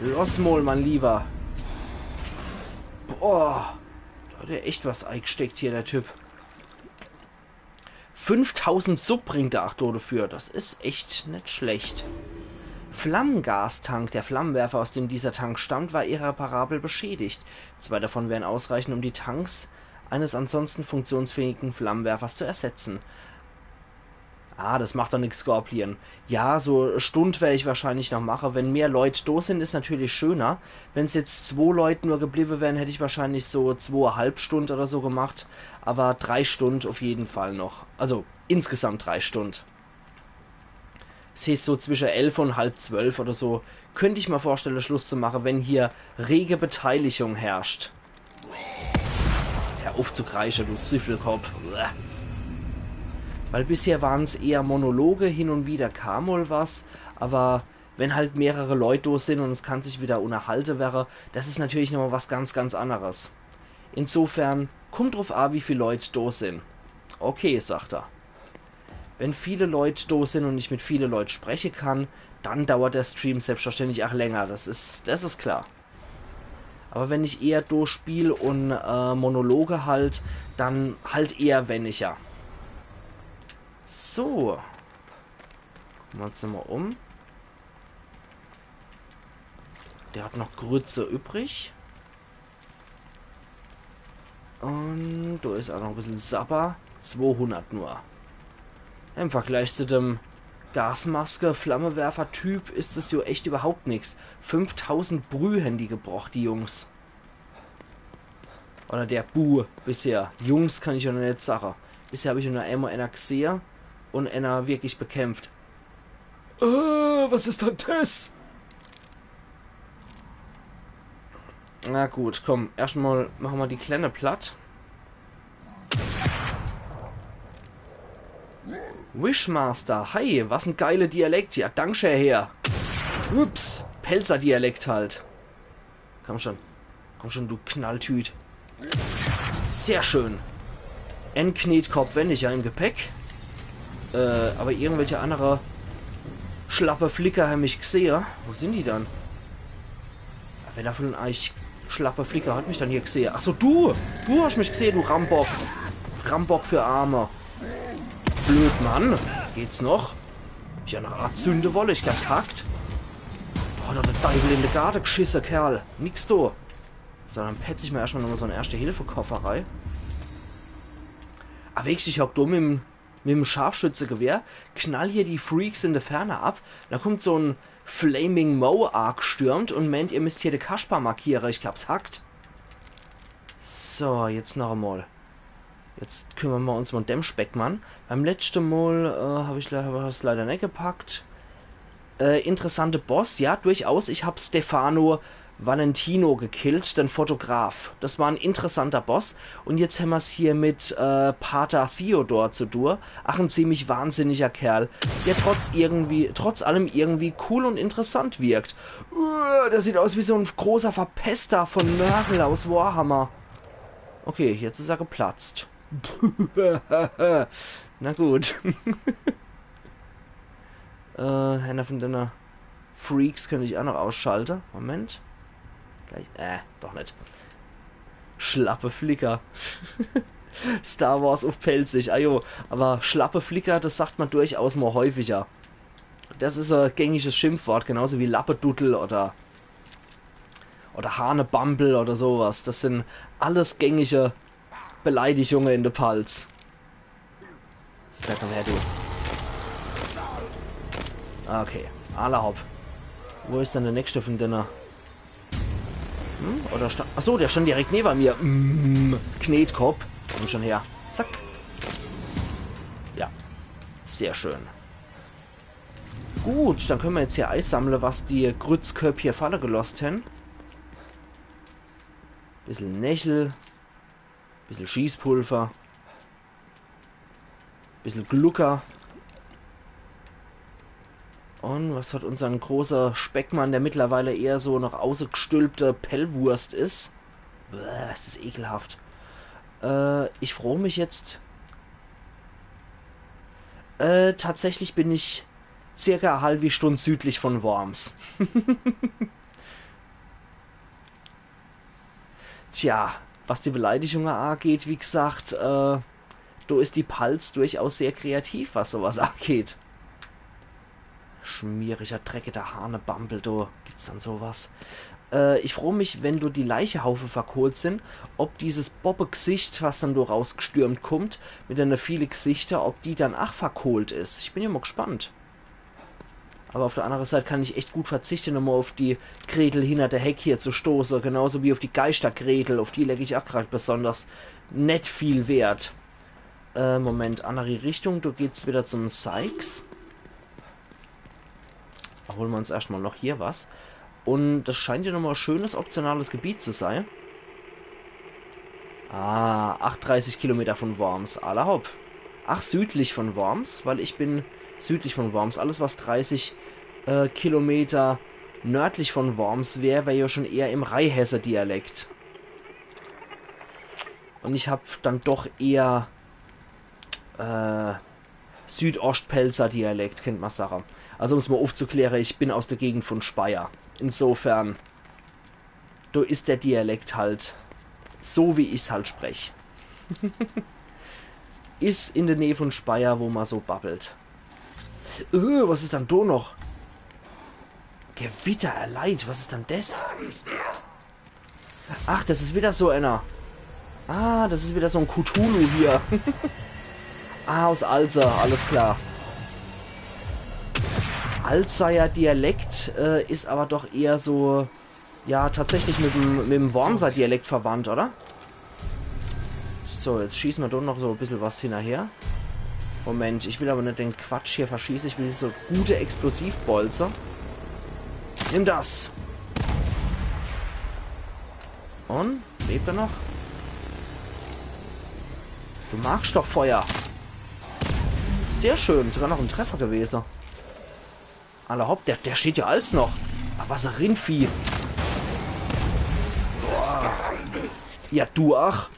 Los mol, mein Lieber. Boah. Da hat er echt was eigsteckt hier, der Typ. Fünftausend Sub bringt er ach do dafür. Das is echt net schlecht. Flammengastank. Der Flammenwerfer, aus dem dieser Tank stammt, war irreparabel beschädigt. Zwei davon wären ausreichend, um die Tanks eines ansonsten funktionsfähigen Flammenwerfers zu ersetzen. Ah, das macht doch nix, Scorpion. Ja, so e Stund wer ich wahrscheinlich noch mache. Wenn mehr Leut do sin, is natürlich schöner. Wenn's jetzt zwo Leut nur gebliebe wären, hätt ich wahrscheinlich so zwoehalb Stund oder so gemacht. Aber drei Stund auf jeden Fall noch. Also insgesamt drei Stund. Das heißt, so zwische elf und halb zwölf oder so könnt ich mir vorstelle, Schluss zu mache, wenn hier rege Beteiligung herrscht. Hör auf zu kreische, du Süffelkopp. Bäh. Weil bisher waren's eher Monologe, hin und wieder kam mol was, aber wenn halt mehrere Leut do sin und es kann sich wieder unterhalte werre, das is natürlich nochmal was ganz, ganz anderes. Insofern, kummt druff a, wie viel Leut do sin. Okay, sagt er. Wenn viele Leut do sin und ich mit viele Leut spreche kann, dann dauert der Stream selbstverständlich ach länger. Das is, das is klar. Aber wenn ich eher do spiel und äh, Monologe halt, dann halt eher weniger. So. Gucke mer uns nochmal um. Der hat noch Grütze übrig. Und do is auch noch e bissel Sabber. Zwohundert nur. Im Vergleich zu dem Gasmaske-Flammewerfer-Typ is das jo echt überhaupt nix. Fünftausend Brüh hän die gebrocht, die Jungs. Oder der Bu bisher. Jungs kann ich jo noch net sage. Bisher hab ich nur einmal einer gsehe und einer wirklich bekämpft. Äh, was is dann das? Na gut, komm, erstmal mache mer die Klenne platt. Wishmaster, hi, was en geile Dialekt. Ja, danke schön, Herr. Ups, Pälzer Dialekt halt. Komm schon. Komm schon, du Knalltüt. Sehr schön. En Knetkopp weniger im Gepäck. Äh, aber irgendwelche andere schlappe Flicker hän mich gsehe. Wo sin die dann? Wer da von euch schlappe Flicker hat mich dann hier gsehe? Ach so, du! Du hast mich gsehe, du Rambock! Rambock für Arme. Blöd, Mann. Geht's noch? Ja, noch azünde wolle, ich glaub's hackt. Boah, hat der Deiwel in de Garde gschisse, Kerl. Nix do. So, dann petz ich mer erstmal nochmal so en Erste-Hilfe-Koffer rei. Ah, wirklich, ich hock do mit em, mit em Scharfschützegewehr, knall hier die Freaks in de Ferne ab. Da kommt so en Flaming Mo agestürmt und meint, ihr müsst hier de Kasper markiere. Ich glaub's hackt. So, jetzt noch einmal. Jetzt kümmere mer uns mal um dem Speckmann. Beim letzte Mal äh, hab ich le- hab ich's leider net gepackt. Äh, interessante Boss, ja, durchaus. Ich hab Stefano Valentino gekillt, den Fotograf. Das war en interessanter Boss. Und jetzt hämmer's hier mit äh, Pater Theodor zu tun. Ach, en ziemlich wahnsinniger Kerl, der trotz irgendwie, trotz allem irgendwie cool und interessant wirkt. Uh, der sieht aus wie so en großer Verpester von Nörgel aus Warhammer. Okay, jetzt is er geplatzt. Na gut. Äh, einer von denne Freaks könnt ich auch noch ausschalte. Moment. Gleich. Äh, doch net. Schlappe Flicker. Star Wars uff Pälzisch. Ajo, aber schlappe Flicker, das sagt man durchaus mal häufiger. Das is e gängiges Schimpfwort, genauso wie Lappeduddel oder, oder Hahnebambel oder sowas. Das sind alles gängige Beleidigunge in de Palz. Sag mal her, du. Okay, alla hopp. Wo is dann der nächste von denne? Hm? Oder sta-, ach so, der stand direkt neben mir. Mm, Knetkopp. Komm schon her. Zack. Ja. Sehr schön. Gut, dann können wir jetzt hier eisammle, was die Grützköpp hier falle gelost hän. Bissel Nechel. Bissel Schießpulver. Bissel Glucker. Und was hat unsern großer Speckmann, der mittlerweile eher so noch ausgestülpte Pellwurst is? Bäh, is das ekelhaft. Äh, ich froo mich jetzt. Äh, tatsächlich bin ich circa e halbi Stund südlich von Worms. Tja, was die Beleidigunge ageht, wie gesagt, äh, do is die Palz durchaus sehr kreativ, was sowas ageht. Schmieriger, dreckiger Hahnebambel, do gibt's dann sowas. Äh, ich froo mich, wenn do die Leichehaufe verkohlt sin, ob dieses Bobbegsicht, was dann do rausgestürmt kummt, mit denne viele Gesichter, ob die dann ach verkohlt is. Ich bin ja mal gespannt. Aber auf der andere Seit kann ich echt gut verzichte, nochmal auf die Gretel hinner der Heck hier zu stoße. Genauso wie auf die Geister-Gretel. Auf die leg ich ach grad besonders net viel Wert. Äh, Moment, annere Richtung. Do geht's wieder zum Sykes. Holen wir uns erscht mal noch hier was. Und das scheint ja nochmal e schönes, optionales Gebiet zu sein. Ah, achtunddreißig Kilometer von Worms, alla hopp. Ach, südlich von Worms, weil ich bin südlich von Worms. Alles, was dreißig äh, Kilometer nördlich von Worms wär, wär ja schon eher im Rheinhesse-Dialekt. Und ich hab dann doch eher äh, Südostpälzer Dialekt, kennt ma sache. Also um's mal aufzuklären, ich bin aus der Gegend von Speyer. Insofern, do is der Dialekt halt so, wie ich's halt sprech. Is in der Nähe von Speyer, wo ma so babbelt. Äh, was is dann do noch? Gewitter erleid, was is dann des? Ach, das is wieder so einer. Ah, das is wieder so en Cthulhu hier. Ah, aus Alzey, alles klar. Alzeyer Dialekt äh, is aber doch eher so, ja, tatsächlich mit dem, mit dem Wormser Dialekt verwandt, oder? So, jetzt schießen wir doch noch so e bissel was hinnerher. Moment, ich will aber net den Quatsch hier verschieße. Ich will so gute Explosivbolze. Nimm das! Und? Lebt er noch? Du magst doch Feuer. Sehr schön, sogar noch en Treffer gewese. Alla hopp, der, der steht ja als noch. Ah, was e Rindvieh. Boah. Ja, du ach.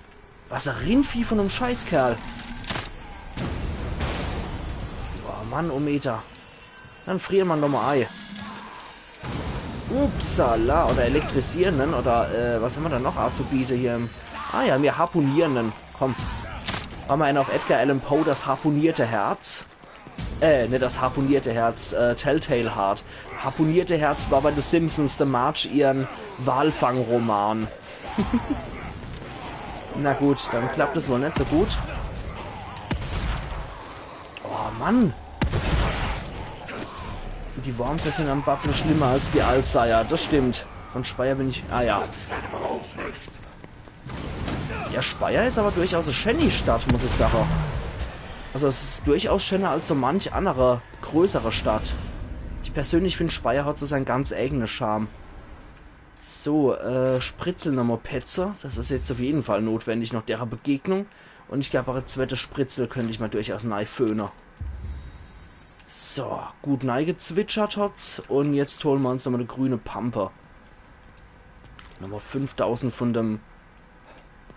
Was e Rindvieh von em Scheißkerl. Oh Mann, oh Meter. Dann frieren ma nochmal ei. Upsala, oder elektrisieren, oder äh, was hämmer da noch azubiete hier? Ah ja, mir harpunieren. Komm. Mache ma einen auf Edgar Allan Poe, das harpunierte Herz. Äh, net das harpunierte Herz, äh, Telltale Heart. Harpunierte Herz war bei The Simpsons, The Marge ihren Walfang-Roman. Na gut, dann klappt es wohl net so gut. Oh Mann. Die Wormser sind am Babble schlimmer als die Alzeyer, das stimmt. Von Speyer bin ich, ah ja. Ja, Speyer is aber durchaus e schäni Stadt, muss ich sache. Also es is durchaus schäner als so manch annere größere Stadt. Ich persönlich find, Speyer hat so sein ganz eigene Charme. So, äh, Spritzel nochmal petze. Das is jetzt auf jeden Fall notwendig nach dere Begegnung. Und ich glaub, auch e zwette Spritzel könnt ich mal durchaus nei föhne. So, gut neigezwitschert hat's. Und jetzt hole mer uns nochmal e grüne Pampe. Nochmal fünftausend von dem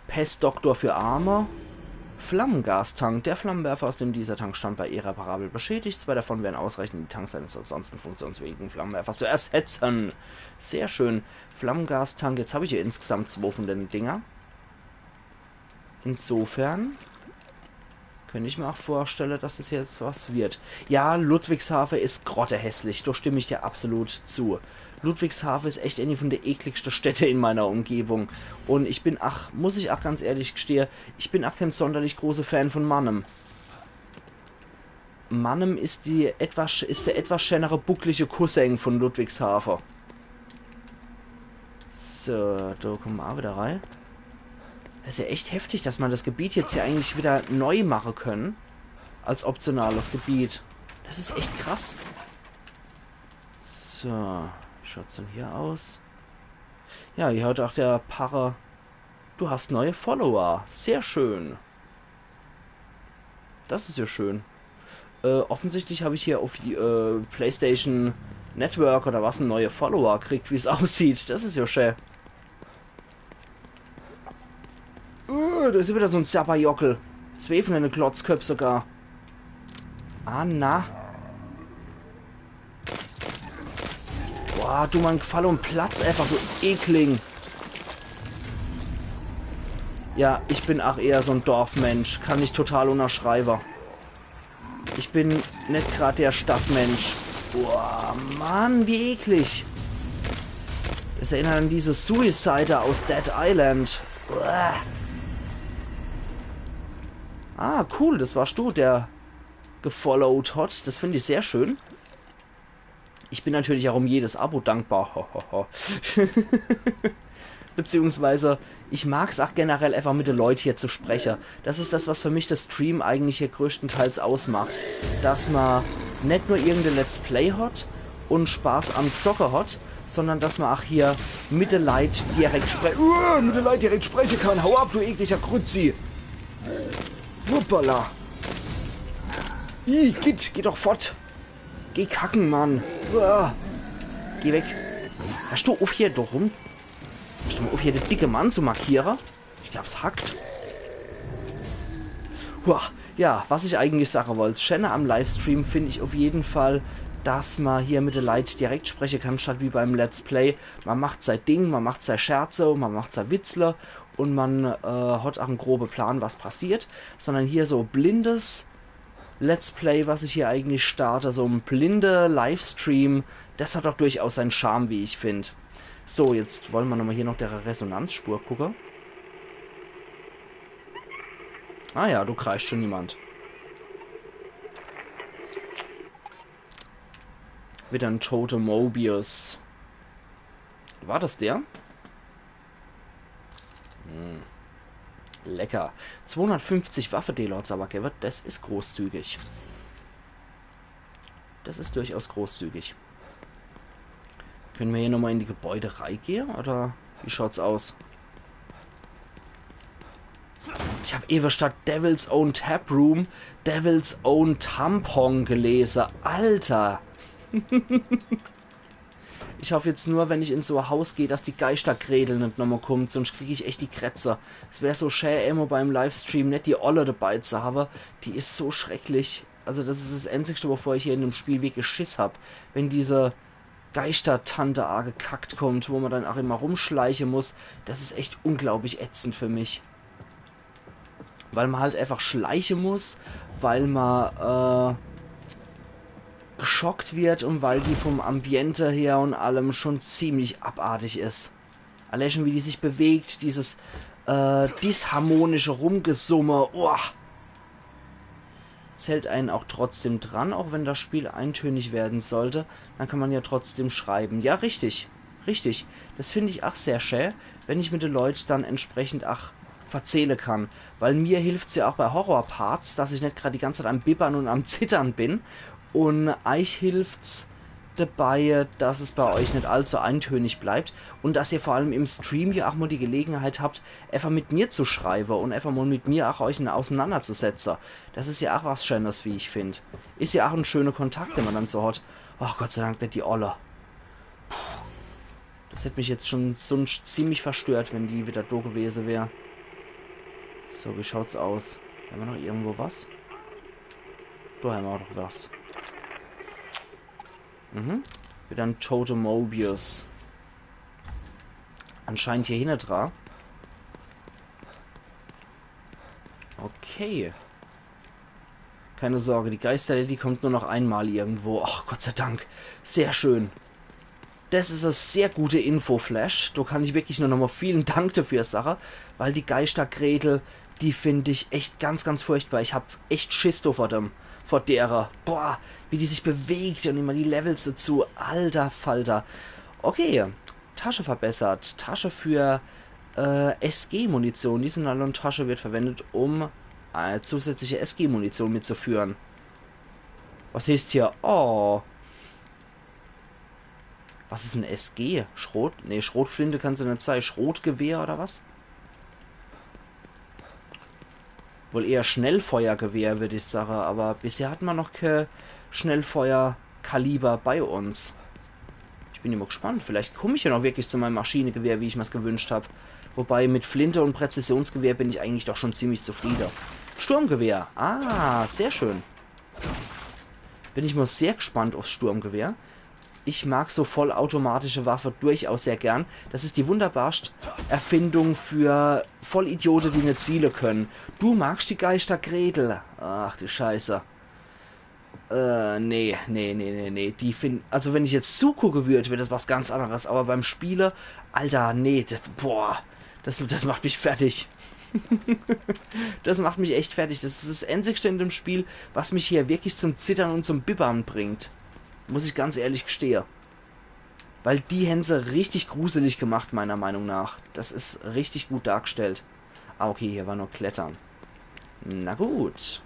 Pestdoktor für Arme. Flammengastank. Der Flammenwerfer aus dem Diesel-Tank stand bei irreparabel beschädigt. Zwei davon wären ausreichend, die Tanks eines ansonsten funktionsfähigen Flammenwerfers zu ersetzen. Sehr schön. Flammengastank. Jetzt hab ich hier insgesamt zwei von den Dinger. Insofern könnt ich mir auch vorstelle, dass es jetzt was wird. Ja, Ludwigshafe is grottehässlich, do stimm ich dir absolut zu. Ludwigshafe is echt eine von de ekligste Städte in meiner Umgebung. Und ich bin, ach, muss ich auch ganz ehrlich gestehe, ich bin auch kein sonderlich großer Fan von Mannem. Mannem is die etwas, is der etwas schönere, bucklige Cousin von Ludwigshafe. So, do kommen wir auch wieder rein. Das is ja echt heftig, dass man das Gebiet jetzt hier eigentlich wieder neu machen können. Als optionales Gebiet. Das is echt krass. So, wie schaut's denn hier aus? Ja, hier hat auch der Parre. Du hast neue Follower. Sehr schön. Das is ja schön. Äh, offensichtlich hab ich hier auf die, äh, PlayStation Network oder was e neue Follower kriegt, wie's aussieht. Das is ja schön. Äh, do is wieder so e Sapperjockel. Zwee von dene Klotzköpp sogar. Ah, na. Boah, du mal en Gfalle und platz einfach, du Ekling. Ja, ich bin auch eher so e Dorfmensch. Kann ich total unterschreibe. Ich bin net grad der Stadtmensch. Boah, Mann, wie eklig. Das erinnert an diese Suicider aus Dead Island. Uah. Ah, cool, das warst du, der gefollowt hat. Das find ich sehr schön. Ich bin natürlich auch um jedes Abo dankbar. Ho, ho, ho. Beziehungsweise, ich mag's auch generell einfach mit de Leut hier zu spreche. Das is das, was für mich das Stream eigentlich hier größtenteils ausmacht. Dass ma net nur irgendein Let's Play hat und Spaß am Zocke hat, sondern dass ma auch hier mit de Leit direkt spre-, Uah, mit de Leit direkt spreche kann. Hau ab, du ekliger Grützi. Hoppala. Ih, geh, geh doch fort. Geh kacken, Mann. Uah. Geh weg. Hörst du auf hier doch rum? Hörst du mal auf hier de dicke Mann zu markiere? Ich glaub's hackt. Uah. Ja, was ich eigentlich sage wollt, schöner am Livestream find ich auf jeden Fall, dass ma hier mit de Leit direkt spreche kann, statt wie beim Let's Play. Ma macht sei Ding, ma macht sei Scherze, ma macht sei Witzle und man, äh, hat auch en grobe Plan, was passiert, sondern hier so blindes Let's Play, was ich hier eigentlich starte, so en blinde Livestream, das hat doch durchaus sein Charme, wie ich find. So, jetzt wollen ma nochmal hier noch der Resonanzspur gucke. Ah ja, du kreischt schon jemand. Wieder en tote Mobius. War das der? Hm. Lecker. Zweihundertfünfzig Waffe, die lot's aber gewwe. Das is großzügig. Das is durchaus großzügig. Können wir hier nochmal in die Gebäude reigehe, oder wie schaut's aus? Ich hab ewe statt Devil's Own Tap Room Devil's Own Tampon gelese. Alter! Ich hoff jetzt nur, wenn ich in so e Haus geh, dass die Geischtergretel net nochmal kommt, sonst krieg ich echt die Krätze. Es wär so schä, immer beim Livestream net die Olle dabei zu habe. Die is so schrecklich. Also das is das Einzigste, wovor ich hier in dem Spiel wirklich Schiss hab. Wenn diese Geischtertante agekackt kommt, wo man dann auch immer rumschleiche muss, das is echt unglaublich ätzend für mich. Weil man halt einfach schleiche muss, weil man, äh, geschockt wird und weil die vom Ambiente her und allem schon ziemlich abartig is. Allein schon, wie die sich bewegt, dieses, äh, disharmonische Rumgesumme. Uah. Es hält einen auch trotzdem dran, auch wenn das Spiel eintönig werden sollte, dann kann man ja trotzdem schreiben. Ja, richtig. Richtig. Das find ich ach sehr schä, wenn ich mit de Leut dann entsprechend ach verzähle kann. Weil mir hilft's ja auch bei Horrorparts, dass ich net grad die ganze Zeit am Bibbern und am Zittern bin. Und eich hilft's, dabei, dass es bei euch net allzu eintönig bleibt und dass ihr vor allem im Stream ja auch mal die Gelegenheit habt, einfach mit mir zu schreiben und einfach mal mit mir auch euch auseinanderzusetzen. Das is ja auch was Schönes, wie ich find. Is ja auch en schöner Kontakt, den man dann so hat. Ach, Gott sei Dank net die Olle. Das hätt mich jetzt schon sonst ziemlich verstört, wenn die wieder do gewesen wär. So, wie schaut's aus? Hämmer noch irgendwo was? Do hämmer doch was. Mhm. Wieder en tote Mobius. Anscheinend hier hinne dra. Okay. Keine Sorge, die Geisterlady kommt nur noch einmal irgendwo. Ach, Gott sei Dank. Sehr schön. Das is e sehr gute Info-Flash. Do kann ich wirklich nur nochmal vielen Dank dafür sache, weil die Geistergretel, die find ich echt ganz, ganz furchtbar. Ich hab echt Schiss do vor dem, vor derer. Boah, wie die sich bewegt und immer die Levels dazu. Alter Falter. Okay, Tasche verbessert. Tasche für äh, S G-Munition. Diese Nylon-Tasche wird verwendet, um äh, zusätzliche S G-Munition mitzuführen. Was heißt hier? Oh. Was is en S G? Schrot? Nee, Schrotflinte kann's ja net sei. Schrotgewehr oder was? Wohl eher Schnellfeuergewehr, würd ich sache, aber bisher hat man noch ke Schnellfeuerkaliber bei uns. Ich bin immer gespannt, vielleicht komm ich ja noch wirklich zu meinem Maschinegewehr, wie ich mir's gewünscht hab. Wobei, mit Flinte und Präzisionsgewehr bin ich eigentlich doch schon ziemlich zufriede. Sturmgewehr, ah, sehr schön. Bin ich mal sehr gespannt aufs Sturmgewehr. Ich mag so vollautomatische Waffe durchaus sehr gern. Das is die wunderbarst Erfindung für Vollidiote, die net ziele können. Du magst die Geistergretel. Ach du Scheiße. Äh, nee, nee, nee, nee, nee. Die find, also wenn ich jetzt zugucke würd, wär das was ganz anderes. Aber beim Spiele, Alter, nee, das, boah, das, das macht mich fertig. Das macht mich echt fertig. Das is das Einzigste in dem Spiel, was mich hier wirklich zum Zittern und zum Bibbern bringt. Muss ich ganz ehrlich gestehe. Weil die hän se richtig gruselig gemacht, meiner Meinung nach. Das is richtig gut dargestellt. Ah, okay, hier war nur Klettern. Na gut.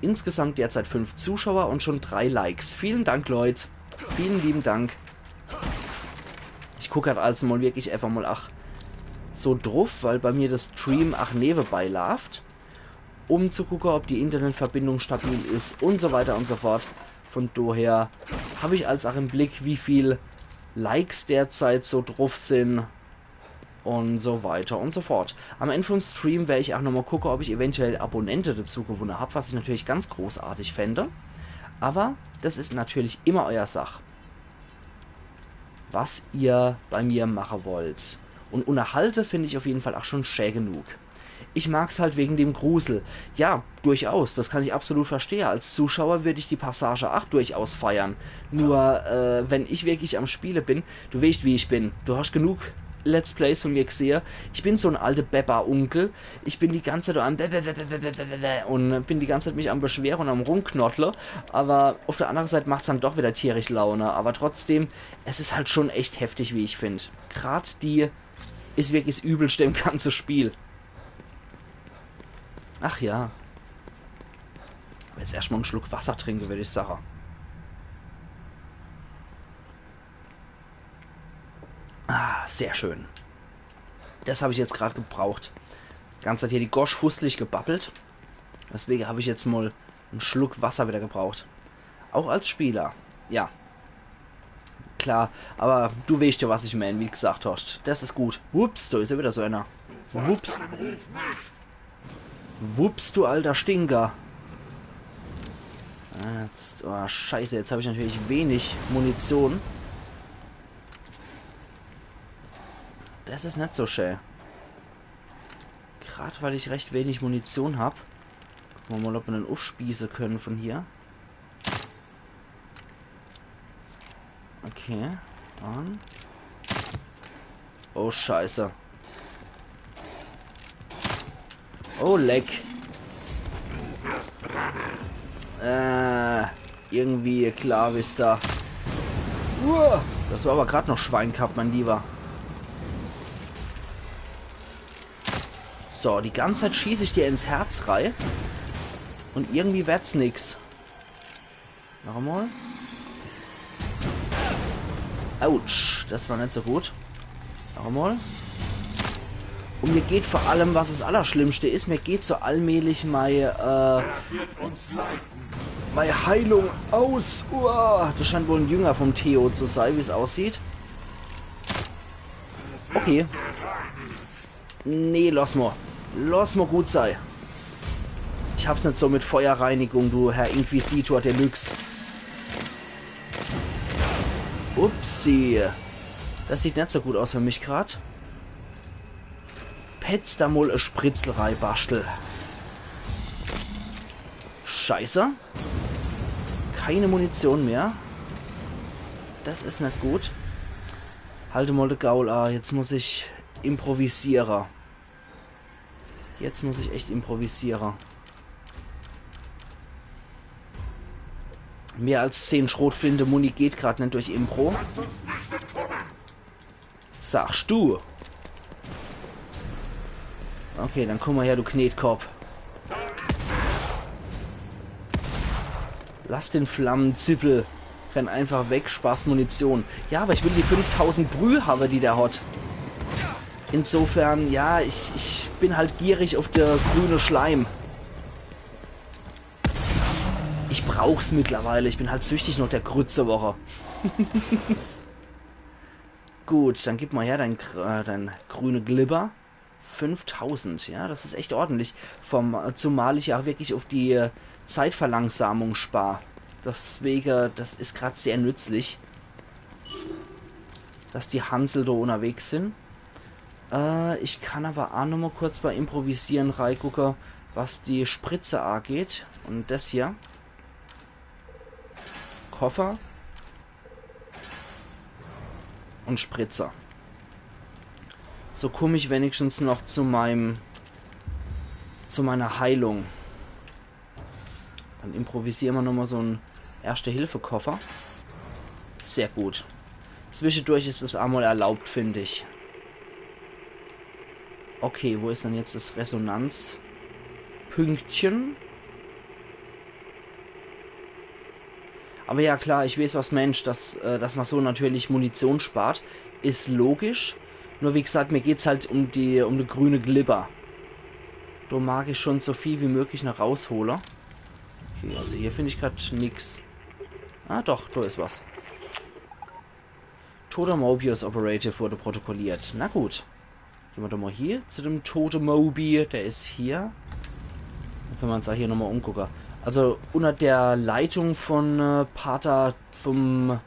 Insgesamt derzeit fünf Zuschauer und schon drei Likes. Vielen Dank, Leut. Vielen lieben Dank. Ich guck halt als mal wirklich einfach mal, ach, so druff, weil bei mir das Stream ach newebei laaft, um zu gucke, ob die Internetverbindung stabil is und so weiter und so fort. Von daher hab ich als ach im Blick, wie viel Likes derzeit so druff sin und so weiter und so fort. Am End vom Stream wer ich ach nochmal gucke, ob ich eventuell Abonnente dazu gewunne hab, was ich natürlich ganz großartig fände. Aber das is natürlich immer euer Sach, was ihr bei mir mache wollt. Und unterhalte find ich auf jeden Fall ach schon schä genug. Ich mag's halt wegen dem Grusel. Ja, durchaus, das kann ich absolut verstehe. Als Zuschauer würd ich die Passage ach durchaus feiern. Nur, äh, wenn ich wirklich am Spiele bin, du weescht, wie ich bin. Du hascht genug Let's Plays von mir gsehe. Ich bin so en alte Bepper-Unkel. Ich bin die ganze Zeit am Be-, Be-, Be-, Be-, Be-, Be-, Be-, Be-, und bin die ganze Zeit mich am Beschwere und am Rumknoddle. Aber auf der andere Seite macht's dann doch wieder tierisch Laune. Aber trotzdem, es is halt schon echt heftig, wie ich find. Grad die is wirklich 's Übelste im ganze Spiel. Ach ja. Aber jetzt erscht mal en Schluck Wasser trinke, würd ich sache. Ah, sehr schön. Das hab ich jetzt grad gebraucht. Ganz Zeit hier die Gosch fusselig gebabbelt. Deswege hab ich jetzt mal en Schluck Wasser wieder gebraucht. Auch als Spieler. Ja. Klar, aber du weescht ja, was ich mein, wie gesagt hascht. Das is gut. Ups, do is ja wieder so einer. Ups. Ups, du alter Stinker. Jetzt, oh, Scheiße, jetzt hab ich natürlich wenig Munition. Das is net so schä. Grad weil ich recht wenig Munition hab. Gucke mer mal, ob mer den uffspieße können von hier. Okay. Und. Oh, Scheiße. Oh, leck. Äh, irgendwie, klar, wisst er. Uah, das war aber grad noch Schwein gehabt, mein Lieber. So, die ganze Zeit schieß ich dir ins Herz rei. Und irgendwie werd's nix. Noch emol. Autsch, das war net so gut. Noch emol. Un mir geht vor allem, was es Allerschlimmste is, mir geht so allmählich mei, äh, mei Heilung aus. Uah, das scheint wohl en Jünger vom Theo zu sei, wie's aussieht. Okay. Nee, loss mo. Loss mo gut sei. Ich hab's net so mit Feuerreinigung, du Herr Inquisitor Deluxe. Upsi. Das sieht net so gut aus für mich grad. Petz da mol e Spritzel rei, Baschtel. Scheiße. Keine Munition mehr. Das is net gut. Halt mol de Gaul a, jetzt muss ich improvisiere. Jetzt muss ich echt improvisiere. Mehr als zehn Schrotflinte-Muni geht grad net durch Impro. Sagst du? Okay, dann komm mol her, du Knetkopp. Lass den Flammenzippel. Renn einfach weg, sparst Munition. Ja, aber ich will die fünftausend Brüh hawwe, die der hat. Insofern, ja, ich, ich bin halt gierig auf der grüne Schleim. Ich brauch's mittlerweile, ich bin halt süchtig nach der Grützewoche. Gut, dann gib mal her dein, gr- äh, dein grüne Glibber. Fünftausend, ja, das is echt ordentlich. Vom, äh, zumal ich ja wirklich auf die, äh, Zeitverlangsamung spar. Deswege, das is grad sehr nützlich, dass die Hansel do unterwegs sin. Äh, ich kann aber a noch mal kurz bei Improvisieren reigucke, was die Spritze ageht. Und das hier. Koffer. Und Spritzer. So komm ich wenigstens noch zu meinem, zu meiner Heilung. Dann improvisieren wir nochmal so en Erste-Hilfe-Koffer. Sehr gut. Zwischendurch is es einmal erlaubt, finde ich. Okay, wo is denn jetzt das Resonanzpünktchen? Aber ja klar, ich weiß, was Mensch, dass, äh, dass man so natürlich Munition spart, is logisch. Nur wie gesagt, mir geht's halt um die, um die grüne Glibber. Do mag ich schon so viel wie möglich noch raushole. Okay, also hier finde ich grad nix. Ah doch, do is was. Toter Mobius Operative wurde protokolliert. Na gut. Gehen wir doch mal hier zu dem tote Mobi. Der is hier. Dann können wir uns auch hier nochmal umgucken. Also unter der Leitung von, äh, Pater, vom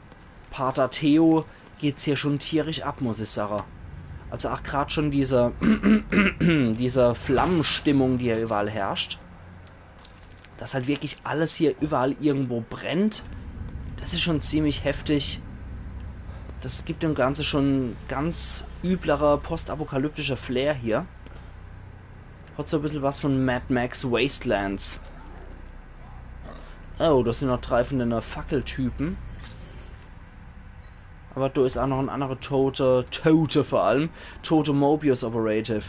Pater Theo geht's hier schon tierisch ab, muss ich sagen. Also auch grad schon diese, diese Flammenstimmung, die hier überall herrscht. Dass halt wirklich alles hier überall irgendwo brennt. Das is schon ziemlich heftig. Das gibt dem Ganze schon ganz üblerer postapokalyptischer Flair hier. Hat so e bissel was von Mad Max Wastelands. Oh, das sind noch drei von den Fackeltypen. Aber do is auch noch en andere tote, tote vor allem, tote Mobius Operative.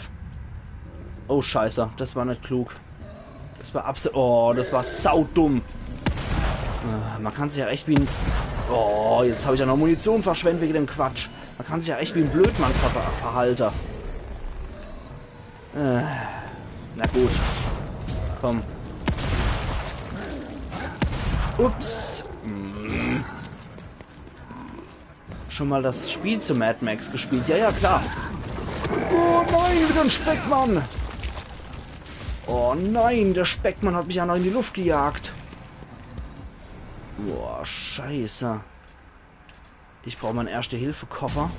Oh Scheiße, das war net klug. Das war absolut, oh, das war saudumm. Äh, man kann sich ja echt wie en, oh, jetzt hab ich ja noch Munition verschwendet wegen dem Quatsch. Man kann sich ja echt wie en Blödmann ver verhalte. Äh, na gut. Komm. Ups. Hm. Schon mal das Spiel zu Mad Max gespielt? Ja, ja, klar. Oh nein, wieder en Speckmann. Oh nein, der Speckmann hat mich ja noch in die Luft gejagt. Boah, Scheiße. Ich brauch mein Erste-Hilfe-Koffer.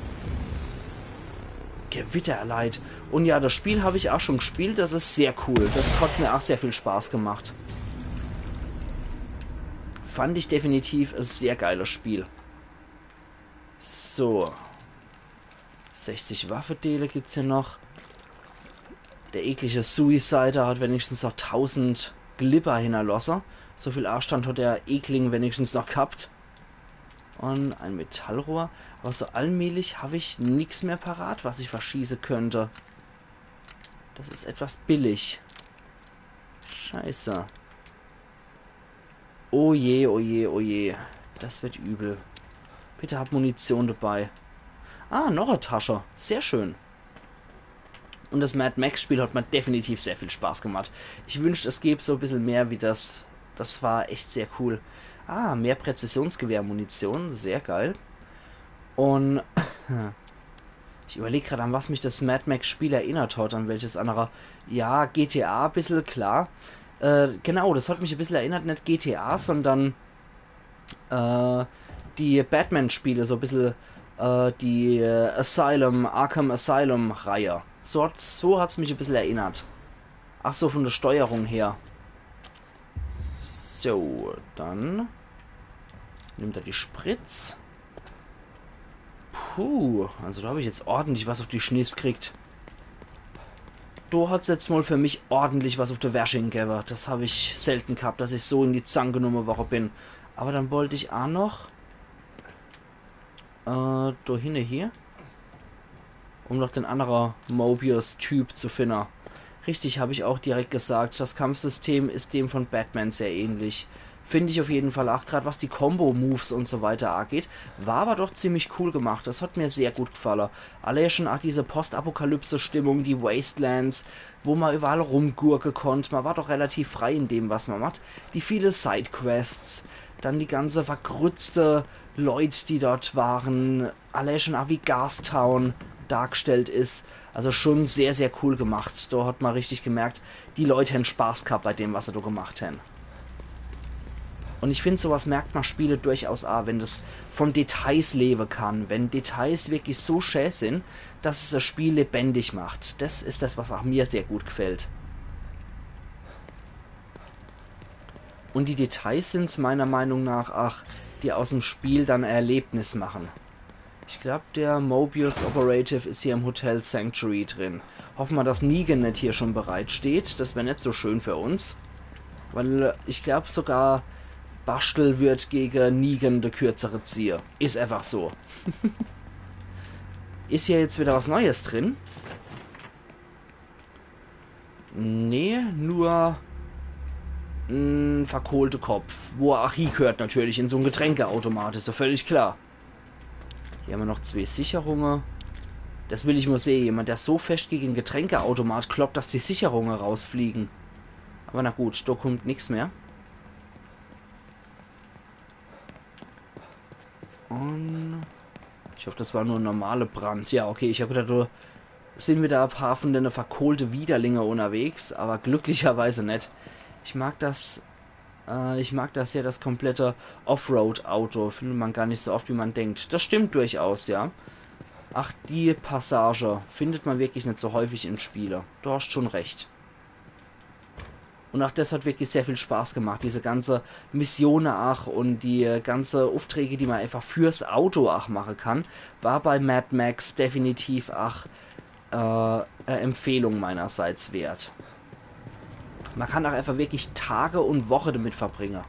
Gewitter erleid. Und ja, das Spiel hab ich auch schon gespielt. Das is sehr cool. Das hat mir auch sehr viel Spaß gemacht. Fand ich definitiv e sehr geiles Spiel. So. Sechzig Waffedeele gibt's hier noch. Der eklige Suicider hat wenigstens noch tausend Glibber hinnerlosse. So viel Aastand hat der Ekling wenigstens noch gehabt. Und ein Metallrohr. Aber so allmählich hab ich nix mehr parat, was ich verschieße könnte. Das is etwas billig. Scheiße. Oh je, oh je, oh je. Das wird übel. Bitte hab Munition dabei. Ah, noch e Tasche. Sehr schön. Und das Mad Max Spiel hat mir definitiv sehr viel Spaß gemacht. Ich wünschte, es gäb so e bissel mehr wie das. Das war echt sehr cool. Ah, mehr Präzisionsgewehrmunition. Sehr geil. Und ich überleg grad, an was mich das Mad Max Spiel erinnert hat, an welches andere. Ja, G T A e bissel, klar. Äh, genau, das hat mich e bissel erinnert, net G T A, sondern äh, die Batman-Spiele, so e bissel äh, die äh, Asylum, Arkham Asylum-Reihe. So, hat, so hat's mich e bissel erinnert. Ach so, von der Steuerung her. So, dann nimmt er die Spritz. Puh, also da hab ich jetzt ordentlich was auf die Schniss kriegt. Do hat's jetzt mal für mich ordentlich was auf de Wersching gewwe. Das hab ich selten gehabt, dass ich so in die Zang genumme worre bin. Aber dann wollt ich a noch äh, do hinne hier, um noch den andere Mobius-Typ zu finne. Richtig, hab ich auch direkt gesagt, das Kampfsystem is dem von Batman sehr ähnlich. Find ich auf jeden Fall auch, grad was die Combo-Moves und so weiter angeht. War aber doch ziemlich cool gemacht, das hat mir sehr gut gefalle. Allein schon auch diese Postapokalypse-Stimmung, die Wastelands, wo man überall rumgurke konnt. Man war doch relativ frei in dem, was man macht. Die viele Sidequests, dann die ganze verkrützte Leut, die dort waren, allein schon auch wie Gastown dargestellt is. Also schon sehr, sehr cool gemacht. Do hat man richtig gemerkt, die Leut hen Spaß gehabt bei dem, was se do gemacht hen. Und ich find, sowas merkt man Spiele durchaus a, wenn das von Details lebe kann, wenn Details wirklich so schä sin, dass es das Spiel lebendig macht. Das is das, was auch mir sehr gut gefällt. Und die Details sin's meiner Meinung nach, ach, die aus dem Spiel dann e Erlebnis machen. Ich glaub, der Mobius Operative is hier im Hotel Sanctuary drin. Hoffe mer, dass Negan net hier schon bereit steht. Das wär net so schön für uns. Weil, äh, ich glaub, sogar Baschtel wird gege Negan de Kürzere ziehe. Is einfach so. Is hier jetzt wieder was Neues drin? Nee, nur en verkohlte Kopf. Wo er ach hiegehört natürlich, in so en Getränkeautomat, is doch völlig klar. Hier hämmer noch zwee Sicherunge. Das will ich mol sehe. Jemand, der so fescht gege en Getränkeautomat kloppt, dass die Sicherunge rausfliegen. Aber na gut, do kummt nix mehr. Und ich hoff, das war nur en normale Brand. Ja, okay, ich hab gedacht, do sin wieder e paar von dene verkohlte Widerlinge unterwegs, aber glücklicherweise net. Ich mag das, äh, ich mag das ja, das komplette Offroad-Auto. Findet man gar nicht so oft, wie man denkt. Das stimmt durchaus, ja. Ach, die Passage findet man wirklich net so häufig in Spiele. Du hast schon recht. Und ach das hat wirklich sehr viel Spaß gemacht, diese ganze Missione ach und die ganze Aufträge, die man einfach fürs Auto ach mache kann, war bei Mad Max definitiv ach äh, e Empfehlung meinerseits wert. Man kann ach einfach wirklich Tage und Woche damit verbringe.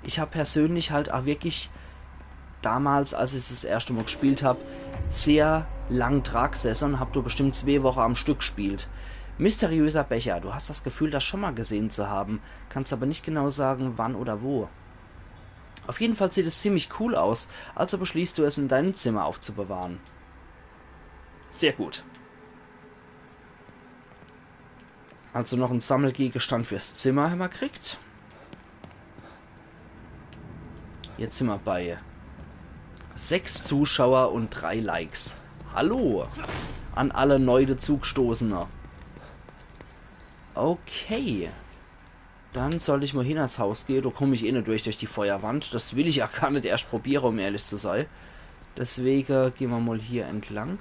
Ich hab persönlich halt ach wirklich damals, als ich's das erschte Mal gespielt hab, sehr lang dra gesessen und hab do bestimmt zwee Woche am Stück gespielt. Mysteriöser Becher, du hast das Gefühl, das schon mal gesehen zu haben, kannst aber nicht genau sagen, wann oder wo. Auf jeden Fall sieht es ziemlich cool aus, also beschließt du es, in deinem Zimmer aufzubewahren. Sehr gut. Also noch en Sammelgegenstand fürs Zimmer hämmer kriegt. Jetzt sin mer bei sechs Zuschauer und drei Likes. Hallo an alle neu dezugestoßene. Okay. Dann soll ich mal hinners Haus gehe. Do komm ich eh net durch, durch die Feuerwand. Das will ich ja gar net erscht probiere, um ehrlich zu sei. Deswege geh mer mal hier entlang.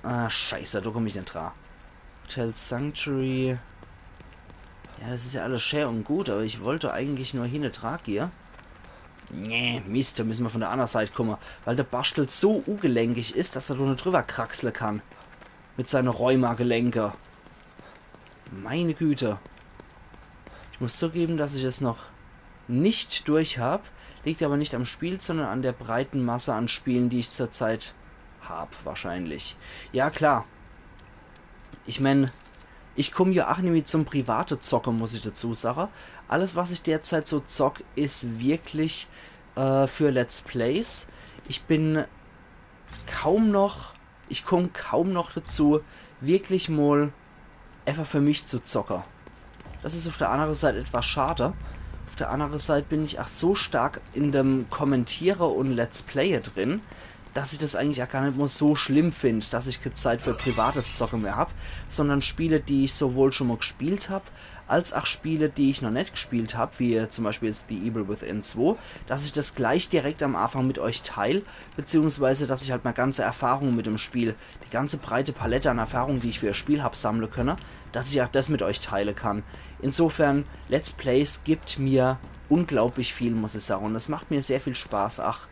Ah, scheiße, do komm ich net dra. Hotel Sanctuary. Ja, das is ja alles schä und gut, aber ich wollt eigentlich nur hinne dra gehe. Nee, Mist, do müsse mer von der annere Seit kumme, weil der Baschtel so ugelenkig is, dass er do net drüber kraxle kann. Mit seine Rheumagelenke. Meine Güte. Ich muss zugeben, dass ich es noch nicht durch hab. Liegt aber nicht am Spiel, sondern an der breiten Masse an Spielen, die ich zurzeit hab, wahrscheinlich. Ja, klar. Ich mein, Ich komm jo ach nimmi zum private Zocke, muss ich dazu sage. Alles, was ich derzeit so zock, is wirklich äh, für Let's Plays. Ich bin kaum noch, ich komm kaum noch dazu, wirklich mol einfach für mich zu zocke. Das is auf der andere Seit etwas schade. Auf der andere Seit bin ich ach so stark in dem Kommentiere und Let's Playe drin, dass ich das eigentlich ach gar net mol so schlimm find, dass ich kä Zeit für privates Zocke mehr hab, sondern Spiele, die ich sowohl schon mol gespielt hab, als ach Spiele, die ich noch net gespielt hab, wie zum Beispiel jetzt The Evil Within zwei, dass ich das gleich direkt am Anfang mit euch teil, beziehungsweise dass ich halt mei ganze Erfahrung mit dem Spiel, die ganze breite Palette an Erfahrung, die ich für das Spiel hab sammle könne, dass ich ach das mit euch teile kann. Insofern, Let's Plays gibt mir unglaublich viel, muss ich sage. Und es macht mir sehr viel Spaß, ach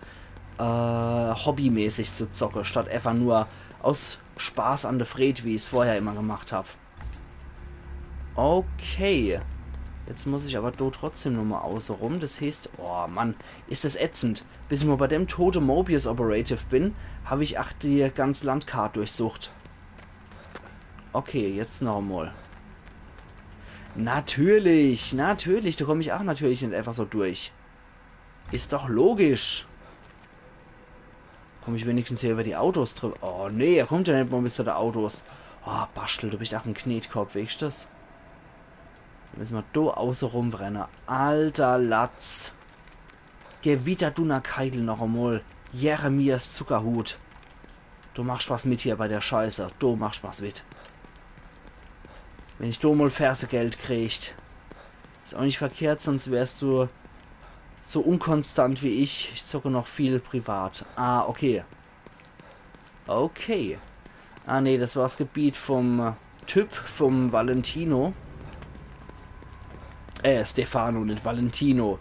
äh, hobbymäßig zu zocke, statt einfach nur aus Spaß an der Fred, wie ich's vorher immer gemacht hab. Okay. Jetzt muss ich aber do trotzdem nochmal außerum. Das heißt, oh Mann, is das ätzend. Bis ich mal bei dem tote Mobius Operative bin, hab ich ach die ganz Landkart durchsucht. Okay, jetzt noch mal. Natürlich, natürlich, da komm ich ach natürlich net einfach so durch. Is doch logisch. Komm ich wenigstens hier über die Autos drüber? Oh nee, er kommt ja net mal bis zu der Autos. Oh, Baschtel, du bist ach en Knetkopp, weescht das? Da müssen wir do außerum renne. Alter Latz. Gewitter Dunnerkeidel noch emol. Jeremias Zuckerhut. Du machst was mit hier bei der Scheiße. Du machst was mit. Wenn ich do mal Fersegeld kriegt. Is auch net verkehrt, sonst wärst du so unkonstant wie ich. Ich zocke noch viel privat. Ah, okay. Okay. Ah, nee, das war's Gebiet vom, äh, Typ, vom Valentino. Äh, Stefano, net Valentino.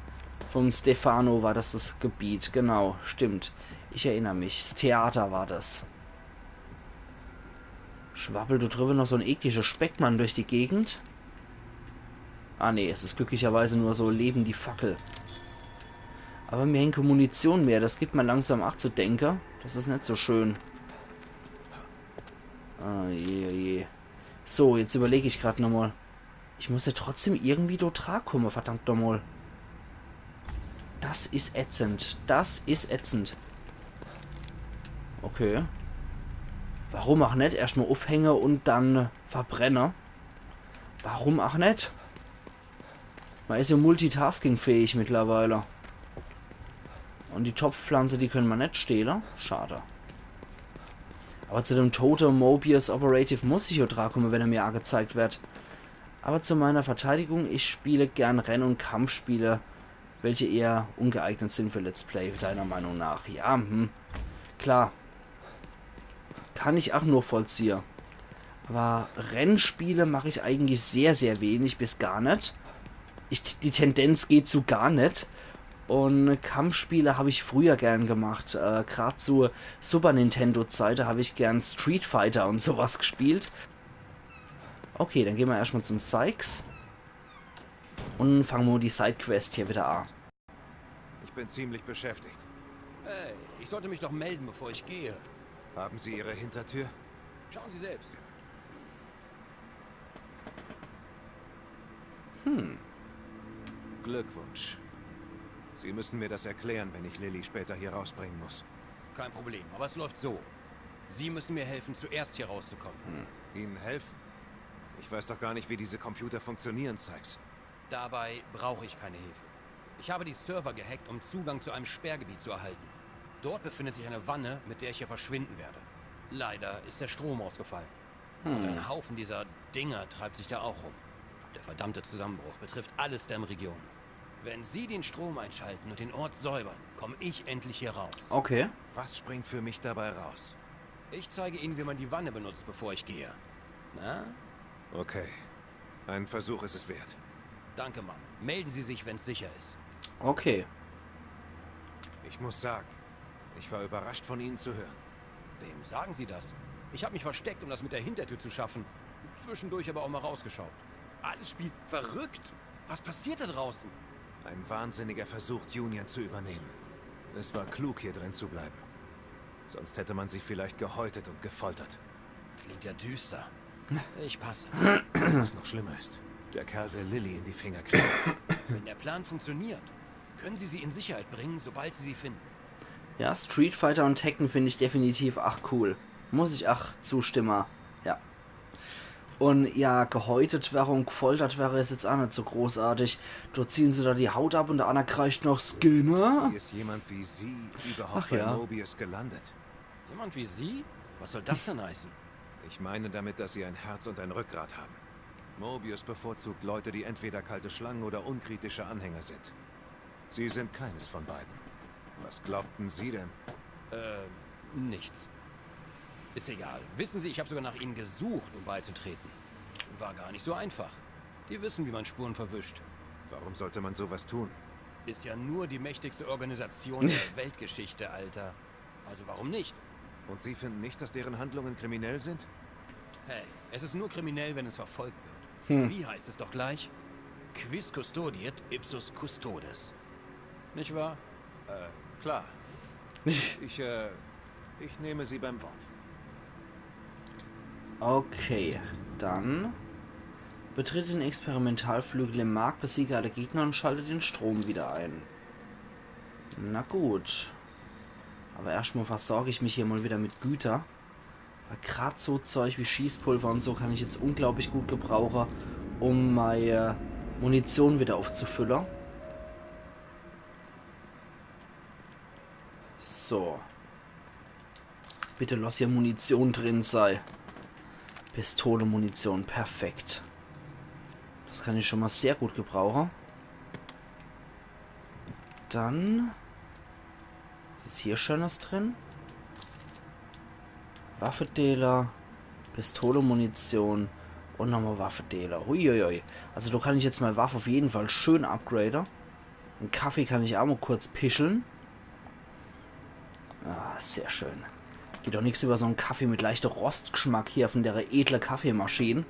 Vom Stefano war das das Gebiet, genau, stimmt. Ich erinner mich, das Theater war das. Schwabbelt do drüber noch so en eklischer Speckmann durch die Gegend? Ah nee, es is glücklicherweise nur so lebende Fackel. Aber mir hängt kä Munition mehr, das gibt mir langsam ach zu denke. Das is net so schön. Ah, je, oh je. So, jetzt überleg ich grad nochmal. Ich muss ja trotzdem irgendwie do dra komme, verdammt nochmal. Das is ätzend. Das is ätzend. Okay. Warum ach net? Erscht mal uffhänge und dann verbrenne. Warum ach net? Man is ja multitaskingfähig mittlerweile. Und die Topfpflanze, die können man net stehle. Schade. Aber zu dem tote Mobius Operative muss ich ja dra komme, wenn er mir angezeigt wird. Aber zu meiner Verteidigung, ich spiele gern Renn- und Kampfspiele, welche eher ungeeignet sind für Let's Play, deiner Meinung nach. Ja, hm. Klar. Kann ich ach nur vollziehe. Aber Rennspiele mach ich eigentlich sehr, sehr wenig bis gar net. Ich, die Tendenz geht zu gar net. Und Kampfspiele hab ich früher gern gemacht. Äh, grad zu Super Nintendo-Zeite hab ich gern Street Fighter und sowas gespielt. Okay, dann gehen wir erstmal zum Sykes. Und fangen wir die Sidequest hier wieder an. Ich bin ziemlich beschäftigt. Hey, ich sollte mich doch melden, bevor ich gehe. Haben Sie Ihre Hintertür? Schauen Sie selbst. Hm. Glückwunsch. Sie müssen mir das erklären, wenn ich Lily später hier rausbringen muss. Kein Problem, aber es läuft so. Sie müssen mir helfen, zuerst hier rauszukommen. Ihnen helfen? Ich weiß doch gar nicht, wie diese Computer funktionieren, Sykes. Dabei brauche ich keine Hilfe. Ich habe die Server gehackt, um Zugang zu einem Sperrgebiet zu erhalten. Dort befindet sich eine Wanne, mit der ich hier verschwinden werde. Leider ist der Strom ausgefallen. Und ein Haufen dieser Dinger treibt sich da auch rum. Der verdammte Zusammenbruch betrifft alle STEM-Regionen. Wenn Sie den Strom einschalten und den Ort säubern, komme ich endlich hier raus. Okay. Was springt für mich dabei raus? Ich zeige Ihnen, wie man die Wanne benutzt, bevor ich gehe. Na? Okay. Ein Versuch ist es wert. Danke, Mann. Melden Sie sich, wenn es sicher ist. Okay. Ich muss sagen, ich war überrascht, von Ihnen zu hören. Wem sagen Sie das? Ich habe mich versteckt, um das mit der Hintertür zu schaffen. Zwischendurch aber auch mal rausgeschaut. Alles spielt verrückt. Was passiert da draußen? Ein wahnsinniger versucht, Union zu übernehmen. Es war klug, hier drin zu bleiben. Sonst hätte man sie vielleicht gehäutet und gefoltert. Klingt ja düster. Ich passe. Was noch schlimmer ist, der Kerl will Lily in die Finger kriegen. Wenn der Plan funktioniert, können Sie sie in Sicherheit bringen, sobald Sie sie finden. Ja, Street Fighter und Tekken finde ich definitiv ach cool. Muss ich ach zustimme. Ja. Und ja, gehäutet wäre und gefoltert wäre is jetzt ach net so großartig. Do ziehen se da die Haut ab und der anner kreischt noch Skinner. Wie ist jemand wie Sie überhaupt Ach bei ja. Mobius gelandet? Jemand wie Sie? Was soll das denn heißen? Ich meine damit, dass Sie ein Herz und ein Rückgrat haben. Mobius bevorzugt Leute, die entweder kalte Schlangen oder unkritische Anhänger sind. Sie sind keines von beiden. Was glaubten Sie denn? Äh, nichts. Ist egal. Wissen Sie, ich habe sogar nach Ihnen gesucht, um beizutreten. War gar nicht so einfach. Die wissen, wie man Spuren verwischt. Warum sollte man sowas tun? Ist ja nur die mächtigste Organisation der Weltgeschichte, Alter. Also warum nicht? Und Sie finden nicht, dass deren Handlungen kriminell sind? Hey, es ist nur kriminell, wenn es verfolgt wird. Wie heißt es doch gleich? Quis custodiet ipsus custodes. Nicht wahr? Äh, klar. Ich, äh, ich nehme Sie beim Wort. Okay, dann betritt den Experimentalflügel im Markt, besiege alle Gegner und schalte den Strom wieder ein. Na gut. Aber erstmal versorge ich mich hier mal wieder mit Güter. Weil grad so Zeug wie Schießpulver und so kann ich jetzt unglaublich gut gebrauche, um meine Munition wieder aufzufüllen. So. Bitte lass hier Munition drin sei. Pistole-Munition, perfekt. Das kann ich schon mal sehr gut gebrauchen. Dann. Was ist hier Schönes drin? Waffedealer, Pistole-Munition und nochmal Waffedealer. Huiuiui. Also da kann ich jetzt meine Waffe auf jeden Fall schön upgraden. En Kaffee kann ich auch mal kurz pischeln. Ah, sehr schön. Geht doch nichts über so en Kaffee mit leichter Rostgeschmack hier von der edle Kaffeemaschine.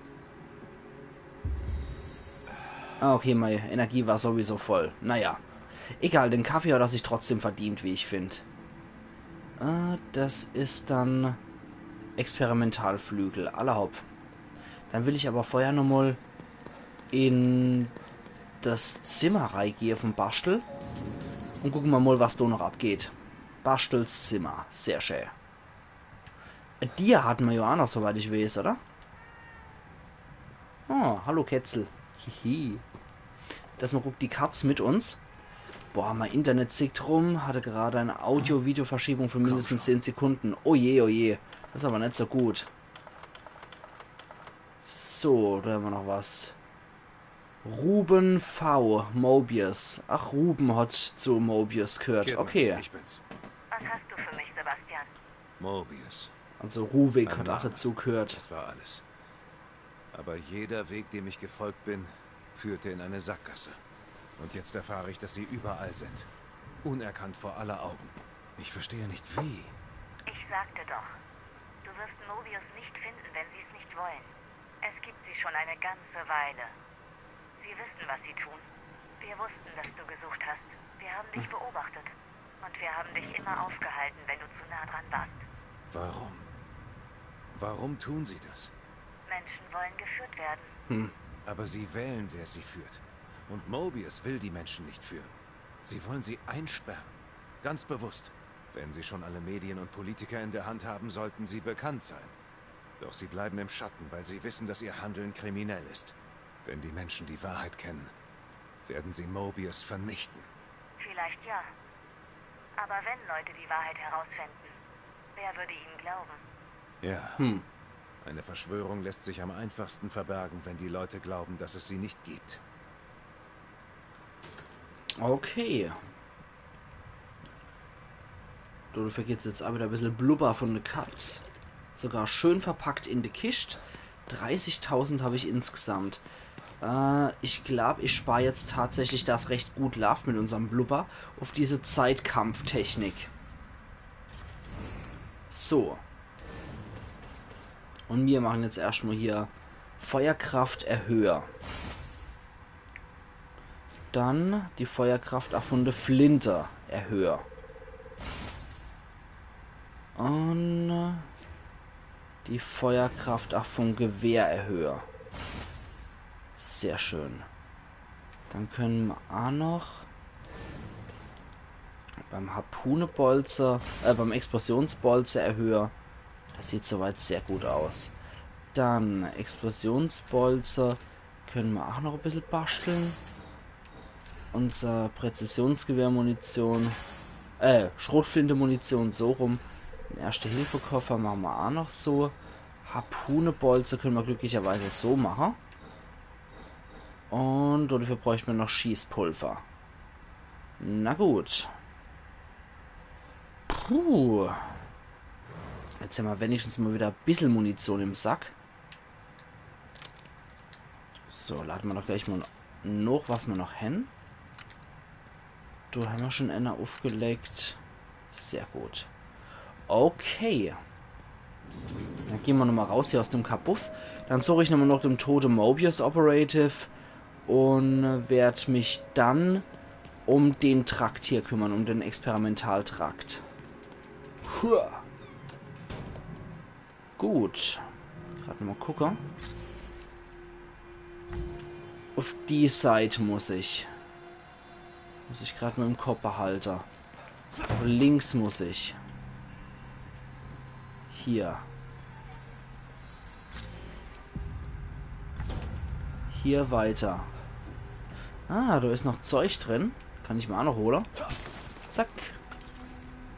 Ah, okay, meine Energie war sowieso voll. Naja. Egal, den Kaffee hat er sich trotzdem verdient, wie ich find. Äh, das ist dann Experimentalflügel. Alla hopp. Dann will ich aber vorher nochmal in das Zimmer reigehe vom Baschtel. Und gucken wir mal, was da noch abgeht. Baschtels Zimmer. Sehr schön. Dir hatten wir ja auch noch, soweit ich weiß, oder? Oh, hallo Kätzel. Hihi. Das mal guckt die Katz mit uns. Boah, mein Internet zickt rum, hatte gerade eine Audio-Video-Verschiebung von mindestens zehn Sekunden. Oh je, oh je. Das ist aber nicht so gut. So, da haben wir noch was. Ruben V. Mobius. Ach, Ruben hat zu Mobius gehört. Kidman, Okay. Ich bin's. Was hast du für mich, Sebastian? Mobius. Also Ruvik Ein hat auch Name. Dazu gehört. Das war alles. Aber jeder Weg, dem ich gefolgt bin, führte in eine Sackgasse. Und jetzt erfahre ich, dass sie überall sind. Unerkannt vor aller Augen. Ich verstehe nicht, wie. Ich sagte doch, du wirst Mobius nicht finden, wenn sie es nicht wollen. Es gibt sie schon eine ganze Weile. Sie wissen, was sie tun. Wir wussten, dass du gesucht hast. Wir haben dich beobachtet. Und wir haben dich immer aufgehalten, wenn du zu nah dran warst. Warum? Warum tun sie das? Menschen wollen geführt werden. Aber sie wählen, wer sie führt. Und Mobius will die Menschen nicht führen. Sie wollen sie einsperren. Ganz bewusst. Wenn sie schon alle Medien und Politiker in der Hand haben, sollten sie bekannt sein. Doch sie bleiben im Schatten, weil sie wissen, dass ihr Handeln kriminell ist. Wenn die Menschen die Wahrheit kennen, werden sie Mobius vernichten. Vielleicht ja. Aber wenn Leute die Wahrheit herausfänden, wer würde ihnen glauben? Ja. Eine Verschwörung lässt sich am einfachsten verbergen, wenn die Leute glauben, dass es sie nicht gibt. Okay. Dafür gibt's jetzt auch wieder ein bisschen Blubber von der Katz. Sogar schön verpackt in die Kist. Dreißigtausend habe ich insgesamt. Äh, ich glaub, ich spar jetzt tatsächlich, dass recht gut läuft mit unserem Blubber, auf diese Zeitkampftechnik. So. Und wir machen jetzt erstmal hier Feuerkraft erhöhe. Dann die Feuerkraft auch von der Flinte erhöhe. Und Die Feuerkraft ach vom Gewehr erhöhe. Sehr schön. Dann könne mer ach noch beim Harpunebolze, äh, beim Explosionsbolze erhöhe. Das sieht soweit sehr gut aus. Dann Explosionsbolze könne mer ach noch e bissel basteln. Unser Präzisionsgewehrmunition, äh, Schrotflinte-Munition, so rum. Den Erste-Hilfe-Koffer mache mer ach noch so. Harpunebolze könne mer glücklicherweise so mache. Und dafür bräuchte mer noch Schießpulver. Na gut. Puh. Jetzt hämmer wenigstens mal wieder e bissel Munition im Sack. So, lade mer doch gleich mal noch, was mer noch hän. Do hämmer schon ener uffgelegt. Sehr gut. Okay. Dann gehn mer nochmal raus hier aus dem Kabuff. Dann such ich nochmal noch den tote Mobius Operative und werd mich dann um den Trakt hier kümmern, um den Experimentaltrakt. Hua. Gut. Grad nochmal gucke. Uff die Seit muss ich. Muss ich grad nur im Kopp behalte. Links muss ich. Hier. Hier weiter. Ah, do is noch Zeug drin. Kann ich mer ach noch hole. Zack.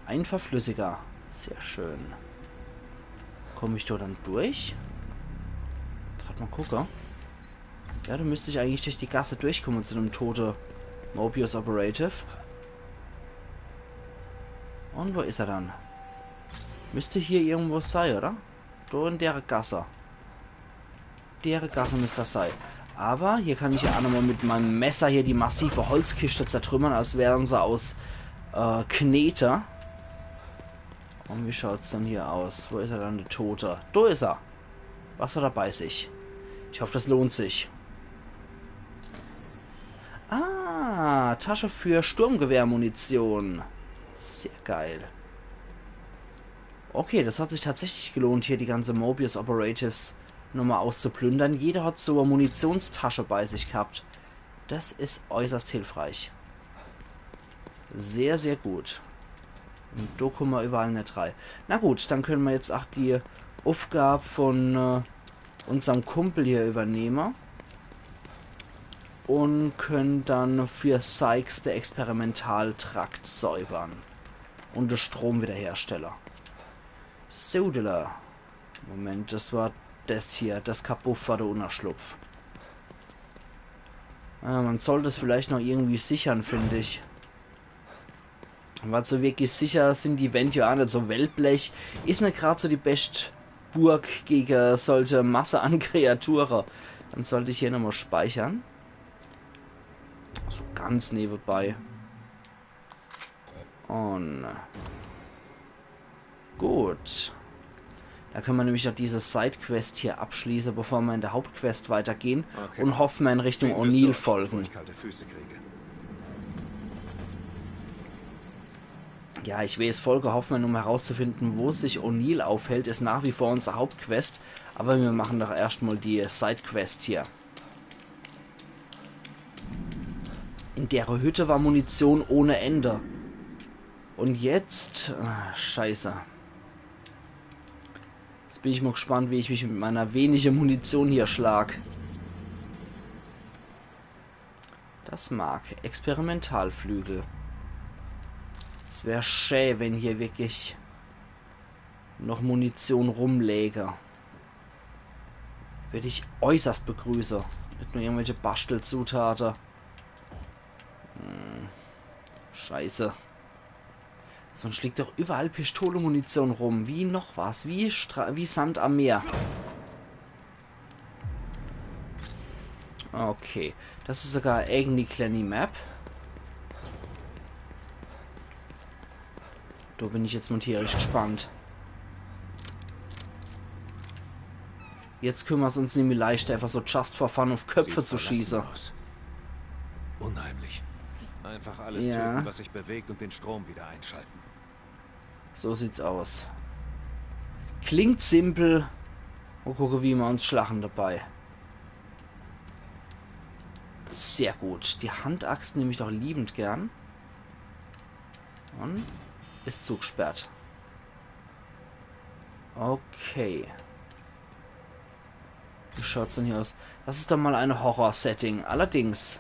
Ein Verflüssiger. Sehr schön. Komm ich do dann durch? Grad mal gucke. Ja, do müsst ich eigentlich durch die Gasse durchkomme zu dem tote Mobius Operative. Und wo is er dann? Müsst hier irgendwo sei, oder? Do in dere Gasse. Dere Gasse müsst das sei. Aber hier kann ich ja ach nochmal mit meinem Messer hier die massive Holzkischte zertrümmern, als wären se aus äh, Knete. Und wie schaut's dann hier aus? Wo is er dann, der Tote? Do is er. Was hat er bei sich? Ich hoff, das lohnt sich. Ah, Tasche für Sturmgewehrmunition. Sehr geil. Okay, das hat sich tatsächlich gelohnt, hier die ganze Mobius Operatives nochmal auszuplündern. Jeder hat so e Munitionstasche bei sich gehabt. Das is äußerst hilfreich. Sehr, sehr gut. Und do kumme mer überall net rei. Na gut, dann könne mer jetzt ach die Uffgab von äh, unserm Kumpel hier übernehme. Und könne dann für Sykes de Experimentaltrakt säubern. Und de Strom wiederherstelle. Sodele. Moment, das war das hier. Das Kabuff war de Unnerschlupf. Ah, man sollt es vielleicht noch irgendwie sichern, find ich. Weil so wirklich sicher sin die Wänd ja ach net. So Wellblech is net grad so die bescht Burg gege solche Masse an Kreature. Dann sollt ich hier nochmal speichern. So ganz nebenbei. Und gut. Da könne mer nämlich noch diese Sidequest hier abschließe, bevor mer in der Hauptquest weitergehen. Okay. Und hoffen mer in Richtung O'Neil folgen. Bevor ich kalte Füße kriege. Ja, ich weiß, Folge hoffen mer, um herauszufinden, wo sich O'Neil aufhält, is nach wie vor unsere Hauptquest. Aber mer machen doch erscht mal die Sidequest hier. In dere Hütte war Munition ohne Ende. Und jetzt... Ah, scheiße. Jetzt bin ich mal gespannt, wie ich mich mit meiner wenige Munition hier schlag. Das mag. Experimentalflügel. Es wär schä, wenn hier wirklich noch Munition rumläge. Würd ich äußerst begrüße. Net nur irgendwelche Bastelzutate. Hm. Scheiße. Sonst liegt doch überall Pistolemunition rum. Wie noch was. Wie, Stra wie Sand am Meer. Okay. Das is sogar e eigeni kleeni Map. Do bin ich jetzt mal tierisch gespannt. Jetzt könne mer's uns nämlich leischte, einfach so just for fun auf Köpfe zu schieße. Sieht verlassen aus. Unheimlich. Einfach alles töten, was sich bewegt, und den Strom wieder einschalten. So sieht's aus. Klingt simpel, Un gucke, wie mer uns schlache dabei. Sehr gut. Die Handaxt nemm ich doch liebend gern. Un is zugsperrt. Okay. Wie schaut's denn hier aus? Das is doch mal e Horror-Setting. Allerdings.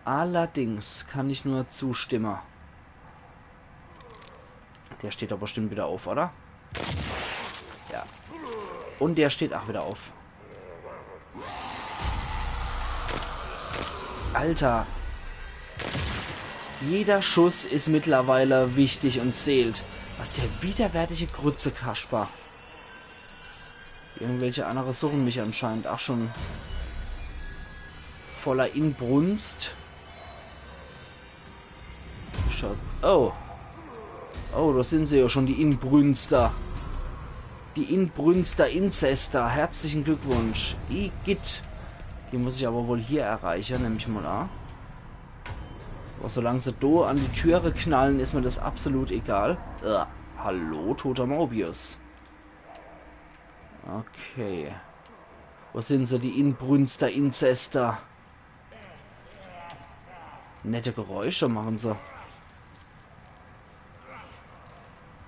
Allerdings kann ich nur zustimme. Der steht doch bestimmt wieder auf, oder? Ja. Un der steht ach wieder auf. Alter. Jeder Schuss is mittlerweile wichtig un zählt. Was für widerwärtige Grütze, Kasper. Irgendwelche annere suche mich anscheinend. Ach, schon voller Inbrunst. Schaut. Oh. Oh, do sin se ja schon, die Inbrünster. Die Inbrünster, Inzester. Herzlichen Glückwunsch. Igitt. Die muss ich aber wohl hier erreiche, nemm ich mal a. Aber solang se do an die Türe knalle, is mir das absolut egal. Äh, hallo, toter Mobius. Okay. Wo sin se, die Inbrünster, Inzester? Nette Geräusche mache se.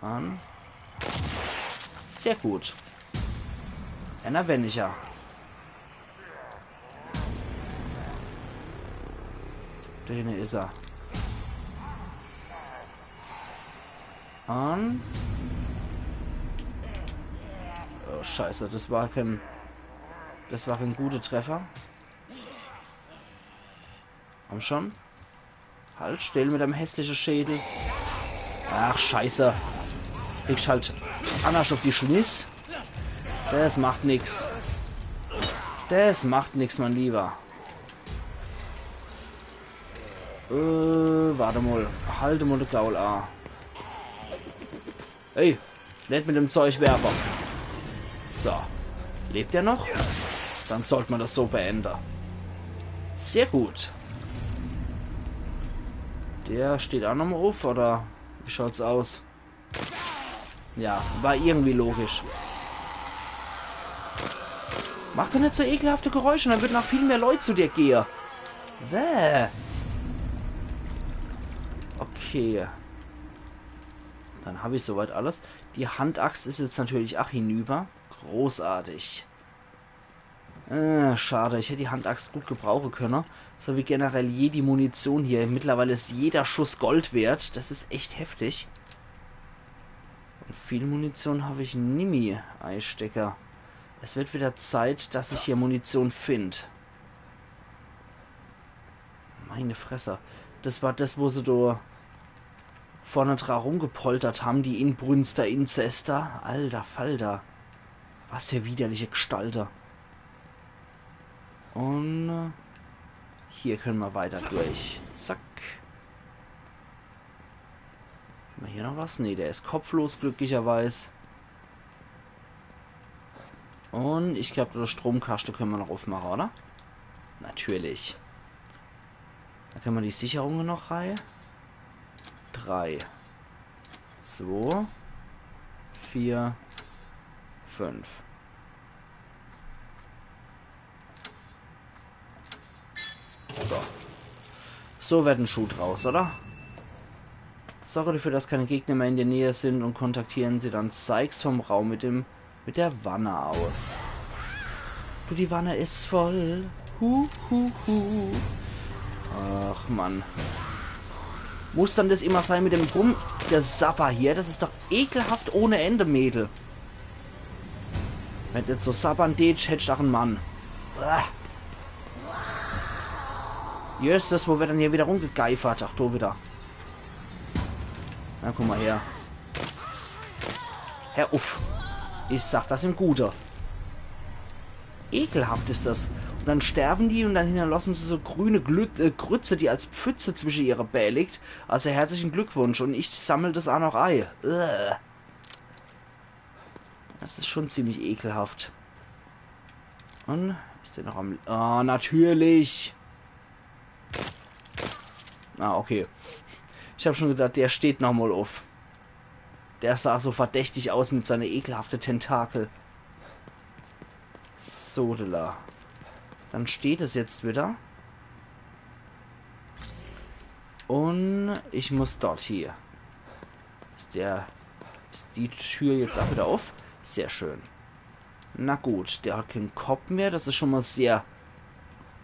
An. Sehr gut. Einer weniger. Do hinne is er. An. Oh, Scheiße, das war kein, das war kein guter Treffer. Komm schon. Halt still mit deinem hässliche Schädel. Ach, Scheiße. Kriegst halt annerscht uff die Schniss. Das macht nix. Das macht nix, mein Lieber. Äh, wart mal. Halt mal de Gaul a. Hey, net mit dem Zeugwerfer. So. Lebt er noch? Dann sollt mer das so beende. Sehr gut. Der steht ach nochmal uff, oder wie schaut's aus? Ja, war irgendwie logisch. Mach doch net so ekelhafte Geräusche, dann würden ach viel mehr Leut zu dir gehe. Bäh. Okay. Dann hab ich soweit alles. Die Handaxt is jetzt natürlich ach hinüber. Großartig. Äh, schade, ich hätt die Handaxt gut gebrauche könne. So wie generell jedi Munition hier. Mittlerweile is jeder Schuss Gold wert. Das is echt heftig. Un viel Munition hab ich nimmi, Eistecker. Es wird wieder Zeit, dass ich hier Munition find. Meine Fresse. Das war das, wo se do vorne dra rumgepoltert ham, die Inbrünster, Inzester. Alter Falter. Was für widerliche Gestalte. Un, äh, hier könne mer weiter durch. Zack. Hammer hier noch was? Nee, der is kopflos, glücklicherweise. Un ich glaub, de Stromkaschte könne mer noch uffmache, oder? Natürlich. Do könne mer die Sicherunge noch rei. Drei. Zwei. Vier. Fünf. So. So wird en Schuh draus, oder? Sorge dafür, dass keine Gegner mehr in der Nähe sind und kontaktieren sie dann Sykes vom Raum mit dem, mit der Wanne aus. Du, die Wanne is voll. Hu, hu, hu. Ach, Mann. Muss dann das immer sein mit dem Rumgesapper hier? Das is doch ekelhaft ohne Ende, Mädel. Wenn jetzt so sabbern dätsch, hättsch ach en Mann. Uah. Jesses, wo wird dann hier wieder rumgegeifert? Ach, do wieder. Na, komm mal her. Hör uff. Ich sag, das sin Gute. Ekelhaft is das. Un dann sterben die un dann hinnerlassen se so grüne Glü äh, Grütze, die als Pfütze zwische ihre Bää liegt. Also herzlichen Glückwunsch un ich sammel das ach noch ei. Uah. Das is schon ziemlich ekelhaft. Un is der noch am... Ah, natürlich. Ah, okay. Ich hab schon gedacht, der steht noch mal uff. Der sah so verdächtig aus mit seine ekelhafte Tentakel. So, da. Dann steht es jetzt wieder. Und ich muss dort hier. Is der, is die Tür jetzt auch wieder auf? Sehr schön. Na gut, der hat keinen Kopf mehr. Das ist schon mal sehr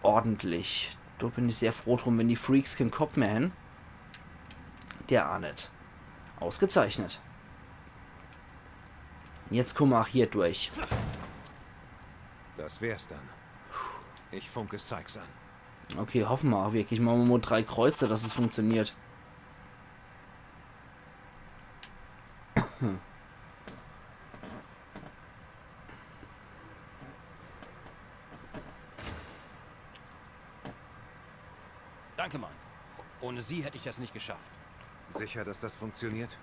ordentlich. Da bin ich sehr froh drum, wenn die Freaks keinen Kopf mehr haben. Der auch nicht. Ausgezeichnet. Jetzt kommen wir auch hier durch. Das wär's dann. Ich funke Sykes an. Okay, hoffen wir auch wirklich. Machen wir mal drei Kreuze, dass es funktioniert. Danke, Mann. Ohne Sie hätte ich das nicht geschafft. Sicher, dass das funktioniert?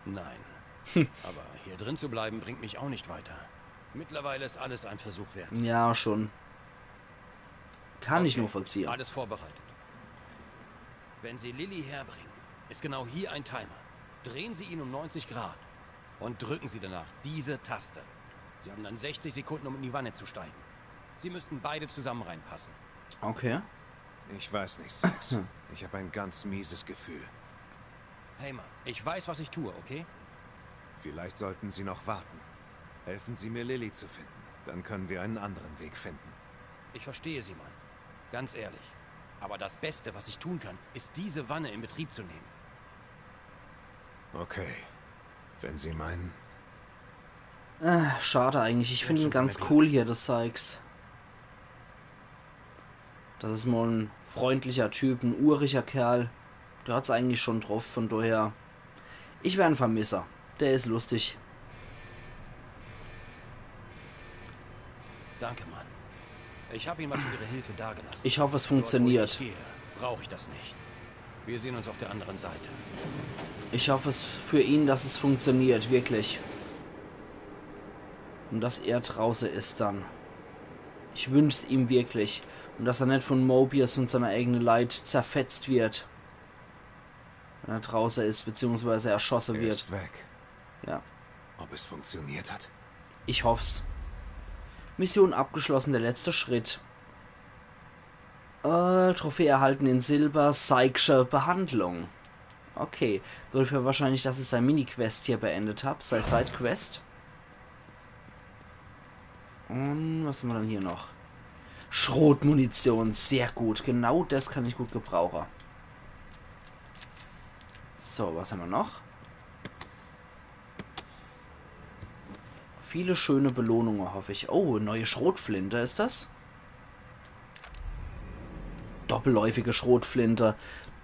Nein. Aber hier drin zu bleiben bringt mich auch nicht weiter. Mittlerweile ist alles ein Versuch wert. Ja, schon. Kann ich Okay, nur vollziehen. Alles vorbereitet. Wenn Sie Lilly herbringen, ist genau hier ein Timer. Drehen Sie ihn um neunzig Grad und drücken Sie danach diese Taste. Sie haben dann sechzig Sekunden, um in die Wanne zu steigen. Sie müssten beide zusammen reinpassen. Okay. Ich weiß nicht, Sykes. Ich habe ein ganz mieses Gefühl. Hey Mann, ich weiß, was ich tue, okay? Vielleicht sollten Sie noch warten. Helfen Sie mir, Lilly zu finden. Dann können wir einen anderen Weg finden. Ich verstehe Sie, Mann. Ganz ehrlich. Aber das Beste, was ich tun kann, ist, diese Wanne in Betrieb zu nehmen. Okay. Wenn Sie meinen. Äh, schade eigentlich. Ich finde ihn Wünschen Sie ganz mir cool hier, das Sykes. Das ist mal ein freundlicher Typ, ein uriger Kerl. Der hat's eigentlich schon drauf, von daher. Ich werde ihn vermissen. Der ist lustig. Danke, Mann. Ich habe Ihnen was für Ihre Hilfe dagelassen. Ich hoffe, es Dort, wo funktioniert. Ich stehe, brauche ich das nicht. Wir sehen uns auf der anderen Seite. Ich hoffe es für ihn, dass es funktioniert, wirklich. Und dass er draußen ist dann. Ich wünsch's ihm wirklich. Und dass er nicht von Mobius und seiner eigenen Leit zerfetzt wird. Wenn er draußen ist, beziehungsweise erschossen Er wird. Ist weg. Ja. Ob es funktioniert hat? Ich hoff's. Mission abgeschlossen, der letzte Schritt. Äh, Trophäe erhalten in Silber, Sykesche Behandlung. Okay, dafür wahrscheinlich, dass ich sein Mini-Quest hier beendet hab, sei Side-Quest. Und was haben wir dann hier noch? Schrotmunition, sehr gut. Genau das kann ich gut gebrauchen. So, was haben wir noch? Viele schöne Belohnungen, hoffe ich. Oh, neue Schrotflinte ist das? Doppelläufige Schrotflinte.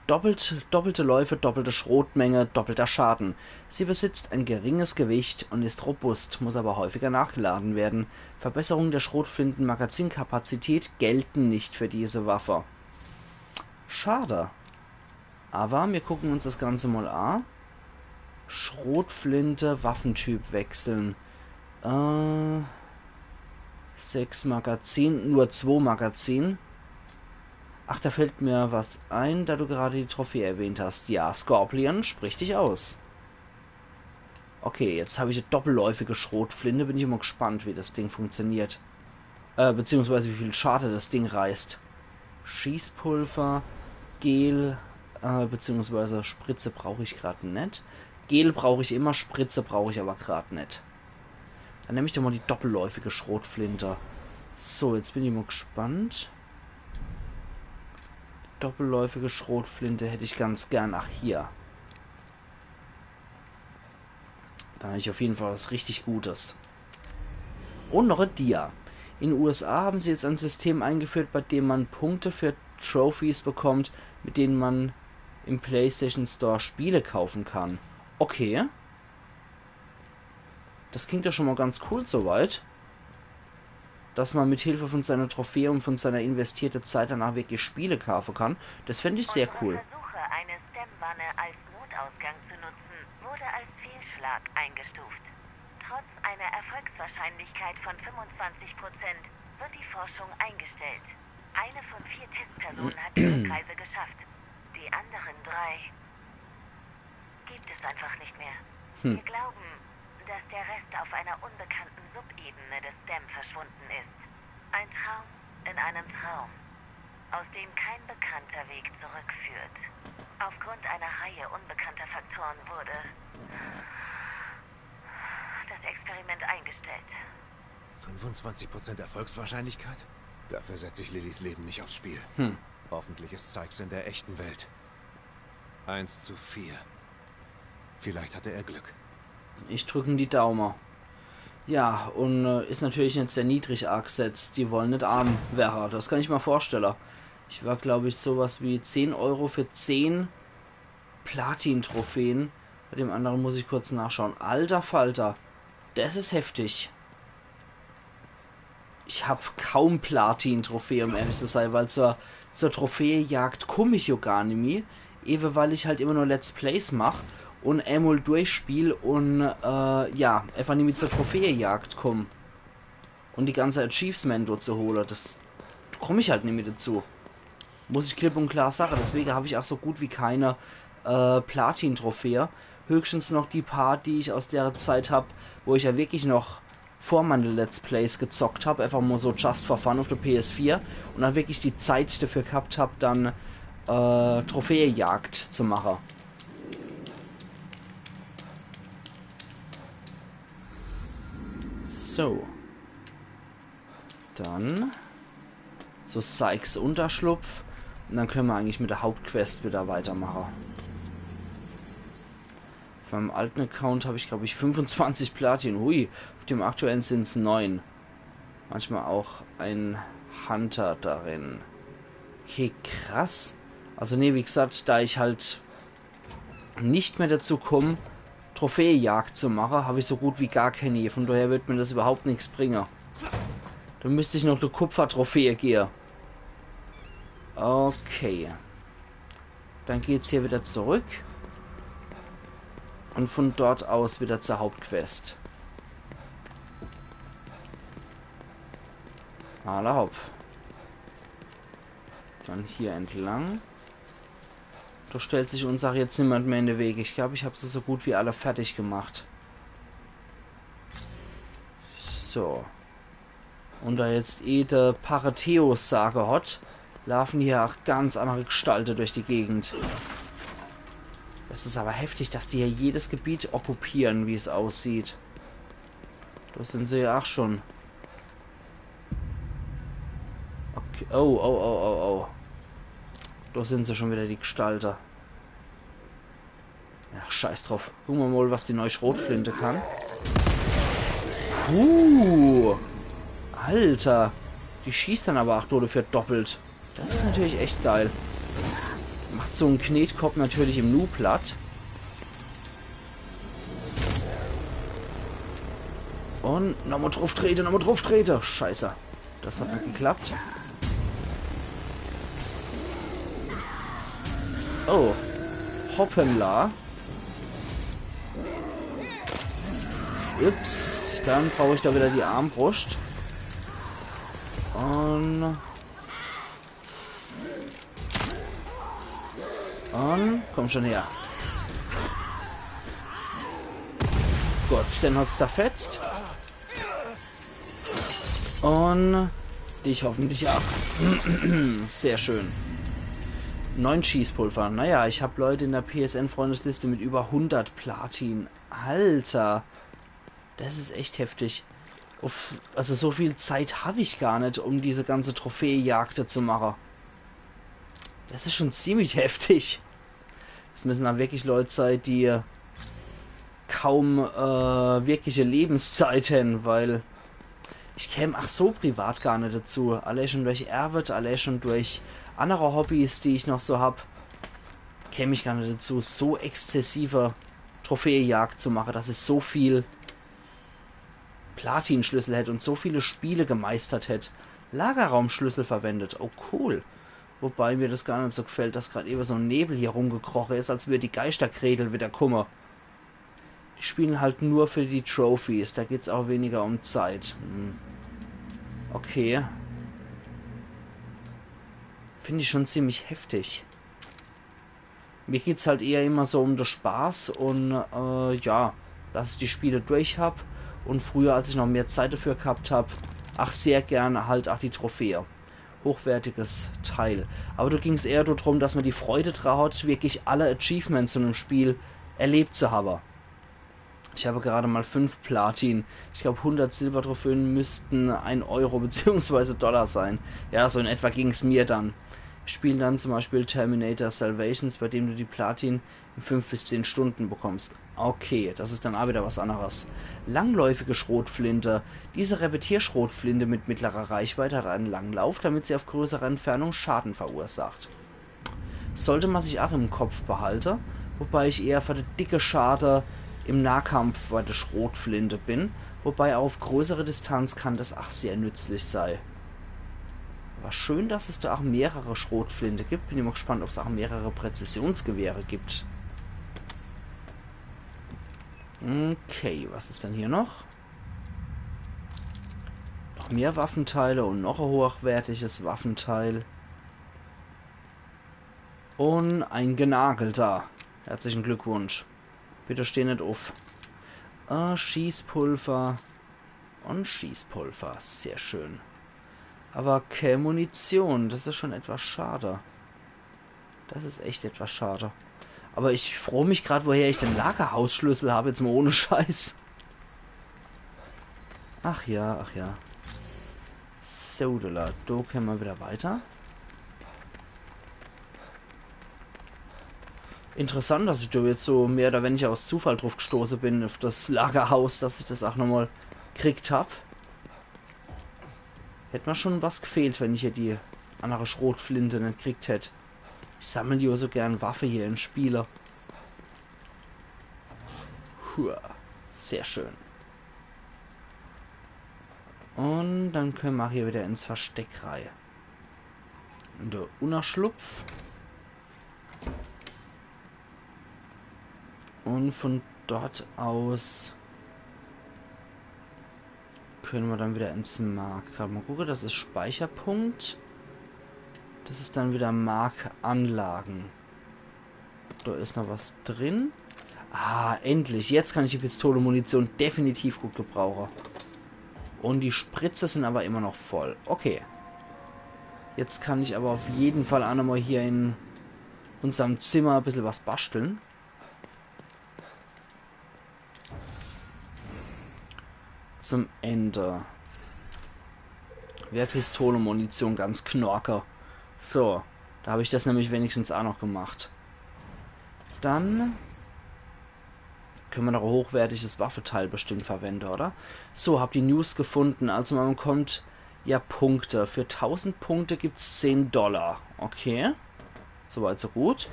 Doppelt, doppelte Läufe, doppelte Schrotmenge, doppelter Schaden. Sie besitzt ein geringes Gewicht und ist robust, muss aber häufiger nachgeladen werden. Verbesserungen der Schrotflinten-Magazinkapazität gelten nicht für diese Waffe. Schade. Aber wir gucken uns das Ganze mal an. Schrotflinte, Waffentyp wechseln. Äh, sechs Magazin, nur zwei Magazin. Ach, da fällt mir was ein, da du gerade die Trophäe erwähnt hast. Ja, Scorpion, sprich dich aus. Okay, jetzt habe ich eine doppelläufige Schrotflinte. Bin ich immer gespannt, wie das Ding funktioniert. Äh, beziehungsweise wie viel Schade das Ding reißt. Schießpulver, Gel, äh, beziehungsweise Spritze brauche ich gerade nicht. Gel brauche ich immer, Spritze brauche ich aber gerade nicht. Dann nehme ich doch mal die doppelläufige Schrotflinte. So, jetzt bin ich mal gespannt. Doppelläufige Schrotflinte hätte ich ganz gern. Ach, hier. Da habe ich auf jeden Fall was richtig Gutes. Und noch ein Dia. In den U S A haben sie jetzt ein System eingeführt, bei dem man Punkte für Trophies bekommt, mit denen man im PlayStation Store Spiele kaufen kann. Okay. Das klingt ja schon mal ganz cool soweit. Dass man mit Hilfe von seiner Trophäe und von seiner investierten Zeit danach wirklich Spiele kaufen kann. Das fände ich sehr cool. Unsere Versuche, eine STEM-Wanne als Notausgang zu nutzen, wurde als Fehlschlag eingestuft. Trotz einer Erfolgswahrscheinlichkeit von fünfundzwanzig Prozent wird die Forschung eingestellt. Eine von vier Testpersonen hat die Rückreise geschafft. Die anderen drei gibt es einfach nicht mehr. Wir glauben, dass der Rest auf einer unbekannten Subebene des STEM verschwunden ist. einem Traum, aus dem kein bekannter Weg zurückführt. Aufgrund einer Reihe unbekannter Faktoren wurde das Experiment eingestellt. Fünfundzwanzig Prozent Erfolgswahrscheinlichkeit? Dafür setze ich Lillys Leben nicht aufs Spiel. Hoffentlich ist Sykes in der echten Welt. Eins zu vier. Vielleicht hatte er Glück. Ich drück die Daumen. Ja, un äh, is natürlich net sehr niedrig agesetzt. Die wollen net arm werre. Das kann ich mer vorstelle. Ich war, glaub ich, sowas wie zehn Euro für zehn Platin-Trophäen. Bei dem anderen muss ich kurz nachschauen. Alter Falter. Das is heftig. Ich hab kaum Platin-Trophäe, um ehrlich zu sein, weil zur, zur Trophäejagd komm ich jo gar nimmi. Ewe weil ich halt immer nur Let's Plays mach un emol durchspiel un äh, ja, einfach nimmi zur Trophäejagd komm. Un die ganze Achievement dort zu hole, das komm ich halt nimmi dazu. Muss ich klipp un klar sage. Deswege hab ich auch so gut wie keine äh, Platin-Trophäe. Höchstens noch die paar, die ich aus der Zeit hab, wo ich ja wirklich noch vor meine Let's Plays gezockt hab, einfach mal so just for fun auf der P S vier un dann wirklich die Zeit dafür gehabt hab, dann äh, Trophäejagd zu mache. So. Dann zu Sykes Unterschlupf. Un dann könne mer eigentlich mit der Hauptquest wieder weitermache. Auf meinem alten Account hab ich, glaub ich, fünfundzwanzig Platin. Hui, auf dem aktuellen sin's neun. Manchmal auch ein Hunter darin. Okay, krass. Also nee, wie gesagt, da ich halt nicht mehr dazu komm, Trophäejagd zu mache, hab ich so gut wie gar keine. Von daher wird mir das überhaupt nix bringe. Da müsst ich noch die Kupfertrophäe gehe. Okay. Dann geht's hier wieder zurück. Un von dort aus wieder zur Hauptquest. Alla hopp. Dann hier entlang. Da stellt sich uns auch jetzt niemand mehr in de Weg. Ich glaub, ich hab se so gut wie alle fertig gemacht. So. Un da jetzt eh de Pareteus Sage hot, laufen hier auch ganz andere Gestalte durch die Gegend. Es is aber heftig, dass die hier jedes Gebiet okkupieren, wie's aussieht. Da sind se ja auch schon. Okay. Oh, oh, oh, oh, oh. Da sind se schon wieder, die Gestalte. Ja, scheiß drauf. Gucke mer mal, was die neue Schrotflinte kann. Uh, Alter. Die schießt dann aber auch dafür doppelt. Das is natürlich echt geil. Macht so en Knetkopp natürlich im Nu platt. Un nochmal druff trete, nochmal druff trete. Scheiße. Das hat net geklappt. Oh. Hoppala. Ups. Dann brauch ich da wieder die Armbrust. Un Un komm schon her. Gut, den hat's zerfetzt. Un dich hoffentlich auch. Sehr schön. Neun Schießpulver. Naja, ich hab Leute in der P S N-Freundesliste mit über hundert Platin. Alter. Das is echt heftig. Uff, also so viel Zeit hab ich gar net, um diese ganze Trophäejagde zu mache. Das is schon ziemlich heftig. Das müssen dann wirklich Leute sein, die kaum äh, wirkliche Lebenszeit hän, weil ich käm ach so privat gar net dazu. Alle schon durch Erwet, alle schon durch andere Hobbys, die ich noch so hab, käm ich gar net dazu, so exzessive Trophäejagd zu mache, dass ich so viel Platinschlüssel hätt und so viele Spiele gemeistert hätt. Lagerraumschlüssel verwendet. Oh, cool. Wobei mir das gar net so gefällt, dass grad ewe so en Nebel hier rumgekroche is, als würd die Geischtergretel wieder kumme. Die spielen halt nur für die Trophies, da geht's auch weniger um Zeit. Hm. Okay. Find ich schon ziemlich heftig. Mir geht's halt eher immer so um de Spaß und äh, ja, dass ich die Spiele durch hab und früher, als ich noch mehr Zeit dafür gehabt hab, ach sehr gern halt ach die Trophäe. hochwertiges Teil. Aber do ging's eher drum, dass man die Freude dra hat, wirklich alle Achievements von dem Spiel erlebt zu haben. Ich habe gerade mal fünf Platin. Ich glaube, hundert Silbertrophäen müssten ein Euro beziehungsweise Dollar sein. Ja, so in etwa ging's mir dann. Ich spiele dann zum Beispiel Terminator Salvations, bei dem du die Platin in fünf bis zehn Stunden bekommst. Okay, das ist dann auch wieder was anderes. Langläufige Schrotflinte. Diese Repetierschrotflinte mit mittlerer Reichweite hat einen langen Lauf, damit sie auf größere Entfernung Schaden verursacht. Sollte man sich auch im Kopf behalten, wobei ich eher für die dicke Schade im Nahkampf bei der Schrotflinte bin, wobei auf größere Distanz kann das auch sehr nützlich sei. Aber schön, dass es da auch mehrere Schrotflinte gibt. Bin immer gespannt, ob es auch mehrere Präzisionsgewehre gibt. Okay, was ist denn hier noch? Noch mehr Waffenteile und noch ein hochwertiges Waffenteil. Und ein genagelter. Herzlichen Glückwunsch. Bitte steh net uff. Äh, Schießpulver. Und Schießpulver. Sehr schön. Aber keine Munition. Das ist schon etwas schade. Das ist echt etwas schade. Aber ich frage mich gerade, woher ich den Lagerhausschlüssel habe. Jetzt mal ohne Scheiß. Ach ja, ach ja. So, do, do können wir wieder weiter. Interessant, dass ich da jetzt so mehr oder weniger aus Zufall drauf gestoßen bin, auf das Lagerhaus, dass ich das auch nochmal gekriegt hab. Hätt mir schon was gefehlt, wenn ich hier die andere Schrotflinte nicht gekriegt hätt. Ich sammel ja so gern Waffe hier in Spiele. Hua, sehr schön. Und dann können wir hier wieder ins Versteck rein. In der Unterschlupf. Und von dort aus können wir dann wieder ins Mark. Grad mal gucken, das ist Speicherpunkt. Das ist dann wieder Markanlagen. Da ist noch was drin. Ah, endlich. Jetzt kann ich die Pistole-Munition definitiv gut gebrauchen. Und die Spritze sind aber immer noch voll. Okay. Jetzt kann ich aber auf jeden Fall auch nochmal hier in unserem Zimmer ein bisschen was basteln. Zum Ende. Wär Pistole-Munition ganz knorke. So, da hab ich das nämlich wenigstens auch noch gemacht. Dann können wir noch ein hochwertiges Waffeteil bestimmt verwenden, oder? So, hab die News gefunden. Also man bekommt ja Punkte. Für tausend Punkte gibt's zehn Dollar. Okay. Soweit, so gut.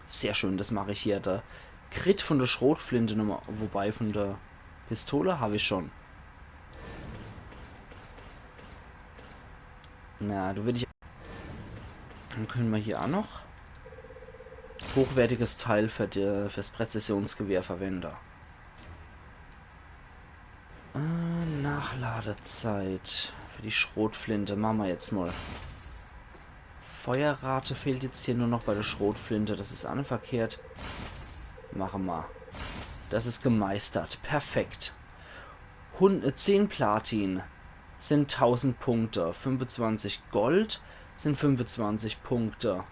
Sehr schön, das mache ich hier. Der Crit von der Schrotflinte nochmal, wobei von der Pistole habe ich schon. Na, du will ich. Dann können wir hier auch noch hochwertiges Teil für die, fürs Präzisionsgewehr verwenden. Äh, Nachladezeit für die Schrotflinte. Machen wir jetzt mal. Feuerrate fehlt jetzt hier nur noch bei der Schrotflinte. Das ist auch nicht verkehrt. Machen wir. Das ist gemeistert. Perfekt. Hun-, äh, zehn Platin sind tausend Punkte. Fünfundzwanzig Gold sind fünfundzwanzig Punkte.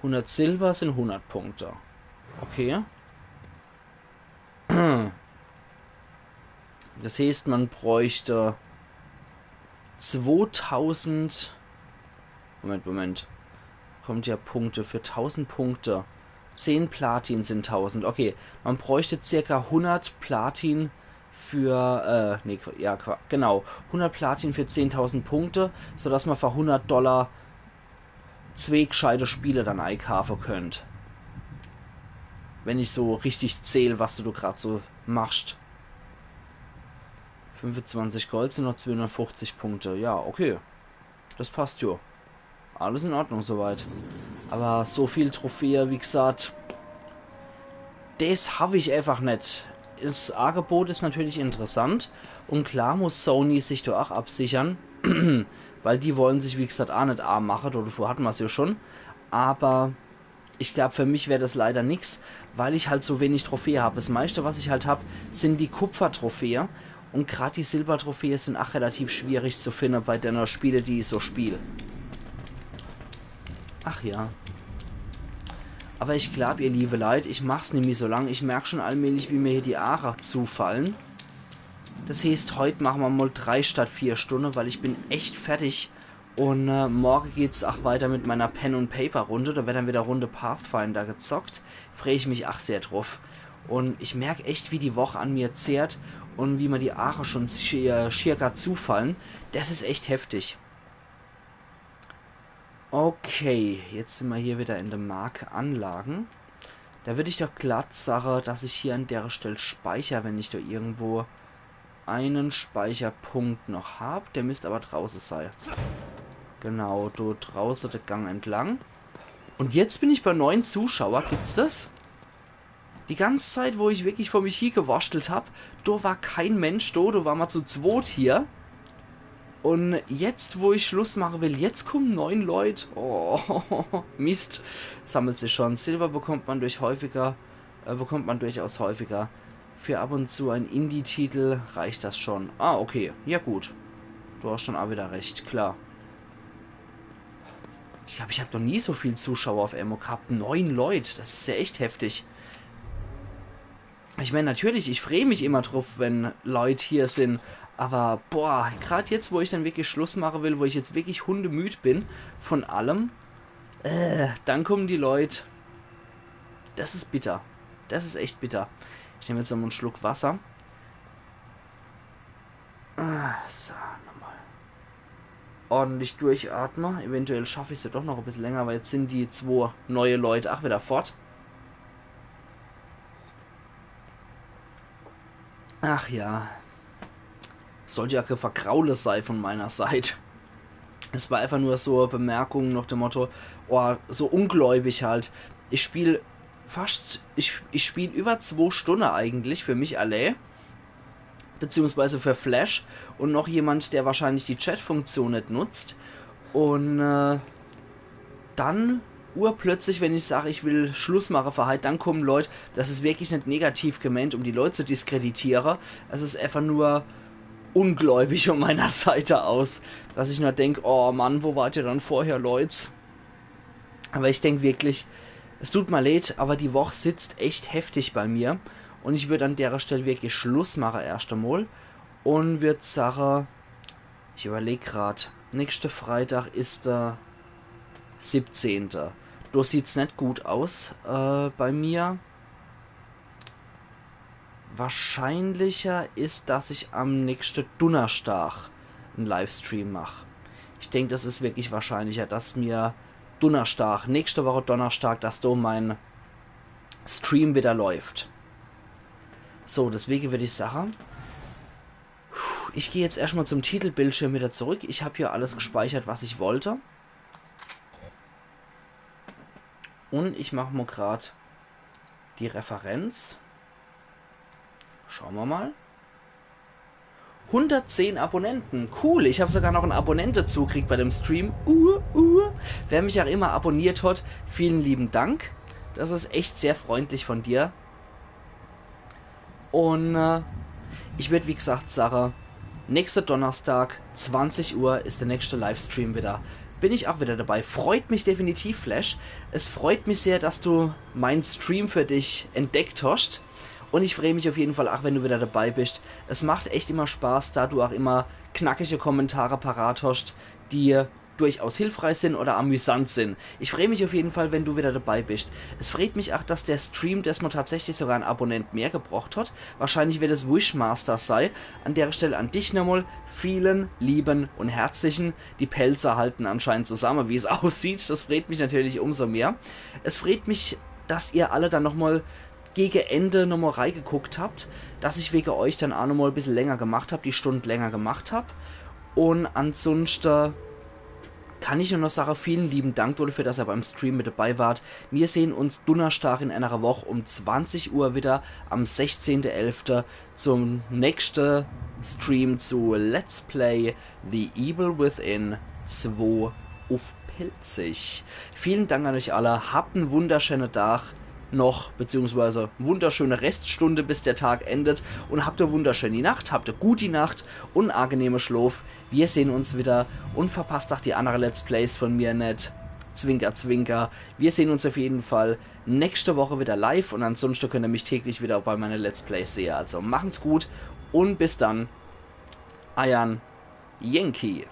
Hundert Silber sind hundert Punkte. Okay. Das heißt, man bräuchte zweitausend. Moment, Moment. Kommt ja Punkte für tausend Punkte. Zehn Platin sind tausend. Okay, man bräuchte circa hundert Platin für, äh, nee, Qua-, ja, Qua-, genau, hundert Platin für zehntausend Punkte, sodass man für hundert Dollar zwei gescheite Spiele dann eikaufe könnt. Wenn ich so richtig zähl, was du, du grad so machst. Fünfundzwanzig Gold sind noch zweihundertfünfzig Punkte. Ja, okay. Das passt jo. Alles in Ordnung soweit. Aber so viel Trophäe, wie gesagt, das hab ich einfach net. Das Angebot ist natürlich interessant. Und klar muss Sony sich da auch absichern. Weil die wollen sich, wie gesagt, auch net arm machen. Dafür hatten wir's ja schon. Aber ich glaub, für mich wär das leider nix, weil ich halt so wenig Trophäe hab. Das meiste, was ich halt hab, sind die Kupfertrophäe. Und grad die Silbertrophäe sind ach relativ schwierig zu finden bei denne Spiele, die ich so spiel. Ach ja. Aber ich glaub, ihr liebe Leit, ich mach's nimmi so lang. Ich merk schon allmählich, wie mir hier die Aache zufallen. Das heeßt, heut machen wir mal drei statt vier Stunden, weil ich bin echt fertig. Und äh, morgen geht's ach weiter mit meiner Pen-und-Paper-Runde. Da wird dann wieder Runde Pathfinder gezockt. Freu ich mich ach sehr drauf. Und ich merk echt, wie die Woch an mir zehrt und wie mir die Aache schon schier, schier gar zufallen. Das is echt heftig. Okay, jetzt sind wir hier wieder in de Markanlagen. Da würd ich doch glatt sage, dass ich hier an dere Stell speicher, wenn ich da irgendwo einen Speicherpunkt noch hab. Der müsst aber drauße sei. Genau, do drauße de Gang entlang. Und jetzt bin ich bei neun Zuschauer. Gibt's das? Die ganze Zeit, wo ich wirklich vor mich hie gewurschtelt hab, do war kein Mensch do, do war ma zu zwot hier. Und jetzt, wo ich Schluss mache will, jetzt kommen neun Leut. Oh, Mist. Sammelt sich schon. Silber bekommt man durch häufiger, äh, bekommt man durchaus häufiger. Für ab und zu ein Indie-Titel reicht das schon. Ah, okay. Ja gut. Du hast schon auch wieder recht, klar. Ich glaub, ich hab noch nie so viel Zuschauer auf Ammo gehabt. Neun Leut, das is ja echt heftig. Ich mein, natürlich, ich freu mich immer drauf, wenn Leut hier sind. Aber, boah, grad jetzt, wo ich dann wirklich Schluss mache will, wo ich jetzt wirklich hundemüd bin von allem, äh, dann kommen die Leut. Das is bitter. Das is echt bitter. Ich nehm jetzt nochmal einen Schluck Wasser. Ah, so, nochmal ordentlich durchatme. Eventuell schaff ich's ja doch noch ein bisschen länger, weil jetzt sind die zwo neue Leut ach wieder fort. Ach ja. Sollte ja kein Vergraule sei von meiner Seit. Es war einfach nur so e Bemerkung nach dem Motto, oh, so ungläubig halt. Ich spiel fast, ich, ich spiel über zwo Stunde eigentlich für mich allee, beziehungsweise für Flash und noch jemand, der wahrscheinlich die Chat-Funktion net nutzt. Und äh, dann urplötzlich, wenn ich sag, ich will Schluss mache für heit, dann kommen Leut, das is wirklich net negativ gemeint, um die Leut zu diskreditiere. Es is einfach nur ungläubig von meiner Seite aus, dass ich nur denk, oh Mann, wo wart ihr dann vorher, Leut? Aber ich denk wirklich, es tut mir leid, aber die Woch sitzt echt heftig bei mir. Und ich würd an dere Stell wirklich Schluss mache erst einmal. Und würd sage, ich überleg grad, nächste Freitag is der siebzehnte. Do sieht's net gut aus äh, bei mir. Wahrscheinlicher is, dass ich am nächste Dunnerstag en Livestream mach. Ich denk, das is wirklich wahrscheinlicher, dass mir Dunnerstag, nächste Woche Donnerstag, dass do mein Stream wieder läuft. So, deswege würd ich sage, ich geh jetzt erstmal zum Titelbildschirm wieder zurück. Ich hab hier alles gespeichert, was ich wollte. Und ich mach mal grad die Referenz. Schauen wir mal. Hundertzehn Abonnenten. Cool, ich hab sogar noch en Abonnent dazu gekriegt bei dem Stream. Uh, uh. Wer mich auch immer abonniert hat, vielen lieben Dank. Das is echt sehr freundlich von dir. Und äh, ich würd, wie gesagt, sage, nächste Donnerstag, zwanzig Uhr, is der nächste Livestream wieder. Bin ich auch wieder dabei. Freut mich definitiv, Flash. Es freut mich sehr, dass du mein Stream für dich entdeckt hast. Und ich freu mich auf jeden Fall auch, wenn du wieder dabei bist. Es macht echt immer Spaß, da du auch immer knackige Kommentare parat hast, die durchaus hilfreich sind oder amüsant sind. Ich freu mich auf jeden Fall, wenn du wieder dabei bist. Es freut mich auch, dass der Stream diesmal tatsächlich sogar en Abonnent mehr gebracht hat. Wahrscheinlich wird es Wishmaster sei. An dere Stell an dich nochmal vielen lieben und herzlichen. Die Pälzer halten anscheinend zusammen, wie es aussieht. Das freut mich natürlich umso mehr. Es freut mich, dass ihr alle dann nochmal gege Ende nochmal reigeguckt habt, dass ich wege euch dann auch nochmal e bissel länger gemacht hab, die Stund länger gemacht hab. Und ansonsten kann ich nur noch sage, vielen lieben Dank dafür, dass ihr beim Stream mit dabei wart. Wir sehen uns Dunnerstag in einer Woche um zwanzig Uhr wieder am sechzehnte elfte zum nächste Stream zu Let's Play The Evil Within zwei uff Pälzisch. Vielen Dank an euch alle, habt en wunderschöne Tag. noch, beziehungsweise wunderschöne Reststunde, bis der Tag endet. Und habt e wunderschöne Nacht, habt e gute Nacht und angenehme Schlof. Wir sehen uns wieder und verpasst auch die andere Let's Plays von mir net. Zwinker, zwinker. Wir sehen uns auf jeden Fall nächste Woche wieder live und ansonsten könnt ihr mich täglich wieder bei meine Let's Plays sehen. Also machen's gut und bis dann. Eiern Yankee.